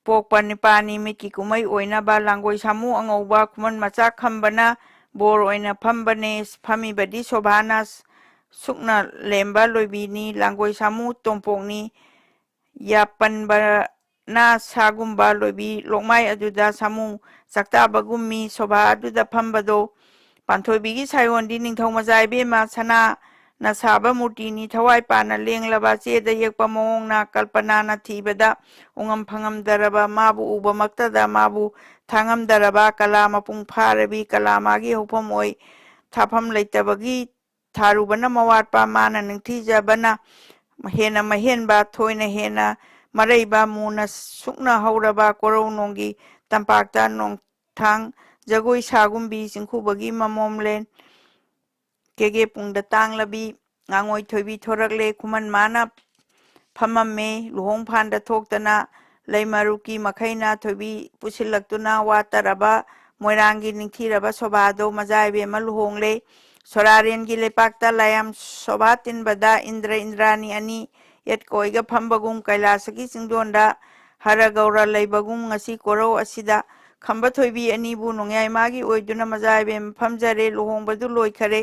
ꯄꯣꯛꯄ ꯅꯤꯄꯥꯅꯤ꯫ ꯃꯤꯠꯀꯤ ꯀꯨꯝꯍꯩ ꯑꯣꯏꯅꯕ ꯂꯥꯡꯒꯣꯏ ꯁꯥꯃꯨ ꯑꯉꯧꯕ ꯈꯨꯃꯟ ꯃꯆꯥ ꯈꯝꯕꯅ ꯕꯣꯔ ꯑꯣꯏꯅ ꯐꯝꯕꯅꯦ꯫ ꯐꯝꯃꯤꯕꯗꯤ ꯁꯣꯚꯥꯅ ꯁꯨꯛꯅ ꯂꯦꯝꯕ ꯂꯣꯏꯕꯤꯅꯤ꯫ ꯂꯥꯡꯒꯣꯏ ꯁꯥꯃꯨ ꯇꯣꯝꯄꯣꯛꯅꯤ꯫ ꯌꯥꯄꯟꯕꯅ ꯁꯥꯒꯨꯝꯕ ꯂꯣꯏꯕꯤ ꯂꯣꯛꯃꯥꯏ ꯑꯗꯨꯗ ꯁꯥꯃꯨ ꯆꯥꯛꯇꯥꯕꯒꯨꯝꯃꯤ꯫ ꯁꯣꯚꯥ ꯑꯗꯨꯗ ꯐꯝꯕꯗꯣ ꯄꯥꯟꯊꯣꯏꯕꯤꯒꯤ ꯁꯥꯌꯣꯟꯗꯤ ꯅꯤꯡꯊꯧ ꯃꯆꯥ ꯏꯕꯦꯝꯃ ꯁꯅꯥꯅ ꯁꯥꯕ ꯃꯨꯔꯇꯤꯅꯤ꯫ ꯊꯋꯥꯏ ꯄꯥꯟꯅ ꯂꯦꯡꯂꯕ ꯆꯦꯗ ꯌꯦꯛꯄ ꯃꯑꯣꯡꯅ ꯀꯜꯄꯅꯥꯅ ꯊꯤꯕꯗ ꯎꯉꯝ ꯐꯪꯉꯝꯗꯔꯕ ꯃꯥꯕꯨ ꯎꯕꯃꯛꯇꯗ ꯃꯥꯕꯨ ꯊꯥꯉꯝꯗꯔꯕ ꯀꯂꯥ ꯃꯄꯨꯡ ꯐꯥꯔꯕꯤ ꯀꯂꯥ ꯃꯥꯒꯤ ꯍꯧꯐꯝ ꯑꯣꯏ꯫ ꯊꯥꯐꯝ ꯂꯩꯇꯕꯒꯤ ꯊꯥꯔꯨꯕꯅ ꯃꯋꯥꯠꯄ, ꯃꯥꯅ ꯅꯤꯡꯊꯤꯖꯕꯅ ꯍꯦꯟꯅ ꯃꯍꯦꯟꯕ, ꯊꯣꯏꯅ ꯍꯦꯟꯅ ꯃꯔꯩꯕ, ꯃꯨꯅ ꯁꯨꯛꯅ ꯍꯧꯔꯕ ꯀꯣꯔꯧꯅꯣꯡꯒꯤ ꯇꯝꯄꯥꯛꯇ ꯅꯣꯡꯊꯥꯡ ꯖꯒꯣꯏ ꯁꯥꯒꯨꯝꯕꯤ ꯆꯤꯡꯈꯨꯕꯒꯤ ꯃꯃꯣꯝꯂꯦꯟ ꯀꯦꯒꯦ ꯄꯨꯡꯗ ꯇꯥꯡꯂꯕꯤ ꯉꯥꯉꯣꯏ ꯊꯣꯏꯕꯤ ꯊꯣꯔꯛꯂꯦ꯫ ꯈꯨꯃꯟ ꯃꯥꯅ ꯐꯝꯃꯝꯃꯦ꯫ ꯂꯨꯍꯣꯡ ꯐꯥꯟꯗ ꯊꯣꯛꯇꯅ ꯂꯩꯃꯔꯨꯞꯀꯤ ꯃꯈꯩꯅ ꯊꯣꯏꯕꯤ ꯄꯨꯁꯤꯜꯂꯛꯇꯨꯅ ꯋꯥꯠꯇꯔꯕ ꯃꯣꯏꯔꯥꯡꯒꯤ ꯅꯤꯡꯊꯤꯔꯕ ꯁꯣꯚꯥꯗꯣ ꯃꯖꯥ ꯏꯕꯦꯝꯃ ꯂꯨꯍꯣꯡꯂꯦ꯫ ꯁꯣꯔꯥꯔꯦꯟꯒꯤ ꯂꯩꯄꯥꯛꯇ ꯂꯥꯏꯌꯥꯝ ꯁꯣꯚꯥ ꯇꯤꯟꯕꯗ ꯏꯟꯗ꯭ꯔ ꯏꯟꯗ꯭ꯔꯥꯅꯤ ꯑꯅꯤ ꯌꯦꯠꯀꯣꯏꯒ ꯐꯝꯕꯒꯨꯝ ꯀꯩꯂꯥꯁꯒꯤ ꯆꯤꯡꯗꯣꯟꯗ ꯍꯔ ꯒꯧꯔ ꯂꯩꯕꯒꯨꯝ ꯉꯁꯤ ꯀꯣꯔꯧ ꯑꯁꯤꯗ ꯈꯝꯕ ꯊꯣꯏꯕꯤ ꯑꯅꯤꯕꯨ ꯅꯣꯡꯌꯥꯏ ꯃꯥꯒꯤ ꯑꯣꯏꯗꯨꯅ ꯃꯖꯥ ꯏꯕꯦꯝꯃ ꯐꯝꯖꯔꯦ꯫ ꯂꯨꯍꯣꯡꯕꯗꯨ ꯂꯣꯏꯈꯔꯦ꯫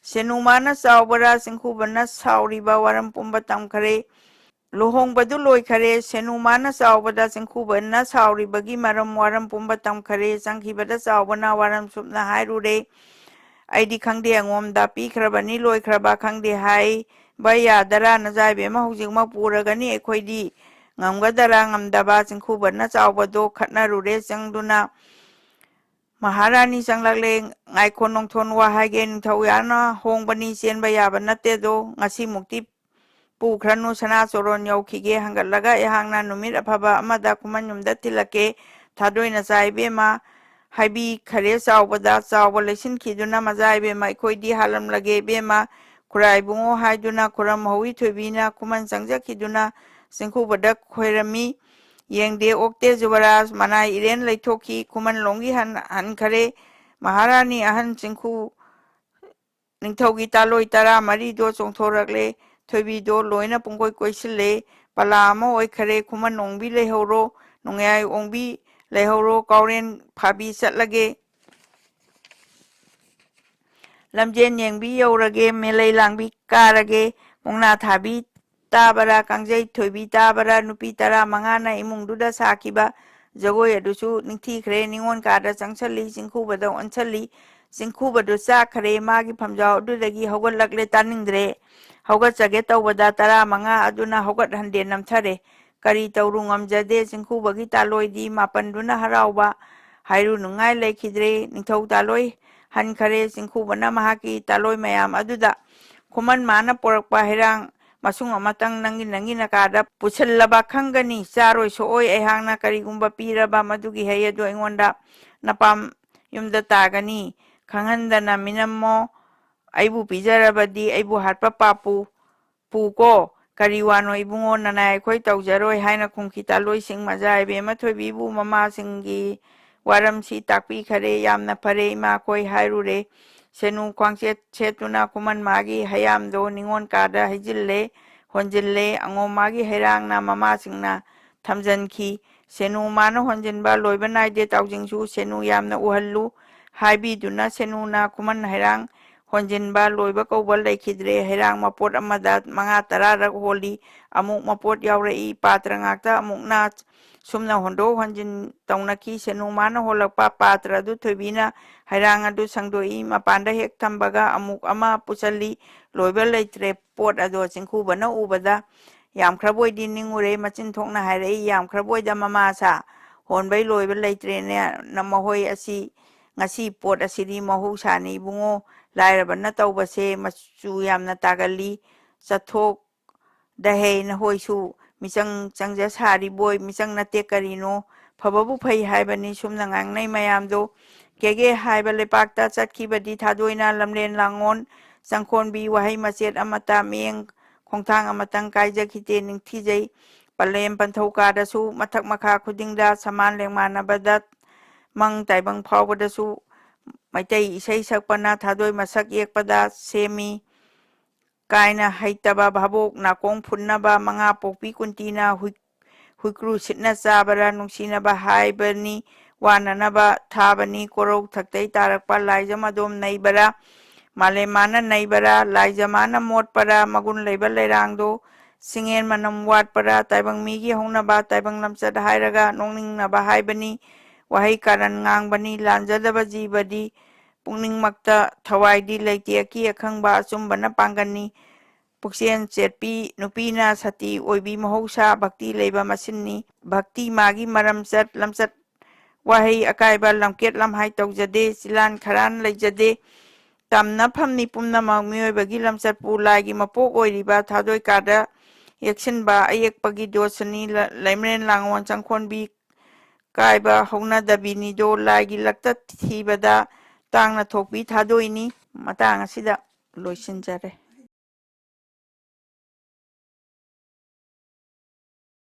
ꯁꯦꯅꯨꯃꯥꯅ ꯆꯥꯎꯕꯔꯥ ꯆꯤꯡꯈꯨꯕꯅ ꯁꯥꯎꯔꯤꯕ ꯋꯥꯔꯝ ꯄꯨꯝꯕ ꯇꯝꯈꯔꯦ꯫ ꯂꯨꯍꯣꯡꯕꯗꯨ ꯂꯣꯏꯈꯔꯦ꯫ ꯁꯦꯅꯨꯃꯥꯅ ꯆꯥꯎꯕꯗ ꯆꯤꯡꯈꯨꯕꯅ ꯁꯥꯎꯔꯤꯕꯒꯤ ꯃꯔꯝ ꯋꯥꯔꯝ ꯄꯨꯝꯕ ꯇꯝꯈꯔꯦ꯫ ꯆꯪꯈꯤꯕꯗ ꯆꯥꯎꯕꯅ ꯋꯥꯔꯝ ꯁꯨꯞꯅ ꯍꯥꯏꯔꯨꯔꯦ꯫ ꯑꯩꯗꯤ ꯈꯪꯗꯦ ꯑꯉꯣꯝꯗ ꯄꯤꯈ꯭ꯔꯕꯅꯤ ꯂꯣꯏꯈ꯭ꯔꯕ ꯈꯪꯗꯦ ꯍꯥꯏꯕ ꯌꯥꯗꯔꯥ? ꯅꯖꯥꯏꯕꯦꯝꯃ ꯍꯧꯖꯤꯛꯃꯛ ꯄꯨꯔꯒꯅꯤ ꯑꯩꯈꯣꯏꯗꯤ꯫ ꯉꯝꯒꯗꯔꯥ ꯉꯝꯗꯕ? ꯆꯤꯡꯈꯨꯕꯅ ꯆꯥꯎꯕꯗꯣ ꯈꯠꯅꯔꯨꯔꯦ ꯆꯪꯗꯨꯅ꯫ ꯃꯍꯥꯔꯥꯅꯤ ꯆꯪꯂꯛꯂꯦ꯫ ꯉꯥꯏꯈꯣ ꯅꯣꯡꯊꯣꯟ ꯋꯥ ꯍꯥꯏꯒꯦ, ꯅꯤꯡꯊꯧ ꯌꯥꯅ ꯍꯣꯡꯕꯅꯤ ꯆꯦꯟꯕ ꯌꯥꯕ ꯅꯠꯇꯦꯗꯣ꯫ ꯉꯁꯤꯃꯨꯛꯇꯤ ꯄꯨꯈ꯭ꯔꯅꯨ ꯁꯅꯥ ꯆꯣꯔꯣꯟ ꯌꯧꯈꯤꯒꯦ꯫ ꯍꯪꯒꯠꯂꯒ ꯑꯩꯍꯥꯛꯅ ꯅꯨꯃꯤꯠ ꯑꯐꯕ ꯑꯃꯗ ꯈꯨꯃꯟ ꯌꯨꯝꯗ ꯊꯤꯜꯂꯛꯀꯦ꯫ ꯊꯥꯗꯣꯏꯅ ꯆꯥꯏ ꯏꯕꯦꯝꯃ꯫ ꯍꯥꯏꯕꯤꯈꯔꯦ ꯆꯥꯎꯕꯗ꯫ ꯆꯥꯎꯕ ꯂꯩꯁꯤꯟꯈꯤꯗꯨꯅ ꯃꯖꯥ ꯏꯕꯦꯝꯃ ꯑꯩꯈꯣꯏꯗꯤ ꯍꯥꯜꯂꯝꯂꯒꯦ ꯏꯕꯦꯝꯃ꯫ ꯈꯨꯔꯥꯏ ꯏꯕꯨꯡꯉꯣ ꯍꯥꯏꯗꯨꯅ ꯈꯨꯔꯝ ꯍꯧꯏ ꯊꯣꯏꯕꯤꯅ ꯈꯨꯃꯟ ꯆꯪꯖꯈꯤꯗꯨꯅ ꯆꯤꯡꯈꯨꯕꯗ ꯈꯣꯏꯔꯝꯃꯤ꯫ ꯌꯦꯡꯗꯦ ꯑꯣꯛꯇꯦ ꯖꯨꯕꯔꯥꯖ ꯃꯅꯥꯏ ꯏꯔꯦꯟ ꯂꯩꯊꯣꯛꯈꯤ꯫ ꯈꯨꯃꯟꯂꯣꯝꯒꯤ ꯍꯟ-, ꯍꯟꯈꯔꯦ꯫ ꯃꯍꯥꯔꯥꯅꯤ ꯑꯍꯟ ꯆꯤꯡꯈꯨ ꯅꯤꯡꯊꯧꯒꯤ ꯇꯥꯂꯣꯏ ꯇꯔꯥ ꯃꯔꯤꯗꯣ ꯆꯣꯡꯊꯣꯔꯛꯂꯦ꯫ ꯊꯣꯏꯕꯤꯗꯣ ꯂꯣꯏꯅ ꯄꯨꯡꯀꯣꯏ ꯀꯣꯏꯁꯤꯜꯂꯦ꯫ ꯄꯂꯥ ꯑꯃ ꯑꯣꯏꯈꯔꯦ꯫ ꯈꯨꯃꯟ ꯑꯣꯡꯕꯤ ꯂꯩꯍꯧꯔꯣ, ꯅꯣꯡꯌꯥꯏ ꯑꯣꯡꯕꯤ ꯂꯩꯍꯧꯔꯣ, ꯀꯥꯎꯔꯦꯟ ꯐꯥꯕꯤ ꯆꯠꯂꯒꯦ꯫ ꯂꯝꯖꯦꯟ ꯌꯦꯡꯕꯤ ꯌꯧꯔꯒꯦ, ꯃꯦꯂꯩ ꯂꯥꯡꯕꯤ ꯀꯥꯔꯒꯦ, ꯃꯨꯛꯅꯥ ꯊꯥꯕꯤ ꯇꯥꯕꯔꯥ, ꯀꯥꯡꯖꯩ ꯊꯣꯏꯕꯤ ꯇꯥꯕꯔꯥ, ꯅꯨꯄꯤ ꯇꯔꯥ ꯃꯉꯥꯅ ꯏꯃꯨꯡꯗꯨꯗ ꯁꯥꯈꯤꯕ ꯖꯒꯣꯏ ꯑꯗꯨꯁꯨ ꯅꯤꯡꯊꯤꯈ꯭ꯔꯦ꯫ ꯅꯤꯉꯣꯜ ꯀꯥꯗ ꯆꯪꯁꯜꯂꯤ, ꯆꯤꯡꯈꯨꯕꯗ ꯑꯣꯟꯁꯜꯂꯤ꯫ ꯆꯤꯡꯈꯨꯕꯗꯨ ꯆꯥꯛꯈ꯭ꯔꯦ꯫ ꯃꯥꯒꯤ ꯐꯝꯖꯥꯎ ꯑꯗꯨꯗꯒꯤ ꯍꯧꯒꯠꯂꯛꯂꯦ꯫ ꯇꯥꯅꯤꯡꯗ꯭ꯔꯦ꯫ ꯍꯧꯒꯠꯆꯒꯦ ꯇꯧꯕꯗ ꯇꯔꯥ ꯃꯉꯥ ꯑꯗꯨꯅ ꯍꯧꯒꯠꯍꯟꯗꯦ, ꯅꯝꯊꯔꯦ꯫ ꯀꯔꯤ ꯇꯧꯔꯨ ꯉꯝꯖꯗꯦ꯫ ꯆꯤꯡꯈꯨꯕꯒꯤ ꯇꯥꯂꯣꯏꯗꯤ ꯃꯥꯄꯟꯗꯨꯅ ꯍꯔꯥꯎꯕ ꯍꯥꯏꯔꯨꯅꯨꯉꯥꯏ ꯂꯩꯈꯤꯗ꯭ꯔꯦ꯫ ꯅꯤꯡꯊꯧ ꯇꯥꯂꯣꯏ ꯍꯟꯈꯔꯦ꯫ ꯆꯤꯡꯈꯨꯕꯅ ꯃꯍꯥꯛꯀꯤ ꯇꯥꯂꯣꯏ ꯃꯌꯥꯝ ꯑꯗꯨꯗ ꯈꯨꯃꯟ ꯃꯥꯅ ꯄꯣꯔꯛꯄ ꯍꯩꯔꯥꯡ ꯃꯁꯨꯡ ꯑꯃꯇꯪ ꯅꯪꯒꯤ, ꯅꯪꯒꯤ ꯅꯀꯥꯗ ꯄꯨꯁꯤꯜꯂꯕ ꯈꯪꯒꯅꯤ꯫ ꯆꯥꯔꯣꯏ ꯁꯣꯛꯑꯣꯏ꯫ ꯑꯩꯍꯥꯛꯅ ꯀꯔꯤꯒꯨꯝꯕ ꯄꯤꯔꯕ ꯃꯗꯨꯒꯤ ꯍꯩ ꯑꯗꯨ ꯑꯩꯉꯣꯟꯗ ꯅꯄꯥꯝ ꯌꯨꯝꯗ ꯇꯥꯒꯅꯤ꯫ ꯈꯪꯍꯟꯗꯅ ꯃꯤꯅꯝꯃꯣ꯫ ꯑꯩꯕꯨ ꯄꯤꯖꯔꯕꯗꯤ ꯑꯩꯕꯨ ꯍꯥꯠꯄ ꯄꯥꯞꯄꯨ ꯄꯨꯀꯣ꯫ "ꯀꯔꯤ ꯋꯥꯅꯣ ꯏꯕꯨꯡꯉꯣ, ꯅꯅꯥꯏ ꯑꯩꯈꯣꯏ ꯇꯧꯖꯔꯣꯏ" ꯍꯥꯏꯅ ꯈꯨꯝꯈꯤ꯫ ꯇꯥꯂꯣꯏꯁꯤꯡ ꯃꯖꯥ ꯏꯕꯦꯝꯃ ꯊꯣꯏꯕꯤꯕꯨ ꯃꯃꯥꯁꯤꯡꯒꯤ ꯋꯥꯔꯝꯁꯤ ꯇꯥꯛꯄꯤꯈꯔꯦ꯫ "ꯌꯥꯝꯅ ꯐꯔꯦ ꯏꯃꯥꯈꯣꯏ" ꯍꯥꯏꯔꯨꯔꯦ꯫ ꯁꯦꯅꯨ ꯈ꯭ꯋꯥꯡꯆꯦꯠ ꯁꯦꯠꯇꯨꯅ ꯈꯨꯃꯟ ꯃꯥꯒꯤ ꯍꯌꯥꯝꯗꯣ ꯅꯤꯉꯣꯜ ꯀꯥꯗ ꯍꯩꯖꯤꯜꯂꯦ, ꯍꯣꯟꯖꯤꯜꯂꯦ꯫ ꯑꯉꯣꯝ ꯃꯥꯒꯤ ꯍꯩꯔꯥꯡꯅ ꯃꯃꯥꯁꯤꯡꯅ ꯊꯝꯖꯤꯟꯈꯤ꯫ ꯁꯦꯅꯨ ꯃꯥꯅ ꯍꯣꯟꯖꯤꯟꯕ ꯂꯣꯏꯕ ꯅꯥꯏꯗꯦ꯫ ꯇꯥꯎꯖꯤꯡꯁꯨ "ꯁꯦꯅꯨ ꯌꯥꯝꯅ ꯎꯍꯜꯂꯨ" ꯍꯥꯏꯕꯤꯗꯨꯅ ꯁꯦꯅꯨꯅ ꯈꯨꯃꯟ ꯍꯩꯔꯥꯡ ꯍꯣꯟꯖꯤꯟꯕ ꯂꯣꯏꯕ ꯀꯧꯕ ꯂꯩꯈꯤꯗ꯭ꯔꯦ꯫ ꯍꯩꯔꯥꯡ ꯃꯄꯣꯠ ꯑꯃꯗ ꯃꯉꯥ ꯇꯔꯥꯔꯛ ꯍꯣꯜꯂꯤ꯫ ꯑꯃꯨꯛ ꯃꯄꯣꯠ ꯌꯥꯎꯔꯛꯏ꯫ ꯄꯥꯇ꯭ꯔ ꯉꯥꯛꯇ ꯑꯃꯨꯛꯅ ꯁꯨꯝꯅ ꯍꯣꯟꯗꯣꯛ ꯍꯣꯟꯖꯤꯟ ꯇꯧꯅꯈꯤ꯫ ꯁꯦꯅꯨ ꯃꯥꯅ ꯍꯣꯜꯂꯛꯄ ꯄꯥꯇ꯭ꯔ ꯑꯗꯨ ꯊꯣꯏꯕꯤꯅ ꯍꯩꯔꯥꯡ ꯑꯗꯨ ꯁꯪꯗꯣꯛꯏ꯫ ꯃꯄꯥꯟꯗ ꯍꯦꯛ ꯊꯝꯕꯒ ꯑꯃꯨꯛ ꯑꯃ ꯄꯨꯁꯜꯂꯤ꯫ ꯂꯣꯏꯕ ꯂꯩꯇ꯭ꯔꯦ꯫ ꯄꯣꯠ ꯑꯗꯣ ꯆꯤꯡꯈꯨꯕꯅ ꯎꯕꯗ ꯌꯥꯝꯈ꯭ꯔꯕꯣꯏꯗꯤ ꯅꯤꯡꯉꯨꯔꯦ꯫ ꯃꯆꯤꯟ ꯊꯣꯛꯅ ꯍꯥꯏꯔꯛꯏ, "ꯌꯥꯝꯈ꯭ꯔꯕꯣꯏꯗ ꯃꯃꯥ ꯁꯥ, ꯍꯣꯟꯕꯩ ꯂꯣꯏꯕ ꯂꯩꯇ꯭ꯔꯦꯅꯦ꯫ ꯅ ꯃꯈꯣꯏ ꯑꯁꯤ ꯉꯁꯤ ꯄꯣꯠ ꯑꯁꯤꯗꯤ ꯃꯍꯧꯁꯥꯅꯤ ꯏꯕꯨꯡꯉꯣ꯫ ꯂꯥꯏꯔꯕꯅ ꯇꯧꯕꯁꯦ ꯃꯆꯨ ꯌꯥꯝꯅ ꯇꯥꯒꯜꯂꯤ꯫ ꯆꯠꯊꯣꯛ ꯗꯍꯦ ꯅꯈꯣꯏꯁꯨ ꯃꯤꯆꯪ ꯆꯪꯖ ꯁꯥꯔꯤꯕꯣꯏ, ꯃꯤꯆꯪ ꯅꯠꯇꯦ ꯀꯔꯤꯅꯣ? ꯐꯕꯕꯨ ꯐꯩ ꯍꯥꯏꯕꯅꯤ ꯁꯨꯝꯅ ꯉꯥꯡꯅꯩ ꯃꯌꯥꯝꯗꯣ꯫ ꯀꯦꯒꯦ ꯍꯥꯏꯕ ꯂꯩꯄꯥꯛꯇ ꯆꯠꯈꯤꯕꯗꯤ ꯊꯥꯗꯣꯏꯅ ꯂꯝꯂꯦꯟ ꯂꯥꯡꯉꯣꯟ ꯆꯪꯈꯣꯟꯕꯤ ꯋꯥꯍꯩ ꯃꯆꯦꯠ ꯑꯃꯠꯇ ꯃꯤꯠꯌꯦꯡ ꯈꯣꯡꯊꯥꯡ ꯑꯃꯇꯪ ꯀꯥꯏꯖꯈꯤꯗꯦ꯫ ꯅꯤꯡꯊꯤꯖꯩ꯫ ꯄꯂꯦꯝ ꯄꯟꯊꯧꯀꯥꯗꯁꯨ ꯃꯊꯛ ꯃꯈꯥ ꯈꯨꯗꯤꯡꯗ ꯁꯃꯥꯟ ꯂꯦꯡꯃꯥꯟꯅꯕꯗ ꯃꯪ ꯇꯥꯏꯕꯪ ꯐꯥꯎꯕꯗꯁꯨ ꯃꯩꯇꯩ ꯏꯁꯩ ꯁꯛꯄꯅ ꯊꯥꯗꯣꯏ ꯃꯁꯛ ꯌꯦꯛꯄꯗ ꯁꯦꯝꯃꯤ꯫ ꯀꯥꯏꯅ ꯍꯩꯇꯕ ꯚꯥꯕꯣꯛ ꯅꯥꯀꯣꯡ ꯐꯨꯟꯅꯕ ꯃꯉꯥ ꯄꯣꯛꯄꯤ ꯀꯨꯟꯇꯤꯅ ꯍꯨꯏ-, ꯍꯨꯏꯀ꯭ꯔꯨ ꯁꯤꯠꯅ ꯆꯥꯕꯔꯥ ꯅꯨꯡꯁꯤꯅꯕ ꯍꯥꯏꯕꯅꯤ, ꯋꯥꯅꯅꯕ ꯊꯥꯕꯅꯤ꯫ ꯀꯣꯔꯧ ꯊꯛꯇꯩ ꯇꯥꯔꯛꯄ ꯂꯥꯏꯖꯝ ꯑꯗꯣꯝ ꯅꯩꯕꯔꯥ? ꯃꯥꯂꯦꯝ ꯃꯥꯅ ꯅꯩꯕꯔꯥ? ꯂꯥꯏꯖ ꯃꯥꯅ ꯃꯣꯠꯄꯔꯥ? ꯃꯒꯨꯟ ꯂꯩꯕ ꯂꯩꯔꯥꯡꯗꯣ ꯁꯤꯡꯉꯦꯟ ꯃꯅꯝ ꯋꯥꯠꯄꯔꯥ? ꯇꯥꯏꯕꯪ ꯃꯤꯒꯤ ꯍꯧꯅꯕ ꯇꯥꯏꯕꯪ ꯂꯝꯆꯠ ꯍꯥꯏꯔꯒ ꯅꯣꯛꯅꯤꯡꯅꯕ ꯍꯥꯏꯕꯅꯤ꯫ ꯋꯥꯍꯩ ꯀꯥꯔꯟ ꯉꯥꯡꯕꯅꯤ꯫ ꯂꯥꯟꯖꯗꯕ ꯖꯤꯕꯗꯤ ꯄꯨꯛꯅꯤꯡꯃꯛꯇ ꯊꯋꯥꯏꯗꯤ ꯂꯩꯇꯦ꯫ ꯑꯀꯤ ꯑꯈꯪꯕ ꯑꯆꯨꯝꯕꯅ ꯄꯥꯡꯒꯜꯅꯤ꯫ ꯄꯨꯛꯆꯦꯜ ꯆꯦꯠꯄꯤ ꯅꯨꯄꯤꯅ ꯁꯇꯤ ꯑꯣꯏꯕꯤ ꯃꯍꯧꯁꯥ ꯚꯛꯇꯤ ꯂꯩꯕ ꯃꯁꯤꯟꯅꯤ꯫ ꯚꯛꯇꯤ ꯃꯥꯒꯤ ꯃꯔꯝꯆꯠ ꯂꯝꯆꯠ ꯋꯥꯍꯩ ꯑꯀꯥꯏꯕ ꯂꯝꯀꯦꯠ ꯂꯝꯍꯥꯏ ꯇꯧꯖꯗꯦ, ꯆꯤꯂꯥꯟ ꯈꯔꯥꯟ ꯂꯩꯖꯗꯦ꯫ ꯇꯝꯅꯐꯝꯅꯤ ꯄꯨꯝꯅꯃꯛ ꯃꯤꯑꯣꯏꯕꯒꯤ ꯂꯝꯆꯠꯄꯨ ꯂꯥꯏꯒꯤ ꯃꯄꯣꯛ ꯑꯣꯏꯔꯤꯕ ꯊꯥꯗꯣꯏ ꯀꯥꯗ ꯌꯦꯛꯁꯤꯟꯕ ꯑꯌꯦꯛꯄꯒꯤ ꯗꯣꯁꯅꯤ꯫ ꯂ-, ꯂꯩꯃꯔꯦꯟ ꯂꯥꯡꯑꯣꯟ ꯆꯪꯈꯣꯟꯕꯤ ꯀꯥꯏꯕ ꯍꯧꯅꯗꯕꯤꯅꯤꯗꯣ ꯂꯥꯏꯒꯤ ꯂꯛꯇ ꯊꯤꯕꯗ ꯇꯥꯡꯅ ꯊꯣꯛꯄꯤ ꯊꯥꯗꯣꯏꯅꯤ꯫ ꯃꯇꯥꯡ ꯑꯁꯤꯗ ꯂꯣꯏꯁꯤꯟꯖꯔꯦ꯫